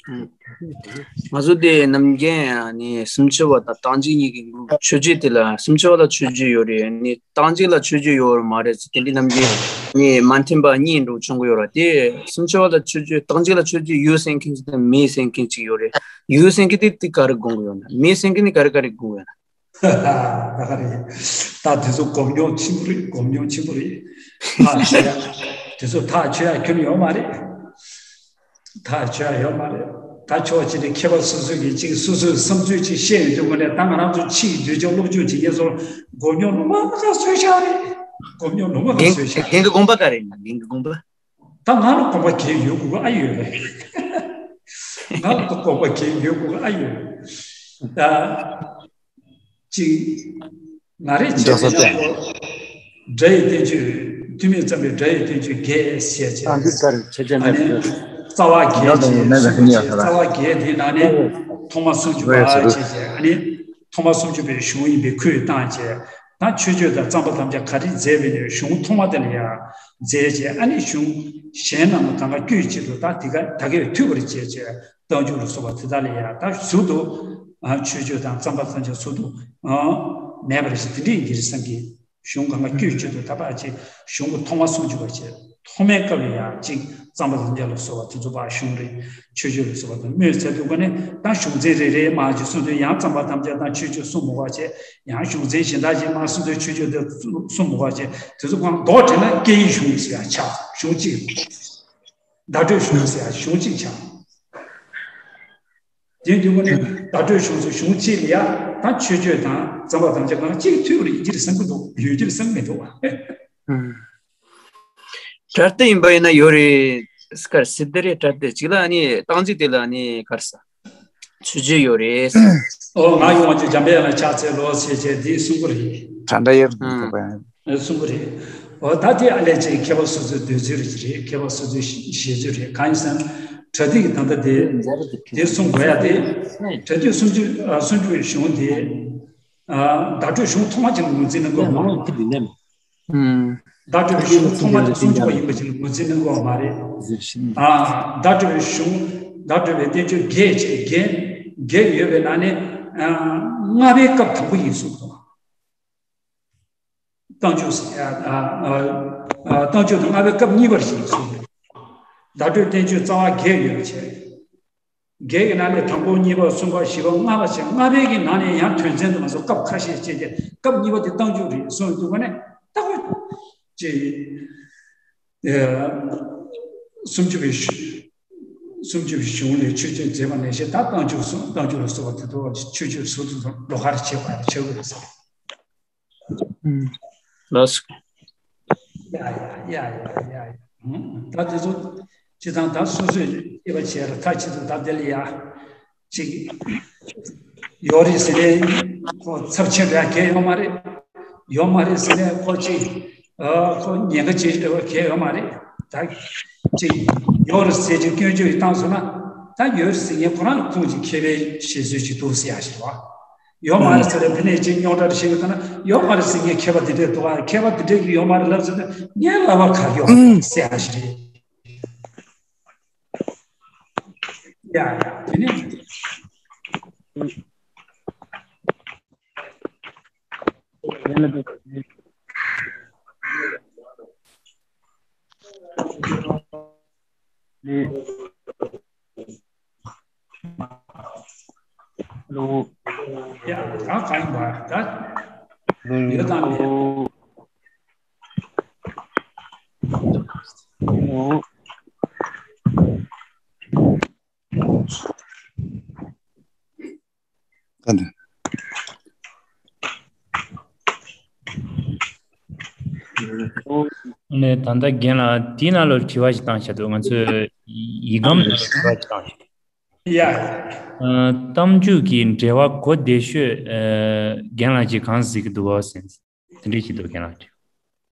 ང་ཚོ་དེ་ནམ་རྒྱུན་ནི་སུམ་ཅུ་པ་དང་རྟག་འཇིག་གཉིས་ཀྱི་མཆོད་བརྗོད་དེ་ལ་སུམ་ཅུ་པ་ལ་མཆོད་བརྗོད་ཡོད་རེད། ནི་རྟག་འཇིག་ལ་མཆོད་བརྗོད་ཡོད་མ་རེད་ཟེར། དེ་འདྲའི་ནམ་རྒྱུན་ནི་མ་མཐུན་པ་གཉིས་འགྲོ་བྱུང་གི་ཡོད་རེད། དེ་སུམ་ཅུ་པ་ལ་མཆོད་བརྗོད་རྟག་འཇིག་ལ་མཆོད་བརྗོད་ཡོད་ཟེར་མཁན་ཅིག་དང་མེད་ཟེར་མཁན་ཅིག་ཡོད་རེད། ཡོད་ཟེར་མཁན་དེ་དེ་ག་རེ་དགོངས་ཀྱི་ཡོད་ན། མེད་ཟེར་མཁན་དེ་ག་རེ་ག་རེ་དགོངས་ཡོད་ན། ད་ག་རེད། ད་དེ་ཚོ་སྒོམ་མྱོང་ཆེན་པོ་རེད། སྒོམ་མྱོང་ཆེན་པོ་རེད། ཐག་ཆོད་ཡ། དེ་ཚོ་ཐག་ཆོད་ཡ་ཁྱོན་ཡོད་མ་རེད། ཐག་ཆོད་ཡ་ཡོད་མ་རེད། ད་ཕྱོགས་གཅིག་ནས་མཁས་པ་སོ་སོ་གིས་གཅིག་སོ་སོའི་བསམ་ཚུལ་གཅིག་བཤད་ཡོང་དུས་སྔོན་ནས་ད་ང་རང་ཚོ་ཕྱིའི་འདོད་ཆགས་སློབ་སྦྱོང་བྱེད་མཁན་ཚོར་སྒོམ་མྱོང་ལོང་མ་ག་བཟོས་བཞག་རེད། སྒོམ་མྱོང་ལོང་མ་ག་རྒན་བཟོས་བཞག་རྒན་གྱི་དགོངས་པ་ག་རེ་ཡིན་ན། རྒན་གྱི་དགོངས་པ། ད་ང་ལ་དགོངས་པ་གང་ཡོད་དགོས་ཀྱི་ཨ་ཡོད་རེད། ང་ལ་དགོངས་པ་གང་ཡོད་དགོས་ཀྱི་ཨ་ཡོད་རེད། ད། གཅིག་ང་རེ་བྱས་ན་ཡང་སྒྲ་ཡི་བསྟན་བཅོས། ཐོན་མིས་བརྩམས་པའི་སྒྲ་ཡི་བསྟན་བཅོས་བརྒྱད་བཤད་བྱས། ཨ་འདི་ལྟར་ཁྱེད་ཅག་ཨ་ནི་ནས་རྩ་བ་བརྒྱད་ཡང་དང་ཡང་ཅེས་གསུངས་པ་བྱས། རྩ་བ་བརྒྱད་དེའི་ནང་ནས་ཐོག་མ་སུམ་ཅུ་པ་ཅེས་བྱས། ཨ་ནི་ཐོག་མ་སུམ་ཅུ་པའི་གཞུང་ཡིན་པའི་ཁུལ་བཏང་བྱས། ད་མཆོད་བརྗོད་དང་བརྩམ་པ་ཐམས་ཅད་ག་རེ་མཛད་པའི་ནས་གཞུང་ཐོག་མ་དེ་ལ་ཡང་མཛད་བྱས། ཨ་ནི་གཞུང་གཞན་རྣམས་ལ་གང་ག་དཀྱུས་གཅིག་ཏུ་ད་དེ་ག་ད་གས་ཐུབ་པར་བྱས་བྱས། རྟགས་འཇུག་ལ་སོགས་པ་དེ་དག་ལ་ཡང་ད་ཟུར་དུ་མཆོད་བརྗོད་དང་བརྩམ་པ་ཐམས་ཅད་ཟུར་དུ་མེད་པར་ཞིག་དེ་འདྲའི་འགྱུར་བསམ་གྱི་གཞུང་གང་ག་དཀྱུས་གཅིག་ཏུ་ད་ཕར་ཅིག་གཞུང་གི་ཐོག་མ་སུམ་ཅུ་པ་བྱས། ཐོག་མའི་སྐབས་ལ་ཡང་ཅིག་བརྩམ་པ་ཐམས་ཅད་ལ་སོགས་པ་དེ་ཚོ་ཕར་གཞུང་རེད། མཆོད་བརྗོད་ལ་སོགས་པ་དེ་སྨོས་ཚར་དུས་ག་ནས་ད་གཞུང་ཚན་རེ་རེ་མར་ཅིག་གསུངས་དུས་ཡང་བརྩམ་པ་ཐམས་ཅད་དང་མཆོད་བརྗོད་གསུམ་མོ་བ་བྱས། ཡང་གཞུང་ཚན་གཞན་དག་ཅིག་མར་གསུངས་དུས་མཆོད་བརྗོད་དེ་གསུམ་མོ་བ་བྱས། དེ་ཚོ་གང་མདོར་དྲིལ་ན་སྐད་ཡིག་གཞུང་ཟེར་ཡ་ཆགས། གཞུང་གཅིག་བརྡ་སྤྲོད་གཞུང་ཟེར་ཡ་གཞུང་གཅིག་ཆགས། དེ་དུས་ནས་བརྡ་སྤྲོད་བྱུང་ཚུལ་བྱུང་ཅིག་ལ་ཡ། ད་ཆོས་སྤྱོད་དང་རྩོམ་པ་དང་ཅི་གང་གཅིག་མཐུན་པར་ཡིན་གྱི་རེད་བསམ་གྱི་འདུག་ཡོད་ཀྱི་རེད་བསམ་གྱི་མི་འདུག་བ། ཨུམ། གྲལ་སྟེ་ཡིན་པ་ཡིན་ན་ཡོད་རེད། སྐར་སིབ་དེ་རེད། གྲལ་སྟེ་གཅིག་ལ་ནི་རྟགས་འཇུག་དེ་ལ་ནི་གར་ས་ཆོས་སྤྱོད་ཡོད་རེད། ཨོ་ང་ཡོང་བ་ཅིག་འཇམ་པའི་དབྱངས་ལ་ཕྱག་འཚལ་ལོ་ཟེར་བྱས་འདི་གསུང་གི་རེད། གྲ་འདྲ་ཡོད་རེད། ཨུམ། གསུང་གི་རེད། འོ་ད་དེ་ཨ་ལས་ཅིག་མཁས་པ་སོ་སོའི་འདོད་ཚུལ་རེད། མཁས་པ་སོ་སོའི་བཞེད་ཚུལ་རེད། གང་ཡིན་ཟེར་ན་གྲ་སྟེ་གི་ད་ལྟ་དེ་དེ་གསུང་དགོས་ཡ་དེ། གྲ་སྟེ་སུམ་ཅུ་ཨ་སུམ་ཅུ་པའི་གཞུང་དེ་ཨ་བརྡ་སྤྲོད་གཞུང་ཐོག་མ་ཅིག་ལ་ངོས་འཛིན་གནང་དགོས་མ་རེད། ཨུམ། བརྡ་སྤྲོད་པའི་གཞུང་ཐོག་མ་དེ་སུམ་ཅུ་པ་ཡིན་པ་ཅིག་ལ་ངོས་འཛིན་གནང་དགོས་མ་རེད། ཨ་བརྡ་སྤྲོད་པའི་གཞུང་བརྡ་སྤྲོད་པའི་བསྟན་བཅོས་བརྒྱད་ཅེས་བརྒྱད་བརྒྱད་ཡོད་པའི་ནང་ནས་ཨ་ལྔ་པའི་སྐབས་དང་པོ་ཡིན་གསུངས་སོང་། རྟགས་འཇུག་ཟེར་ཡ། ཨ་ཨ་ཨ་རྟགས་འཇུག་དང་ལྔ་པའི་སྐབས་གཉིས་པར་ཞིག་གསུངས་པས། བརྡ་སྤྲོད་བསྟན་བཅོས་རྩ་བ་བརྒྱད་ཡོད་པ་བྱས། བརྒྱད་ཀྱི་ནང་ནས་དང་པོ་གཉིས་པ་གསུམ་པ་བཞི་པ་ལྔ་པ་བྱས། ལྔ་པའི་གི་ནང་ནས་ཡང་དོན་ཚན་དུ་མ་སོང་སྐབས་ཁ་ཤས་བྱས་ཏེ་སྐབས་གཉིས་པ་དེ་རྟགས་འཇུག་རེད་གསུངས་འདུག་ག་ནས་ལྟ་བུ་ཅིག་སུམ་ཅུ་པའི་གཞུང་སུམ་ཅུ་པའི་གཞུང་ལས་ཆོས་སྤྱོད་མཛད་པ་ནས་བཤད། ད་རྟགས་འཇུག་སོགས་རྟགས་འཇུག་ལ་སོགས་པ་དེ་ཚོ་ཆོས་སྤྱོད་ཟུར་དུ་ལོགས་ཀར་བྱེད་པ་ཆོག་གི་རེད་ཟེར། ལགས་སོ། ཡ་ཡ་ཡ་ཡ་ཡ་ཡ། ད་དེ་ཚོ་སྤྱི་བཏང་ད་སོ་སོས་ཤེས་པ་བྱས་ར། ད་ཁྱེད་ཚོ་ད་དེ་ལ་ཡ་ཅིག་ཡོད་རེད་ཟེར་ནས་ཁོ་ཚབས་ཆེན་འདྲ་གལ་ཡོད་མ་རེད། ཡོད་མ་རེད་ཟེར་ནས་ཁོ་ཅིག་ཨ་ཁོ་ཉེན་ཁ་ཆེ་འདྲ་བ་གལ་ཡོད་མ་རེད། ད་ཅིག་ཡོད་རེད་ཟེར་ཅིག་སྐྱོན་བརྗོད་ཡི་བཏང་སོང་ན་ད་ཡོད་རེད་ཟེར་མཁན་ཁོ་རང་ལ་ཁུངས་ཅིག་མཁས་པའི་བཤད་སྲོལ་ཅིག་འདུག་ཟེར་ཡ་ཞིག་རེད་བ། ཡོད་མ་རེད་ཟེར་ལ་དེ་ནས་ཅིག་རྙོག་དྲ་བཤད་གི་ད་ན་ཡོད་མ་རེད་ཟེར་མཁན་མཁས་པ་དེ་འདྲས་འདུག་ཨ། མཁས་པ་དེ་འདྲས་ཀྱིས་ཡོད་མ་རེད་ལབ་ཟེར་ན་ངའི་ལབ་པ་ག་ཡོད་ཟེར་ཡ་ཞིག་རེད། ཡ་ཡ་དེ་ནས། ལོ། ཡ་ད་ག་ཡིན་པ་ད། ལོ་ཡོད་དམ་མེད། ལོ། ད་ནི། ནས་ད་ལྟ་རྒན་ལགས་དེའི་ནང་ལོགས་དྲི་བ་ཞིག་བཏང་བཞག་འདུག་ང་ཚོས་ཡིག་སྒམ་ནང་ལོགས་དྲི་བ་ཞིག་བཏང་བཞག་ཡ། ཨ། གཏམ་རྒྱུད་ཀྱི་འགྲེལ་བ་གོ་བདེ་ཤོས་ཨ་རྒན་ལགས་ཀྱིས་གང་གཟིགས་ཀྱི་འདུག་ག་ཟེར། དེ་འདྲས་ཅིག་འདུག་རྒན་ལགས་ཀྱིས།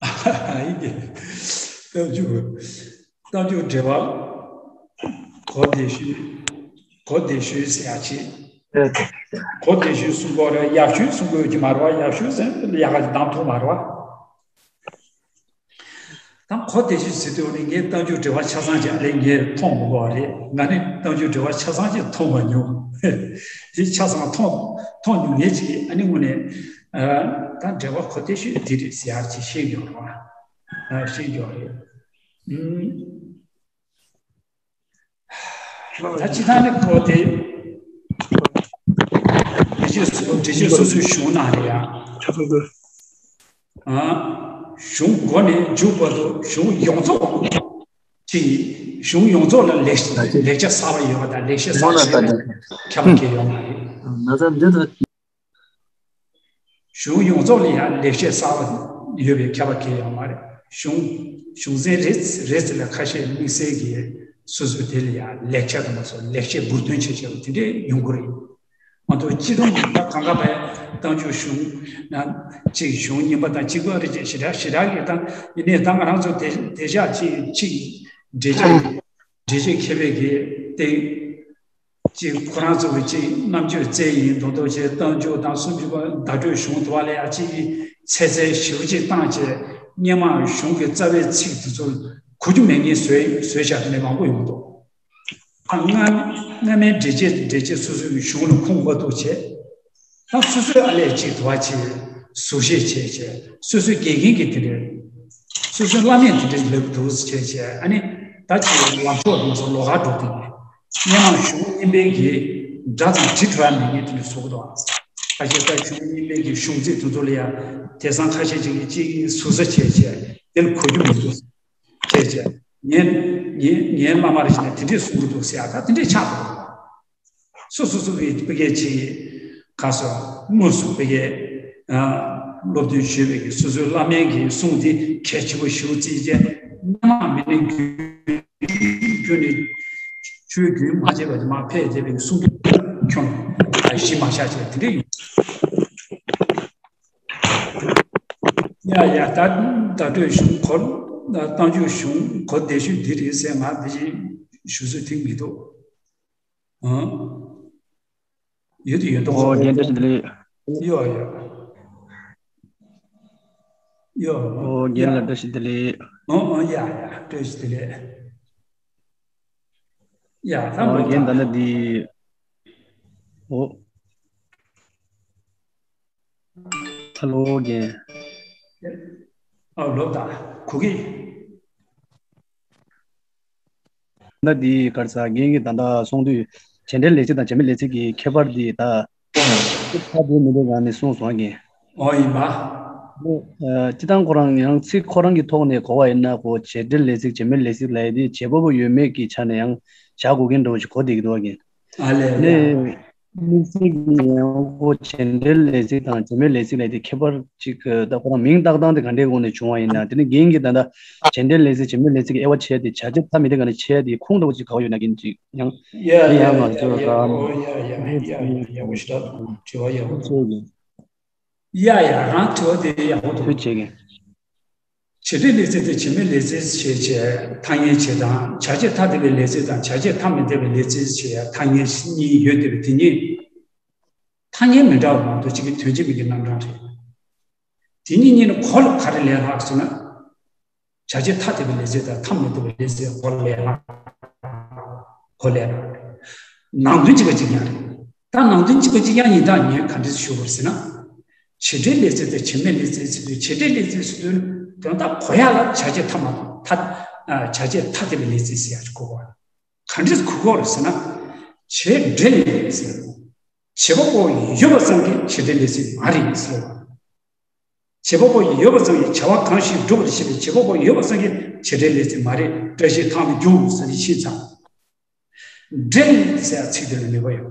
ཡིན་གྱི། གཏམ་རྒྱུད། གཏམ་རྒྱུད་འགྲེལ་བ། གོ་བདེ་ཤོས། གོ་བདེ་ཤོས་ཟེར་ཡ་ཅིག་གོ་བདེ་ཤོས་གསུང་གི་རེད། ཡག་ཤོས་གསུང་གི་ཡོད་ཀྱི་མ་རེད་བ། ཡག་ཤོས་ཟེར་ན་ཡག་ག་ཅིག་བདམས་ཐུབ་མ་རེད་བ། ད་གོ་བདེ་ཤོས་ཟེར་དུས་ནི་ངས་གཏམ་རྒྱུད་འགྲེལ་བ་ཆ་ཚང་ཅིག་ཨ་ལས་ངས་མཐོང་མི་དགོས་པ་རེད། ང་ནི་གཏམ་རྒྱུད་འགྲེལ་བ་ཆ་ཚང་ཅིག་མཐོང་མ་མྱོང་། དེ་ཆ་ཚང་མཐོང་མཐོང་མྱོང་ངེས་ཅིག་ཨ་ནི་དངོས་གནས་ད་འགྲེལ་བ་གོ་བདེ་ཤོས་འདི་རེད་ཟེར་ཡ་ཅིག་ཤེས་ཡོད་རེད་བ། ཤེས་ཡོད་རེད། ད་སྤྱི་བཏང་ནི་ཁོ་དེ། འགྲེལ་བཤད་སོ་འགྲེལ་བཤད་སོ་སོའི་གཞུང་ནང་ནས་ཡང་། ཆ་ཚང་དུ། ཨ། གཞུང་མགོ་ནས་མཇུག་བར་དུ་གཞུང་ཡོངས་རྫོགས་ཅིག་གཞུང་ཡོངས་རྫོགས་ལ་ལེགས་ལེགས་ཆ་གསར་པ་ཡོད་པ་དང་ལེགས་བཤད་གསར་པ་ཡོད་པའི་ཁྱབ་པ་གང་ཡང་ཡོད་མ་རེད། ན་ཚ་འདི་ད། གཞུང་ཡོངས་རྫོགས་ལ་ཡང་ལེགས་བཤད་གསར་པ་ཡོད་པའི་ཁྱབ་པ་གང་ཡང་ཡོད་མ་རེད། གཞུང་གཞུང་ཚན་རེ་རེ་ཚོ་ལ་ཁ་ཤས་དམིགས་བསལ་གྱི་སོ་སོའི་དེ་ལ་ཡང་ལེགས་ཆ་དང་མ་སོགས་ལེགས་བཤད་འབུར་འདོན་བྱེད་བྱེད་པ་དེ་འདྲས་ཡོང་གི་རེད། མ་གཏོགས་སྤྱི་བསྡོམས་ཀྱི་ད་གང་ག་བས་གཏམ་རྒྱུད་གཞུང་ན་གཅིག་གཞུང་རྙིང་པ་དང་གཅིག་པ་རེ་བཅས་ཞེ་དྲག་ཞེ་དྲག་གི་ད་ཡིན་ནའི་ད་ང་རང་ཚོ་དེ་དེ་ཞག་གཅིག་གཅིག་འགྲེལ་བྱེད་འགྲེལ་བྱེད་མཁས་པའི་གི་སྟེང་། ཅིག་ཁོ་རང་ཚོ་གི་ཅིག་རྣམ་དཔྱོད་རྩལ་ཡིན་མདོག་མདོག་བྱས་གཏམ་རྒྱུད་དང་སུམ་ཅུ་པ་བརྡ་སྤྲོད་གཞུང་དུ་བ་ལ་ཡ་ཅིག་ཚད་རྩལ་ཞེ་པོ་ཅིག་བཏང་བྱས་སྔོན་མ་གཞུང་གི་རྩ་བའི་ཚིག་དེ་ཚོ་གོ་རྒྱུ་མེད་མཁན་བཟོས་བཟོས་བཞག་ནས་མང་པོ་ཡོང་འདུག་ཨ་སྔ་སྔ་མའི་འགྲེལ་བྱེད་འགྲེལ་བྱེད་སོ་སོའི་གཞུང་ལ་ཁུངས་མ་གཏུགས་བྱས། ད་སོ་སོའི་ཨ་ལས་ཅིག་དུ་བ་ཅིག་ཟུར་བཤད་བྱས་བྱས་སོ་སོའི་དགེ་རྒན་གྱིས་དེ་འདྲའི་སོ་སོའི་བླ་མས་དེ་འདྲའི་ལབ་འདུག་བྱས་བྱས་ཨ་ནི་ད་ཅིག་ལམ་ཕྱོགས་དེ་ཚོ་ལོགས་ཀ་འགྲོ་གི་ཡོད། སྔོན་མ་གཞུང་རྙིང་པའི་གི་སྒྲ་དང་དྲི་བྲལ་མེད་མཁན་དེ་འདྲ་བཟོ་གི་འདུག་ཨ་ཁ་ཤས་ད་གཞུང་རྙིང་པའི་གི་གཞུང་ཚིག་དེ་ཚོ་ལ་ཡ་དེང་སང་ཁ་ཤས་ཅིག་གིས་ཅིག་ཟུར་ཟ་བྱས་བྱས་དེ་ལ་གོ་རྒྱུ་མི་འདུག་བྱས་བྱས་ངའི་ངའི་ངའི་བླ་མ་རེ་ཞིག་ནས་དེ་འདྲས་གསུང་གི་འདུག་ཟེར་ཡ་ད་དེ་འདྲས་ཆགས་འདུག་སོ་སོ་སོ་གི་བོད་སྐད་ཅིག་ག་སོ་དངོས་སུ་བོད་སྐད་སློབ་སྟོན་ཞུས་པའི་གི་སོ་སོའི་བླ་མའི་གི་གསུང་དེ་གལ་ཆེན་པོ་ཞེ་པོ་བརྩིས་བྱས། སྣ་མང་མི་ནི་རྒྱུན་ནས་ཆོས་རྒྱུན་མ་བྱས་པ་དེ་མར་ཕེབས་བསྡད་པའི་གསུང་གི་ཁྱོན་གཞི་མ་བཞག་བྱས་དེ་འདྲ་ཡོད། ཡ་ཡ། ད་བརྡ་སྤྲོད་གཞུང་གོ། རྟགས་འཇུག་གཞུང་གོ་བདེ་ཤོས་འདི་རེད་ཟེར་ང་འདི་བཞིན་ཞུ་སྲོལ་ཐིག་མི་འདུག་ཨང་། ཡོད་དུ་ཡོད་དོ། ཨོ་རྒན་བཀྲ་ཤིས་བདེ་ལེགས། ཡོད་ཡོད། ཡོད། ཨོ་རྒན་ལགས་བཀྲ་ཤིས་བདེ་ལེགས། ཨོ་ཨོ་ཡ་ཡ། བཀྲ་ཤིས་བདེ་ལེགས། ཡ་ད་ཨོ་མོ་རྒན་ད་ད་ལྟ་འདི། ཨོ། ཧ་ལོ་རྒན། ཨ་ལོ་ད་གུ་གེ། ད་འདི་གར་ས་རྒན་གྱིས་ད་ལྟ་གསུང་དུས་བྱེད་འབྲེལ་ལས་ཚིག་དང་བྱེད་མེད་ལས་ཚིག་གི་ཁྱད་པར་འདི་ད་ཚིག་ཁ་འདོན་མི་འདོན་གང་ནས་གསུངས་སོང་རྒན། ཨོ་ཡིན་པ། ཨ་སྤྱི་བཏང་ཁོ་རང་ཡང་ཚིག་ཁོ་རང་གི་ཐོག་ནས་གོ་བ་ཡིན་ན་གོ་བྱེད་འབྲེལ་ལས་ཚིག་བྱེད་མེད་ལས་ཚིག་ལབ་ཡ་དེ་བྱེད་པ་པོ་ཡོད་མེད་ཀྱི་ཆ་ནས་ཡང་བཞག་དགོས་ཀྱིན་འགྲོ་བ་ཞིག་གོ་བསྡད་ཀྱི་འདུག་རྒན། ཨ་ལས་ལས། ནས། དམིགས་བསལ་གྱི་ཡང་ཁོ་བྱེད་འབྲེལ་ལས་ཚིག་དང་བྱེད་མེད་ལས་ཚིག་ལབ་དེ་ཁྱད་པར་ཅིག་ད་ཁོ་རང་མིང་བཏགས་སྟངས་དེ་ག་འདྲའི་སྒོ་ནས་བྱུང་བ་ཡིན་ན། དེ་ནི་རྒན་གྱིས་ད་ལྟ་བྱེད་འབྲེལ་ལས་ཚིག་བྱེད་མེད་ལས་ཚིག་གི་དབྱེ་བ་ཕྱེ་སྟེ་བྱ་བྱེད་ཐ་མི་དད་ག་ནས་ཕྱེ་སྟེ་ཁུངས་འདྲ་བོ་ཅིག་ག་བ་ཡོད་ན་རྒན་ཅིག་ཡང་ཡ་དེ་ཡ་ཡང་ང་ཚོ་ཡ་རང་ཡ་ཡ་ཡ་ཡ་ཡ་ཡ་ཡ་བོ་ཞིག་ད་དྲི་བ་ཡག་པོ་འདུག་ཡ་ཡ་རང་དྲི་བ་དེ་ཡག་པོ་འདུག་ཐུགས་རྗེ་ཆེ་རྒན། བྱེད་འབྲེལ་ལས་ཚིག་དེ་བྱེད་མེད་ལས་ཚིག་ཞེས་བྱའི་ཐ་སྙད་བྱེད་དང་། བྱ་བྱེད་ཐ་དད་པའི་ལས་ཚིག་དང་། བྱ་བྱེད་ཐ་མི་དད་པའི་ལས་ཚིག་ཞེས་ཐ་སྙད་གཉིས་ཡོད་དེ། དེ་གཉིས་ཐ་སྙད་མི་འདྲ་བ་མ་གཏོགས་གཅིག་གི་དོན་གཅིག་པའི་གི་རྣམ་གྲངས་རེད། དེ་གཉིས་གཉིས་ནི་གོ་ལ་ག་རེ་ལས་ལྷག་ཟེར་ན། བྱ་བྱེད་ཐ་དད་པའི་ལས་ཚིག་དང་ཐ་མི་དད་པའི་ལས་ཚིག་གོ་ལ་ལས་ལྷག་གོ་ལ་ལས་ལྷག་ནང་དོན་གཅིག་པ་གཅིག་རྐྱང་རེད། ད་ནང་དོན་གཅིག་པ་གཅིག་རྐྱང་ཡིན་སྟངས་ངས་ག་འདྲས་ཞུ་དགོས་ཟེར་ན། བྱེད་འབྲེལ་ལས་ཚིག་དང་བྱེད་མེད་ལས་ཚིག་ཟེར་དུས། བྱེད་འབྲེལ་ལས་ཚིག་ཟེར་དུས་དོན་དག་གོ་ཡ་ལ་བྱ་བྱེད་ཐ་མ་དང་ཐ། ཨ། བྱ་བྱེད་ཐ་དད་པའི་ལས་ཚིག་ཟེར་ཡ་ཅིག་གོ་དགོས། ག་འདྲས་གོ་དགོས་རེད་ཟེར་ན། བྱེད་འབྲེལ་ལས་ཚིག་ཟེར། བྱེད་པ་པོ་ཡོད་པ་ཙམ་གྱིས་བྱེད་འབྲེལ་ལས་ཚིག་མ་རེད་ཟེར་བ། བྱེད་པ་པོ་ཡོད་པ་ཙམ་གྱིས་བྱ་བ་གང་ཞིག་སྒྲུབ་པར་བྱེད་པའི་བྱེད་པ་པོ་ཡོད་པ་ཙམ་གྱིས་བྱེད་འབྲེལ་ལས་ཚིག་མ་རེད། བཀྲ་ཤིས་ཐང་དུ་རྒྱུག་ཟེར་ནས་ཤེས་ཙང་། འབྲེལ་ཟེར་ཚིག་དེ་ལ་ནུས་པ་ཡོད།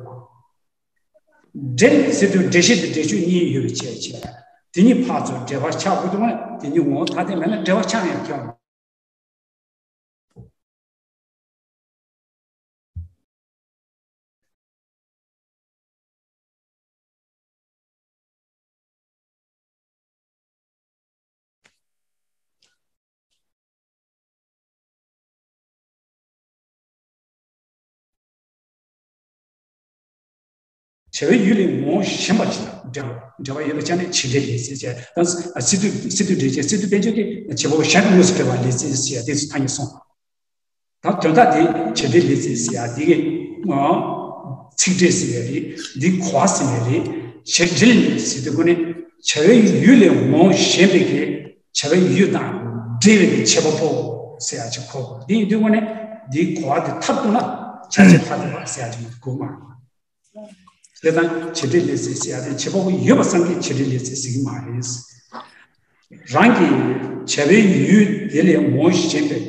འབྲེལ་ཟེར་དུས་འབྲེལ་གཞི་དང་འབྲེལ་ཕྱོགས་གཉིས་ཡོད་པའི་ཕྱིར། དེ་གཉིས་ཕར་ཚུར་འབྲེལ་བ་ཆགས་དགོས་དུས་དེ་གཉིས་ངོ་བོ་ཐ་དད་མེད་ན་འབྲེལ་བ་ཆགས་ཡང་ཁྱོན། བྱ་བའི་ཡུལ་ལས་ངོ་བོ་གཞན་པ་ཞིག་དང་འབྲེལ་བ་ཡོད་པའི་ཆ་ནས་བྱེད་འབྲེལ་ལས་ཚིག་ཅེས་དང་། སི་ཏུ་སི་ཏུ་འབྲེལ་བྱེད། སི་ཏུ་དཔལ་འབྱོར་གྱི་བྱེད་པ་པོ་གཞན་དང་དངོས་སུ་འབྲེལ་བ་ལས་ཚིག་ཅེས་དེ་ཚོ་ཐ་སྙད་སོང་། ད་དོན་དག་དེ་བྱེད་འབྲེལ་ལས་ཚིག་ཟེར་ཡ་དེ་གི་ཚིག་འབྲེལ་ཟེར་ཡ་རེད། འདི་གོ་བ་ཟེར་ཡ་རེད། བྱེད་འབྲེལ་ཟེར་དུས་ཁོ་ནི་བྱ་བའི་ཡུལ་ལས་ངོ་བོ་གཞན་པའི་གི་བྱ་བའི་ཡུལ་དང་འབྲེལ་བའི་གི་བྱེད་པ་པོ་ཟེར་ཡ་ཅིག་གོ་དགོས། དེ་ཡིན་དུས་ཁོ་ནི་འདིའི་གོ་བ་དེ་མཐར་གཏུགས་ན་བྱ་བྱེད་ཐ་དད་པ་ཟེར་ཡ་ཅིག་མ་གཏོགས་དགོས་མ་རེད། དེ་དང་བྱེད་འབྲེལ་ལས་ཚིག་ཟེར་ཡ་དེ་བྱེད་པ་པོ་ཡོད་པ་ཙམ་གྱིས་བྱེད་འབྲེལ་ལས་ཚིག་ཟེར་གྱི་མ་རེད། རང་གི་བྱ་བའི་ཡུལ་དེ་ལས་ངོ་བོ་གཞན་པའི།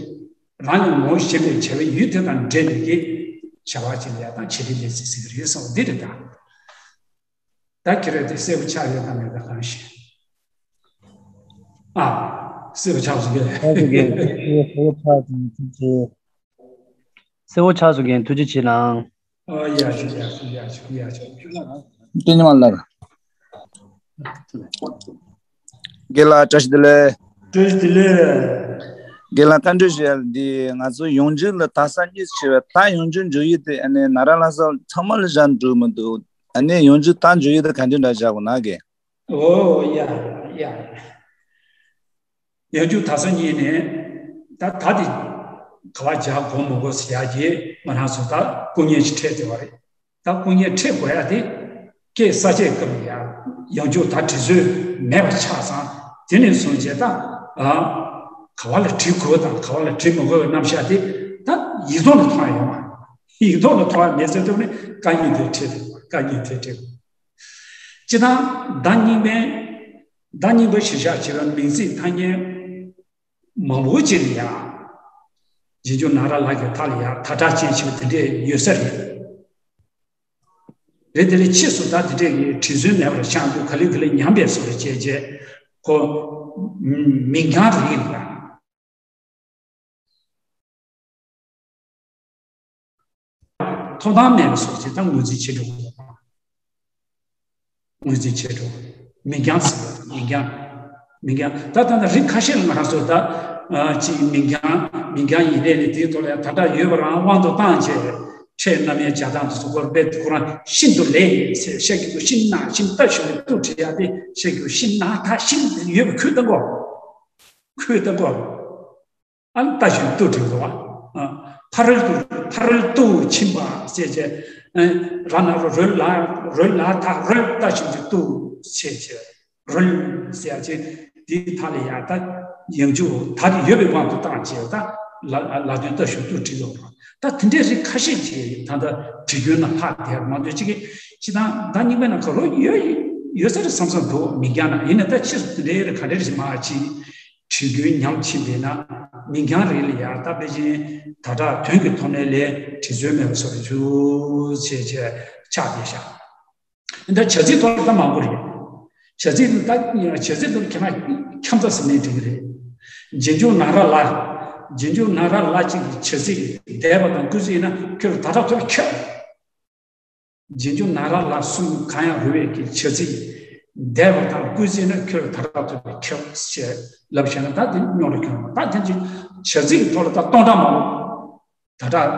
རང་ལས་ངོ་བོ་གཞན་པའི་བྱ་བའི་ཡུལ་དེ་དང་འབྲེལ་བའི་གི་བྱ་བ་ཅིག་ལ་ཡ་དང་བྱེད་འབྲེལ་ལས་ཚིག་ཟེར་གྱི་རེད་གསུངས་པ་འདི་རེད་ད། ད་ཁྱེད་རང་དེ་གསལ་པོ་ཆགས་ཡོད་དམ་མེད་དམ་གང་ཤེས། ཨ། གསལ་པོ་ཆགས་སོང་གས། ཆགས་སོང་གས། གསལ་པོ་ཆགས་སོང་གས། ཐུགས་རྗེ་ཆེ་གནང་། ཨ། ཡ་ཞུ་ཡ་ཞུ་ཡ་ཞུ་ཡ་ཞུ། སྐྱེ་ཉི་མ་ལགས། རྒན་ལགས་བཀྲ་ཤིས་བདེ་ལེགས། བཀྲ་ཤིས་བདེ་ལེགས། རྒན་ལགས་བཀའ་འདྲི་ཞུ་ཡ་འདི། ང་ཚོ་ཡང་འཇུག་ལ་ད་ས་གཉིས་ཆེ་བས། ད་ཡང་འཇུག་འཇུག་ཡུལ་དེ་ཨ་ནི་ན་ར་ལྷ་ས་ཚང་མ་ལ་བཞག་འགྲོ་མི་འདུག་ཨ་ནི་ཡང་འཇུག་ད་འཇུག་ཡུལ་དེ་ག་འདྲ་འདྲ་བཞག་དགོས་ན་གས། ཨོ་ཡ་ཡ་ཡ། ཡང་འཇུག་ད་ས་གཉིས་ནས་ད་ད་དེ་ག་བ་བཞག་དགོས་མི་དགོས་ཟེར་ཡ་གི་ང་རང་ཚོ་ད་སྐུ་ངལ་ཞིག་འཕྲད་བསྡད་པ་རེད། ད་སྐུ་ངལ་འཕྲད་དགོས་ཡ་དེ་སྐད་ས་བཅད་སྐབས་ལ་ཡ་ཡང་འཇུག་ད་བྲིས་སྲོལ་མེད་པ་ཆགས་ཙང་། དེ་ནས་བཟུང་བྱས་ད་ཨ་ག་བ་ལ་བྲིས་དགོས་དང་ག་བ་ལ་བྲིས་མི་དགོས་པའི་རྣམ་གཞག་དེ་ད་ཡིག་ཐོག་ལ་མཐོང་ཡ་ཡོད་མ་རེད། ཡིག་ཐོག་ལ་མཐོང་ཡ་མེད་ཚེ་ཐུབ་ནས་དཀའ་ངལ་དེ་འཕྲད་དགོས། དཀའ་ངལ་དེ་འཕྲད་དགོས། སྤྱིར་བཏང་ཟླ་རྙིང་པའི་ཟླ་རྙིང་པ་གཞིར་བཞག་བྱས་པའི་མིང་ཚིག་ཐ་སྙད་མང་པོ་ཅིག་ལ་ཡ། རྗེས་འཇུག་ན་ར་ལ་གི་མཐའ་ལ་ཡ་ད་དྲག་ཅན་ཞིག་དེ་འདྲས་ཡོད་ས་རེད། རེད། དེ་ལས་ཕྱིས་སུ་ད་དེ་འདྲས་ཀྱི་བྲིས་སྲོལ་མེད་པར་ཤར་དུས། ག་ལེ་ག་ལེ་ཉམས་པའི་བཟོ་འདྲ་བྱས་རྗེས་ཁོ་མིང་རྐྱང་རིགས་ལ། ཐོབ་ཐང་མེད་པ་སོགས་ཀྱིས་ད་ངོས་འཛིན་བྱེད་འགྲོ། ངོས་འཛིན་བྱེད་འགྲོ། མིང་རྐྱང་ཟེར་བ་མིང་རྐྱང་། མིང་རྐྱང་། ད་ད་ལྟ་རིགས་ཁ་ཤས་ལ་ང་རང་ཚོ་ད་ཅིག་མིང་རྐྱང་མིང་རྐྱང་ཡིན་ནའི་ནི། དེའི་ཐོག་ལ་ཡང་ད་ལྟ་ཡོད་པ་རང་དབང་དུ་བཏང་བྱས། ཕྲད་རྣམ་དབྱེ་བྱ་སྟངས་དེ་ཚོ་སྐོར་དཔེ་ཁོ་རང་ཤིན་ཏུ་ལེགས་ཟེར། ཤ་གི་གུ་ཤིན་ན་ཤིན་ཏ་ཞབས་ཀྱུ་ཏུ་བྲི་ཡ་དེ། ཤ་གི་གུ་ཤིན་ན་ད་ཤིན་ཡོད་པ་ཁོས་ལྟ་གོ། ཁོས་ལྟ་གོ། ཨ་ནི་ཏ་ཞབས་ཀྱུ་ཏུ་བྲིས་འདུག་བ། ཕ་རོལ་ཏུ། ཕ་རོལ་ཏུ་ཕྱིན་པ་ཟེར་བྱས། ར་ན་རོ་རོལ་ལ་རོལ་ལ་ད་རོལ་ཏ་ཞབས་ཀྱུ་ཏུ་ཟེར་བྱས། རོལ་ཟེར་བྱས་དེའི་མཐའ་ལ་ཡ་ད་ཡང་འཇུག་ད་དེ་ཡོད་པའི་དབང་དུ་བཏང་བྱས། ད་ལ་ལ་དོན་ཏ་ཞབས་ཀྱུ་ཏུ་བྲིས་འདུག་བ། ད་དེ་འདྲའི་རིགས་ཁ་ཤས་ཀྱིས་ད་ལྟ་བྲིས་རྒྱུན་ན་ལྷག་བསྡད་མ་གཏོགས། ཅིག་གིས་ཅི་ད་ད་རྙིང་པའི་ནང་ག་རོ་ཡོད་ཡོད་ས་རེད་བསམ་བསམ་འདུག་མིང་རྐྱང་ན། ཡིན་ན་ད་ཕྱིས་སུ་དེ་འདྲའི་རིགས་ག་འདྲ་རེ་ཞིག་མ་ཅིག་བྲིས་རྒྱུན་ཉམས་ཕྱིན་པས་ན། མིང་རྐྱང་རིགས་ལ་ཡ་ད་དཔེ་ཅན་ད་དྲག་དོན་གྱི་ཐོག་ནས་ལས་བྲིས་སྲོལ་མེད་པ་བཟོ་རུ་འཇུག་བྱས་བྱས་ཆགས་བསྡད་ཤག་འདི་བྱ་ཚིག་ཐོག་ལ་ད་མང་པོ་རེད། བྱ་ཚིག་ད་བྱ་ཚིག་ཐོག་ཁྱེད་རང་ཁྱམས་ཚ་ཟེར་ནའི་འགྲིག་གི་རེད། རྗེས་འཇུག་ན་ར་ལ། རྗེས་འཇུག་ན་ར་ལ་ཅིག་གི་བྱ་ཚིག་འདས་པ་དང་སྐུལ་ཚིག་ཡིན་ན་ཁྱོད་ལ་ད་དྲག་ཐོབ་ཁྱབ། རྗེས་འཇུག་ན་ར་ལ་གསུམ་གང་ཡང་རུང་བའི་གི་བྱ་ཚིག་འདས་པ་དང་སྐུལ་ཚིག་ན་ཁྱོད་ལ་ད་དྲག་ཐོབ་པའི་ཁྱབ་ཞེས་ལབ་བྱས་ན། ད་དེ་རྙོག་དྲ་ཁྱོད་ད་དེ་ཅིག་བྱ་ཚིག་གི་ཐོག་ལ་ད་སྟོང་ཕྲག་མང་པོ། ད་དྲག་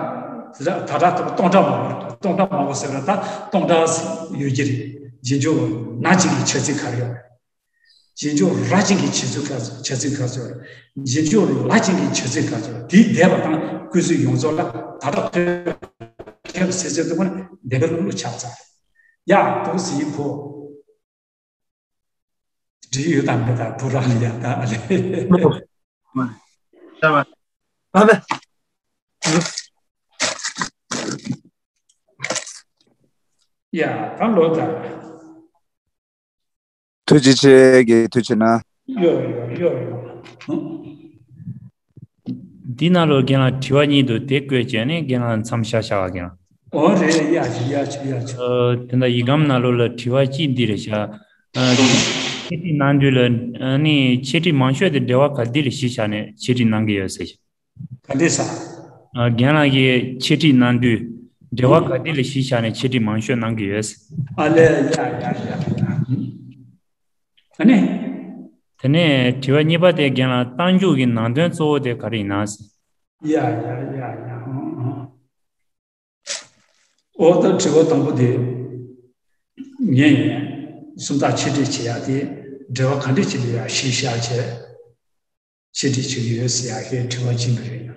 ད་དྲག་ད་སྟོང་ཕྲག་མང་པོ། སྟོང་ཕྲག་མང་པོ་ཟེར་བ་ད་སྟོང་ཕྲག་ཡོད་ཀྱི་རེད། རྗེས་འཇུག་ན་ཅིག་གི་བྱ་ཚིག་ག་རེ་ཡོད། རྗེས་འཇུག་ར་ཅན་གྱི་བྱ་ཚིག་ག་ཚོད། བྱ་ཚིག་ག་ཚོད། རྗེས་འཇུག་ལ་ཅན་གྱི་བྱ་ཚིག་ག་ཚོད། དེའི་འདས་པ་དང་སྐུལ་ཚིག་ཡོངས་རྫོགས་ལ་ད་དྲག་ཐོབ་ཁྱབ་ཟེར་ཚད་དུ་མ་ནི་བདེན་པའི་བློ་ལ་ཆགས་ཚར། ཡ་འདུག་ཟེར་ཡིན་གོ། འདྲི་ཡོད་དམ་མེད་དམ་བུ་ར་ལ་ཡ་ད་ཨ་ལེ། ལོ། ལོ། ལོ། ཡ་ད་ལོ་ད། ཐུགས་རྗེ་ཆེ། དགེ་ཐུགས་རྗེ་གནང་། ཡོ་ཡོ་ཡོ་ཡོ། འདི་ནང་ལོ་རྒན་ལགས་དྲི་བ་གཉིས་འདུག་དེ་བཀོད་བྱས་ནས་རྒན་ལགས་མཚམས་བཞག་བཞག་པ་རྒན་ལགས། ཨོ་རེད། ཡ་ཆུ་ཡ་ཆུ་ཡ་ཆུ། ཨ། དེ་འདྲ་ཡིག་སྒམ་ནང་ལོ་ལ་དྲི་བ་གཅིག་འདི་རེད་ཤག་ཨ། འཆད་ཁྲིད་གནང་དུས་ལ་ཨ་ནི་འཆད་ཁྲིད་མང་ཤོས་དེ་འགྲེལ་པ་ག་འདི་ལ་གཞི་བཞག་ནས་འཆད་ཁྲིད་གནང་གི་ཡོད་ཟེར་ཤག་ག་འདྲས་ཟེར། ཨ། རྒན་ལགས་ཀྱིས་འཆད་ཁྲིད་གནང་དུས་འགྲེལ་པ་ག་འདི་ལ་གཞི་བཞག་ནས་འཆད་ཁྲིད་མང་ཤོས་གནང་གི་ཡོད་ཟེར། ཨ་ལས། ཡ་ཡ་ཡ་ཡ། ཨ་ནི། དེ་ནས་དྲི་བ་གཉིས་པ་དེ་རྒན་ལགས་རྟགས་འཇུག་གི་ནང་དོན་གཙོ་བོ་དེ་ག་རེ་ཡིན་ན་ཟེར། ཡ་ཡ་ཡ་ཡ། ཨོ་ཨོ། ཨོ་ད་དྲི་བ་དང་པོ་དེ་ངས་སུམ་རྟགས་འཆད་ཁྲིད་བྱེད་ཡག་དེ་འགྲེལ་པ་ག་འདྲས་ཅིག་ལ་ཡ་གཞི་བཞག་བྱས་འཆད་ཁྲིད་བྱེད་ཀྱི་ཡོད་ཟེར་ཡག་གི་དྲི་བ་ཅིག་རེད།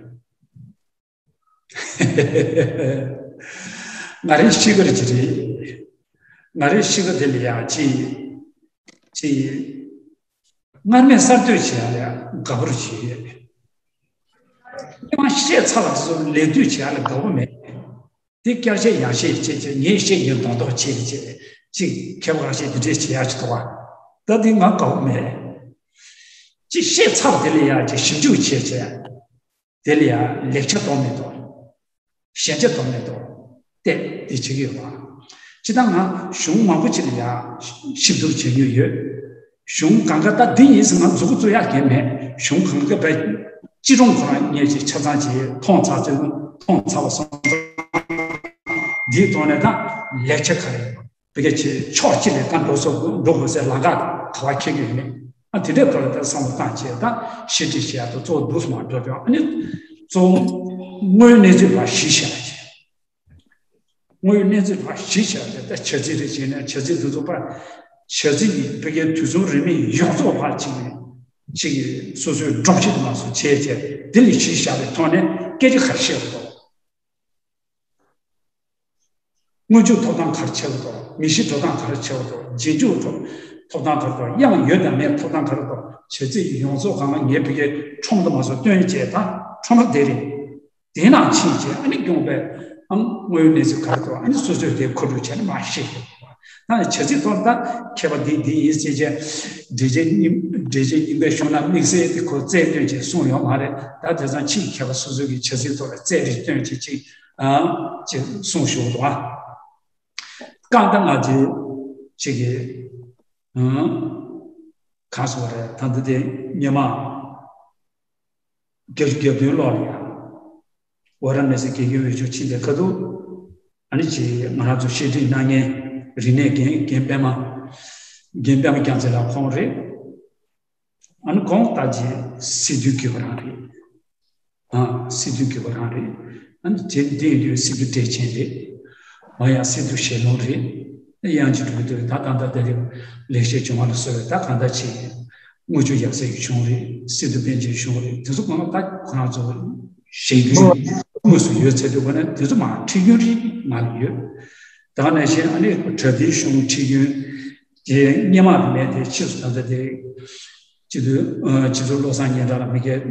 ང་རའི་གཤིས་ཀ་ཅིག་རེད། ང་རའི་གཤིས་ཀ་དེ་ལ་ཡ་ཅིག་ཅིག་སྔར་མེད་གསར་གཏོད་བྱེད་ཡག་ལ་དགའ་པོ་ཞིག་ཡོད། སྔོན་མ་བཤད་ཚར་བ་དེ་ཚོ་ལེགས་བསྡུས་བྱེད་ཡག་ལ་དགའ་པོ་མེད། དེ་བསྐྱར་བཤད་ཡང་བཤད་བྱས་བྱས་ངས་བཤད་རྒྱུ་མདོག་མདོག་བྱས་བྱས་ཅིག་མཁས་པ་ཁ་ཤས་དེ་འདྲས་བྱེད་ཡག་ཅིག་འདུག་བ། ད་དེ་ང་དགའ་པོ་མེད། ཅིག་བཤད་ཚར་བ་དེ་ལ་ཡ་ཅིག་ཞིབ་འཇུག་བྱས་བྱས། དེ་ལ་ཡང་ལེགས་ཆ་དོགས་མེད་དོ། ཞན་ཆ་དོགས་མེད་དོ། བལྟས་ཏེ་བྱེད་ཀྱི་ཡོད་པ། ཅི་ལྟར་ང་གཞུང་མང་པོ་ཅིག་ལ་ཡང་ཞིབ་བསྡུར་བྱེད་མྱོང་ཡོད། གཞུང་གང་ག་ད་འདི་ཡིན་ཟེར་ང་མཛུབ་གུ་བཙུགས་ཡག་གང་མེད། གཞུང་གང་ག་བས་སྤྱི་སྒྲོམ་ཁོ་རང་ངས་ཅིག་ཆ་ཚང་ཅིག་མཐོང་ཚར་ཚོད་མཐོང་ཚར་བ་སོང་ཙང་། འདིའི་ཐོག་ནས་ད་ལེགས་ཆ་ག་རེ་ཡོད། བི་ཀའི་ཆེ་ཕྱོགས་གཅིག་ལས་ད་འགྲོ་སོ་འགྲོ་དགོས་སའི་ལམ་ཁ་ག་བ་འཁེལ་གྱི་ཡོད་མེད། ཨ་དེ་འདྲའི་ཐོག་ལ་ད་བསམ་བློ་བཏང་བྱས་ད་ཞིབ་འབྲི་བྱེད་ཡག་ཏུ་གཙོ་བོ་འདུག་སེ་མར་འགྲོ་དོན། ཨ་ནི་གཙོ་བོ་དངོས་ཡོད་གནས་ཚུལ་ལ་གཞི་བཞག་བྱས། དངོས་ཡོད་གནས་ཚུལ་ལ་གཞི་བཞག་བྱས་ད་བྱ་ཚིག་རེ་བྱས་ནས་བྱ་ཚིག་དེ་ཚོ་པ་བྱ་ཚིག་གི་བི་ཀའི་དུས་མཚུངས་རིས་མེད་ཡོངས་རྫོགས་ལ་གཅིག་ནས་གཅིག་གི་སོ་སོའི་སྒྲོམ་གཞི་དུ་མ་སོང་བྱས་བྱས་དེ་ལ་གཞི་བཞག་པའི་ཐོག་ནས་སྐད་ཆ་ག་རེ་བཤད་དགོས་འདུག་དངོས་བྱུང་ཐོབ་ཐང་ག་རེ་ཆེ་བ་དང་། མི་གཤིས་འགྲོ་སྟངས་ག་རེ་ཆེ་བ་དང་། རྗེས་འཇུག་ཐོབ་ཐོབ་ཐང་ག་རེ་དང་། དབྱངས་ཡོད་དང་མེད་ཐོབ་ཐང་ག་རེ་དང་། བྱ་ཚིག་ཡོངས་རྫོགས་སྒང་ལ་ངས་བི་ཀའི་ཁྲོམ་དུ་མ་སོང་སྟོན་བྱས་ད་ཁྲོམ་ར་དེ་རེད། དེ་ནང་ཕྱིན་བྱས་ཨ་ནི་སྐྱོང་པས་ཨང་དངོས་ཡོད་གནས་ཚུལ་ག་རེ་དང་ཨ་ནི་སོ་སོས་དེ་མཁོ་སྒྲུབ་བྱས་ནས་མར་བཤད་དགོས། ད་ནི་བྱ་ཚིག་ཐོག་ད་མཁས་པ་འདི་འདི་ཡིན་ཟེར་བྱས་འགྲེལ་བྱེད་རྙིང་འགྲེལ་བྱེད་རྙིང་པའི་གཞུང་ལ་དམིགས་བསལ་དེ་ཁོ་རྩལ་སྟོན་བྱས་གསུངས་ཡོད་མ་རེད། ད་དེ་ཙང་ཕྱིའི་མཁས་པ་སོ་སོ་གི་བྱ་ཚིག་ཐོག་ལ་རྩལ་རེ་སྟོན་བྱས་ཅིག་ཨ་ཅིག་གསུངས་བཞུགས་འདུག་ཨ། རྐང་ད་ང་ཚོའི་ཅིག་གི་ཨང་གང་སོང་རེད། ད་འདི་དེ་ཉི་མ་བརྒྱད་ཅུ་གྱ་བདུན་ལོག་ལ་ཡ། ཝཱ་ར་ཎ་སི་དགེ་རྒན་འོས་སྦྱོར་ཕྱིན་པའི་ཁ་ཐུག་ཨ་ནི་ཅིག་ང་རང་ཚོ་བཤད་ཁྲིད་གནང་མཁན་རིག་གནས་རྒན་རྒན་པད་མ། རྒན་པད་མ་རྒྱལ་མཚན་ལགས་ཁོང་རེད། ཨ་ནི་ཁོང་ད་ཅིག་སི་ཏུ་གུས་པ་རང་རེད། ཨ་སི་ཏུ་གུས་པ་རང་རེད། ཨ་ནི་དེ་འདི་ཡིན་དུས་སི་ཏུ་བདེ་ཆེན་རེད། ང་ཡང་སི་ཏུ་ཞལ་ལུང་རེད། དབྱངས་ཅན་གྲུབ་པའི་ཏུ་ད་ད་ད་ད་རེད། ལེགས་བཤད་ལྗོན་དབང་ལ་སོགས་པའི་ད་གང་ལྟར་ཅིག་དངུལ་ཆུ་ཡབ་སྲས་ཀྱི་གཞུང་རེད། སི་ཏུ་པཎ་ཆེན་གཞུང་རེད། དེ་ཚོ་གང་ལ་ད་ཁོ་རང་ཚོ་ཞལ་རྒྱུན་དངོས་སུ་ཡོད་ཚད་དུ་གོ་ན་དེ་ཚོ་མ་ཁྲིད་རྒྱུན་རེད་ང་ལ་ཡོད། ད་ག་ནང་བཞིན་ཨ་ནི་བྲ་ཏིའི་གཞུང་ཁྲིད་རྒྱུན་དེ་སྔོན་མ་དེ་མེད་དེ་ཕྱིས་སུ་ད་ལྟ་དེ་སྤྱི་འཐུས་ཨ་སྤྱི་ཟུར་བློ་བཟང་སྙན་གྲགས་ལགས་མ་གིར་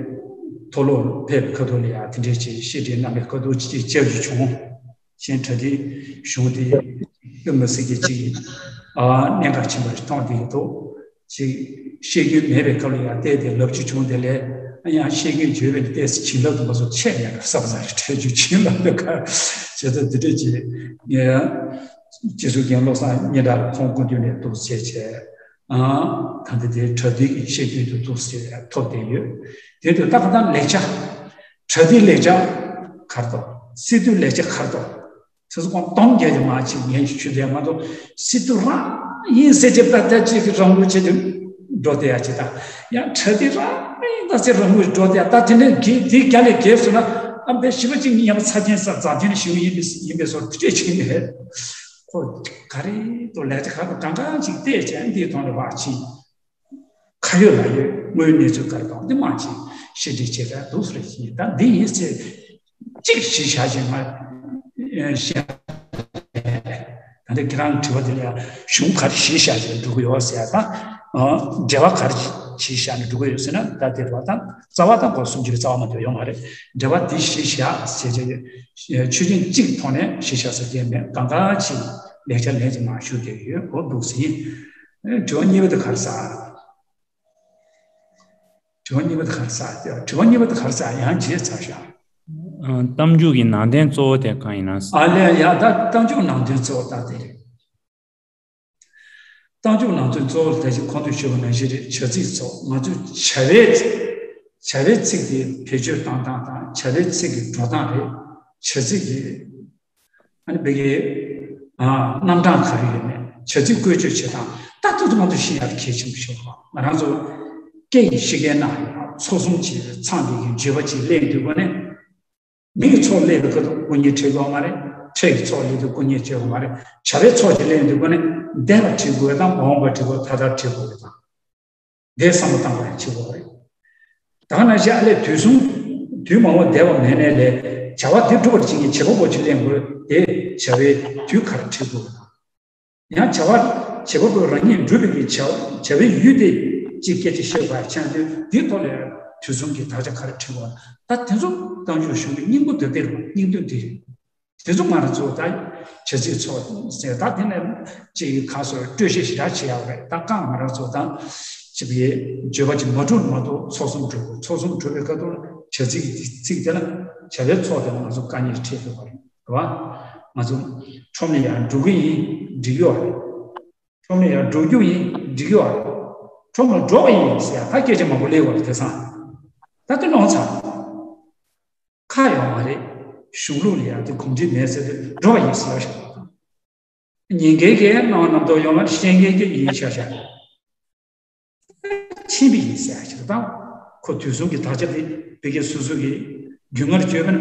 མཐོ་སློབ་ཕེབས་པའི་ཁ་ཐུག་ལ་ཡང་དེ་འདྲའི་ཅིག་བཤད་ཁྲིད་གནང་བའི་སྐབས་དུ་ཅིག་བཅར་རྒྱུ་བྱུང་། གཞན་བྲ་ཏིའི་གཞུང་དེ་དཔེ་མི་སྲིད་ཀྱི་ཅིག་ཨ་གནད་འགག་ཆེན་པོ་ཞིག་མཐོང་བསྡད་ཀྱི་འདུག་ཅིག་བཤད་རྒྱུན་མེད་པའི་སྐབས་ལ་ཡང་བལྟས་ཏེ་ལབ་རྒྱུ་བྱུང་དེ་ལས་ཨ་ཡང་བཤད་རྒྱུན་བརྗོད་པའི་ཏོག་ཙམ་བྱིན་རླབས་དུ་མ་སོགས་ཆད་ཡང་ས་ས་རེ་འཕྲད་རྒྱུ་བྱིན་རླབས་དུ་ཁ་བྱེད་ཚོད་དེ་འདྲ་ཅིག་ངས་སྤྱི་ཟུར་རྒན་བློ་བཟང་སྙན་གྲགས་ལགས་ཁོང་སྐུ་མདུན་ནས་འདུག་བྱས་བྱས། ཨ་ད་ལྟ་དེ་བྲ་ཏིའི་གི་བཤད་རྒྱུན་དུ་འདུག་ཟེར་ཐོབ་བསྡད་ཡོད། དེ་དུས་ད་ག་ད་ལེགས་ཆ། བྲ་ཏིའི་ལེགས་ཆ་གར་ཐོབ། སི་ཏུའི་ལེགས་ཆ་གར་ཐོབ། ཚེ་སྲོག་སྟོང་བརྒྱད་ཀྱི་མ་ཅིག་ངན་གྱི་ཆུ་དེ་མ་གཏོགས་སི་ཏུ་རང་ཡིན་ཟེར་གྱི་ད་ལྟ་ཅིག་གི་རང་ལུགས་བྱེད་དུ་འགྲོ་བསྡད་ཡ་ཅིག་དང་། ཡང་བྲ་ཏི་རང་ཡིན་ད་ཟེར་རང་ལུགས་འགྲོ་བསྡད་ཡ་ད་དེ་འདྲའི་གི་དེ་རྒྱ་ལས་རྒྱལ་སོང་ན་ཨ་འབའ་ཞི་བ་གཅིག་ཉིད་ཡང་ཚ་ཅན་ས་རྫ་ཅན་ཞིག་ཡིན་པའི་ཡིན་པའི་སོར་དུ་སྤྲད་ཕྱིན་ནས། ཁོ་ག་རེ་དུ་ལས་ཀ་ཁག་པོ་གང་གང་ཅིག་བལྟས་བྱས་འདིའི་ཐོག་ནས་བག་ཕྱིན། ཁ་ཡོད་ལག་ཡོད་དངོས་ཡོད་གནས་ཚུལ་ག་རེ་དང་འདི་མ་ཅིག་ཤེས་སྒྲིག་བྱེད་ཀྱང་འདུག་ཟེར་ཞིང་ད་འདི་ཡིན་ཟེར་གཅིག་གཞི་བཞག་བཞིན་མ་ཤེས། ད་ལྟ་ཁྱེད་རང་དྲི་བ་འདི་ལ་གཞུང་ག་རེ་གཞི་བཞག་བཞིན་འགྲོ་གི་ཡོད་ཟེར་ཡ་ད། འགྲེལ་པ་ག་རེ་གཞི་བཞག་ནས་འགྲོ་གི་ཡོད་ཟེར་ན་ད་དེ་རེད་བ། ད་རྩ་བ་དང་སྐོར་སུམ་ཅུ་རྩ་བ་མ་གཏོགས་ཡོད་མ་རེད། འགྲེལ་པ་འདི་གཞི་བཞག་ཟེར་བྱས་ཆོས་ཅན་གཅིག་ཐོག་ནས་གཞི་བཞག་ཟེར་གྱི་མེད། གང་ག་ཅིག་ལེགས་ཆ་ལེན་ཅིག་མ་ཞུ་བསྡད་ཡོད་འོ་འདུག་ཟིན། དྲི་བ་གཉིས་པ་དེ་ག་རེ་ཟེར། དྲི་བ་གཉིས་པ་དེ་ག་རེ་ཟེར། དྲི་བ་གཉིས་པ་དེ་ག་རེ་ཟེར་ཡང་བརྗེད་ཚར་ཤག་གཏམ་རྒྱུད་ཀྱི་ནང་དོན་གཙོ་བོ་དེ་གང་ཡིན་ན། ཨ་ལས་ཡ་ད་གཏམ་རྒྱུད་ནང་དོན་གཙོ་བོ་ད་དེ་རེད། གཏམ་རྒྱུད་ནང་དོན་གཙོ་བོ་ད་ཅི་གོང་དུ་ཞུས་པ་ནང་བཞིན་རེད། བྱ་ཚིག་ཚོགས་ང་ཚོས་བྱ་བའི་བྱ་བའི་ཚིག་དེ་བེད་སྤྱོད་བཏང་སྟངས་དང་བྱ་བའི་ཚིག་གི་འགྲོ་སྟངས་རེད། བྱ་ཚིག་གི་ཨ་ནི་བོད་ཀྱི་ཨ་རྣམ་གྲངས་ག་རེ་ཡོད་མེད། བྱ་ཚིག་བཀོལ་སྤྱོད་བྱེད་སྟངས་ད་ཐུག་ཐུག་མ་ཐུག་ཤེས་ཡག་གལ་ཆེན་པོ་ཞིག་རེད། ང་རང་ཚོ་སྐད་ཀྱི་ཤེས་ཀྱི་ན་ཚོགས་གསུམ་གྱི་མཚམས་ཀྱི་བརྗོད་པ་ཅིག་ལེན་དུས་གོ་ནས་མིང་གི་ཚོགས་ལེན་པའི་སྐབས་དུ་སྐུ་ཉིད་བྲིས་དགོས་མ་རེད། ཕྲད་ཀྱི་ཚོགས་ལེན་དུས་སྐུ་ཉིད་བྲིས་དགོས་མ་རེད། བྱ་བའི་ཚོགས་ཀྱི་ལེན་དུས་གོ་ནས་འདས་པ་བྲིས་དགོས་དང་མ་འོངས་པ་བྲིས་དགོས་ད་ལྟ་བྲིས་དགོས་དང་། དེ་བསམ་བློ་བཏང་བ་ཡང་བྱེད་དགོས་པ་རེད། ད་ག་ནང་བཞིན་ཨ་ལས་དུས་གསུམ་དུས་མ་འོངས་འདས་པ་མེད་ནའི་ལས་བྱ་བ་དེ་སྒྲུབ་པར་བྱེད་ཀྱི་བྱེད་པ་པོ་ཅིག་ལེན་དགོས་དེ་བྱ་བའི་དུས་ག་རེ་བྲིས་དགོས་པ་དང་། ཡང་བྱ་བ་བྱེད་པ་པོ་རང་ཉིད་སྒྲུབ་པའི་གི་བྱ་བྱ་བའི་ཡུལ་དེ་ཅིག་སྐད་ཆ་བཤད་པ་ཡང་ཆགས་དུས་འདིའི་ཐོག་ལས་དུས་གསུམ་གྱི་དག་ཆ་ག་རེ་བྲིས་དགོས་པ་ད་དེ་ཚོ་གཏམ་རྒྱུད་གཞུང་གི་སྙིང་པོ་དེ་དེ་རེད། སྙིང་དོན་དེ་རེད། དེ་ཚོ་ང་རང་ཚོ་ད་བྱ་ཚིག་ཚོགས་ཟེར་ད་དེ་ནས་ཅིག་ཁ་སོར་སྤྲོས་བཤད་ཞེ་དྲག་བྱེད་ཡག་རེད། ད་རྐང་ང་རང་ཚོ་ད་ཅིག་བྱས་བརྗོད་པ་ཅིག་མ་གྲུབ་མ་གཏོགས་ཚོགས་གསུམ་གྲུབ་དགོས། ཚོགས་གསུམ་གྲུབ་པའི་སྐབས་དུ་བྱ་ཚིག་གི་ཚིག་དེ་ལ་བྱ་བའི་ཚོགས་དེ་ལ་ང་ཚོ་དཀའ་ངལ་འཕྲད་ཐུབ་པ་རེད་བ། ང་ཚོ་ཁྲོམ་ནས་ཡར་འགྲོ་གི་ཡིན་འགྲིག་ཡོད་རེད། ཁྲོམ་ནས་ཡར་འགྲོ་རྒྱུ་ཡིན་འགྲིག་ཡོད་རེད། ཁྲོམ་ལ་འགྲོ་བ་ཡིན་ཟེར་ད་སྐད་ཆ་མང་པོ་སླེབས་པ་རེད། དེང་སང་ད་དེ་ནོར་ཚར། ཁ་ཡོད་མ་རེད། གཞུང་ལུགས་ལ་ཡང་དེ་གོམས་འདྲིས་མེད་ཟེར་དུས་འགྲོ་བ་ཡིན་ཟེར་བ་ཞིག་ཉན་མཁན་གྱིས་སྣང་བ་རྣམ་རྟོག་ཡོང་བ་ཤེས་མཁན་གྱིས་ཡིན་ཤག་ཤག་ཕྱིན་པ་ཡིན་ཟེར་བ་ཞིག་དང་། ཁོ་དུས་གསུམ་གྱི་དག་ཆ་དེ་བོད་སྐད་སོ་སོ་གི་རྒྱུས་མངའ་བརྗོད་པ་ན་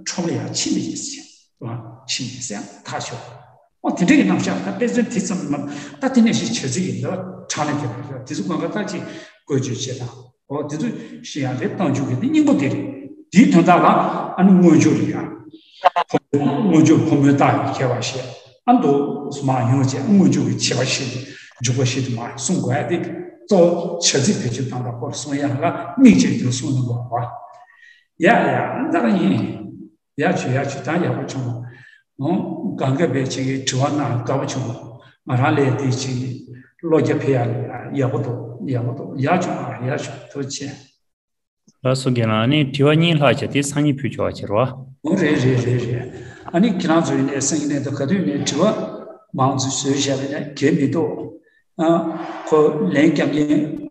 ཁྲོམ་ལ་ཡང་ཕྱིན་པ་ཡིན་ཟེར་བ་ཕྱིན་ཡིན་ཟེར་ཐག་ཆོད། འོ་དེ་འདྲ་གི་རྣམ་གཞག་ད་དཔེ་མཚོན་དེ་ཙམ་མ་ད་དེ་ནས་ཤིག་བྱ་ཚིག་ཡིན་ད་དྲང་ནས་དེ་མ་རེད། དེ་ཚོ་གང་ག་ད་ཅིག་བཀོལ་སྤྱོད་བྱེད་སྟངས། འོ་དེ་ཚོ་ཤེས་ཡག་རེད། གཏམ་རྒྱུད་ཀྱི་དེ་སྙིང་པོ་དེ་རེད། དེའི་དོན་དག་ལ་ཨ་ནི་སྔོན་འཇུག་རེད་ཡ། སྔོན་འཇུག་ཕོ་མོའི་རྟགས་ཡི་ཁྱད་པར་བཤད། ཨ་མདོ་མ་ཡོང་བྱས་སྔོན་འཇུག་གི་བྱེད་པ་ཞིག་འཇུག་པ་ཞིག་ཏུ་མ་གསུང་དགོས་ཡ་དེ་གཙོ་བོ་བྱ་ཚིག་བེད་སྤྱོད་གཏང་སྟངས་སྐོར་གསུང་ཡ་ལ་དམིགས་བྱས་དུ་གསུང་ནི་དགོས་པ། ཡ་ཡ་ཨ་ད་ཡིན། ཡག་བྱུང་ཡག་བྱུང་ད་ཡག་པོ་བྱུང་། ཨོ་གང་ག་བས་ཅིག་གིས་དྲི་བ་གནང་དགའ་པོ་བྱུང་། ང་རང་ལས་དེ་ཅིག་བློ་རྒྱ་འཕེལ་ཡག་ལ་ཡག་པོ་འདུག་ཡག་པོ་འདུག་ཡག་བྱུང་ཨ་ཡག་བྱུང་ཐུགས་རྗེ་ཆེ། ལགས་སོ་རྒན་ལགས། ཨ་ནི་དྲི་བ་གཉིས་ལྷག་བྱས་དེ་སང་ཉིན་ཕུལ་ཆོག་པ་བྱེད་རོགས། ཨོ་རེད་རེད་རེད་རེད། ཨ་ནི་ཁྱེད་རང་ཚོ་ཡིན་ནའི་སང་ཉིན་ནས་ད་ག་དུས་ནས་དྲི་བ་ མང་ཙམ་བཟོས་བཞག་པ་ཡིན་ན་གལ་མི་འདུག་ཨ། ཁོ་ལན་རྒྱབ་མཁན་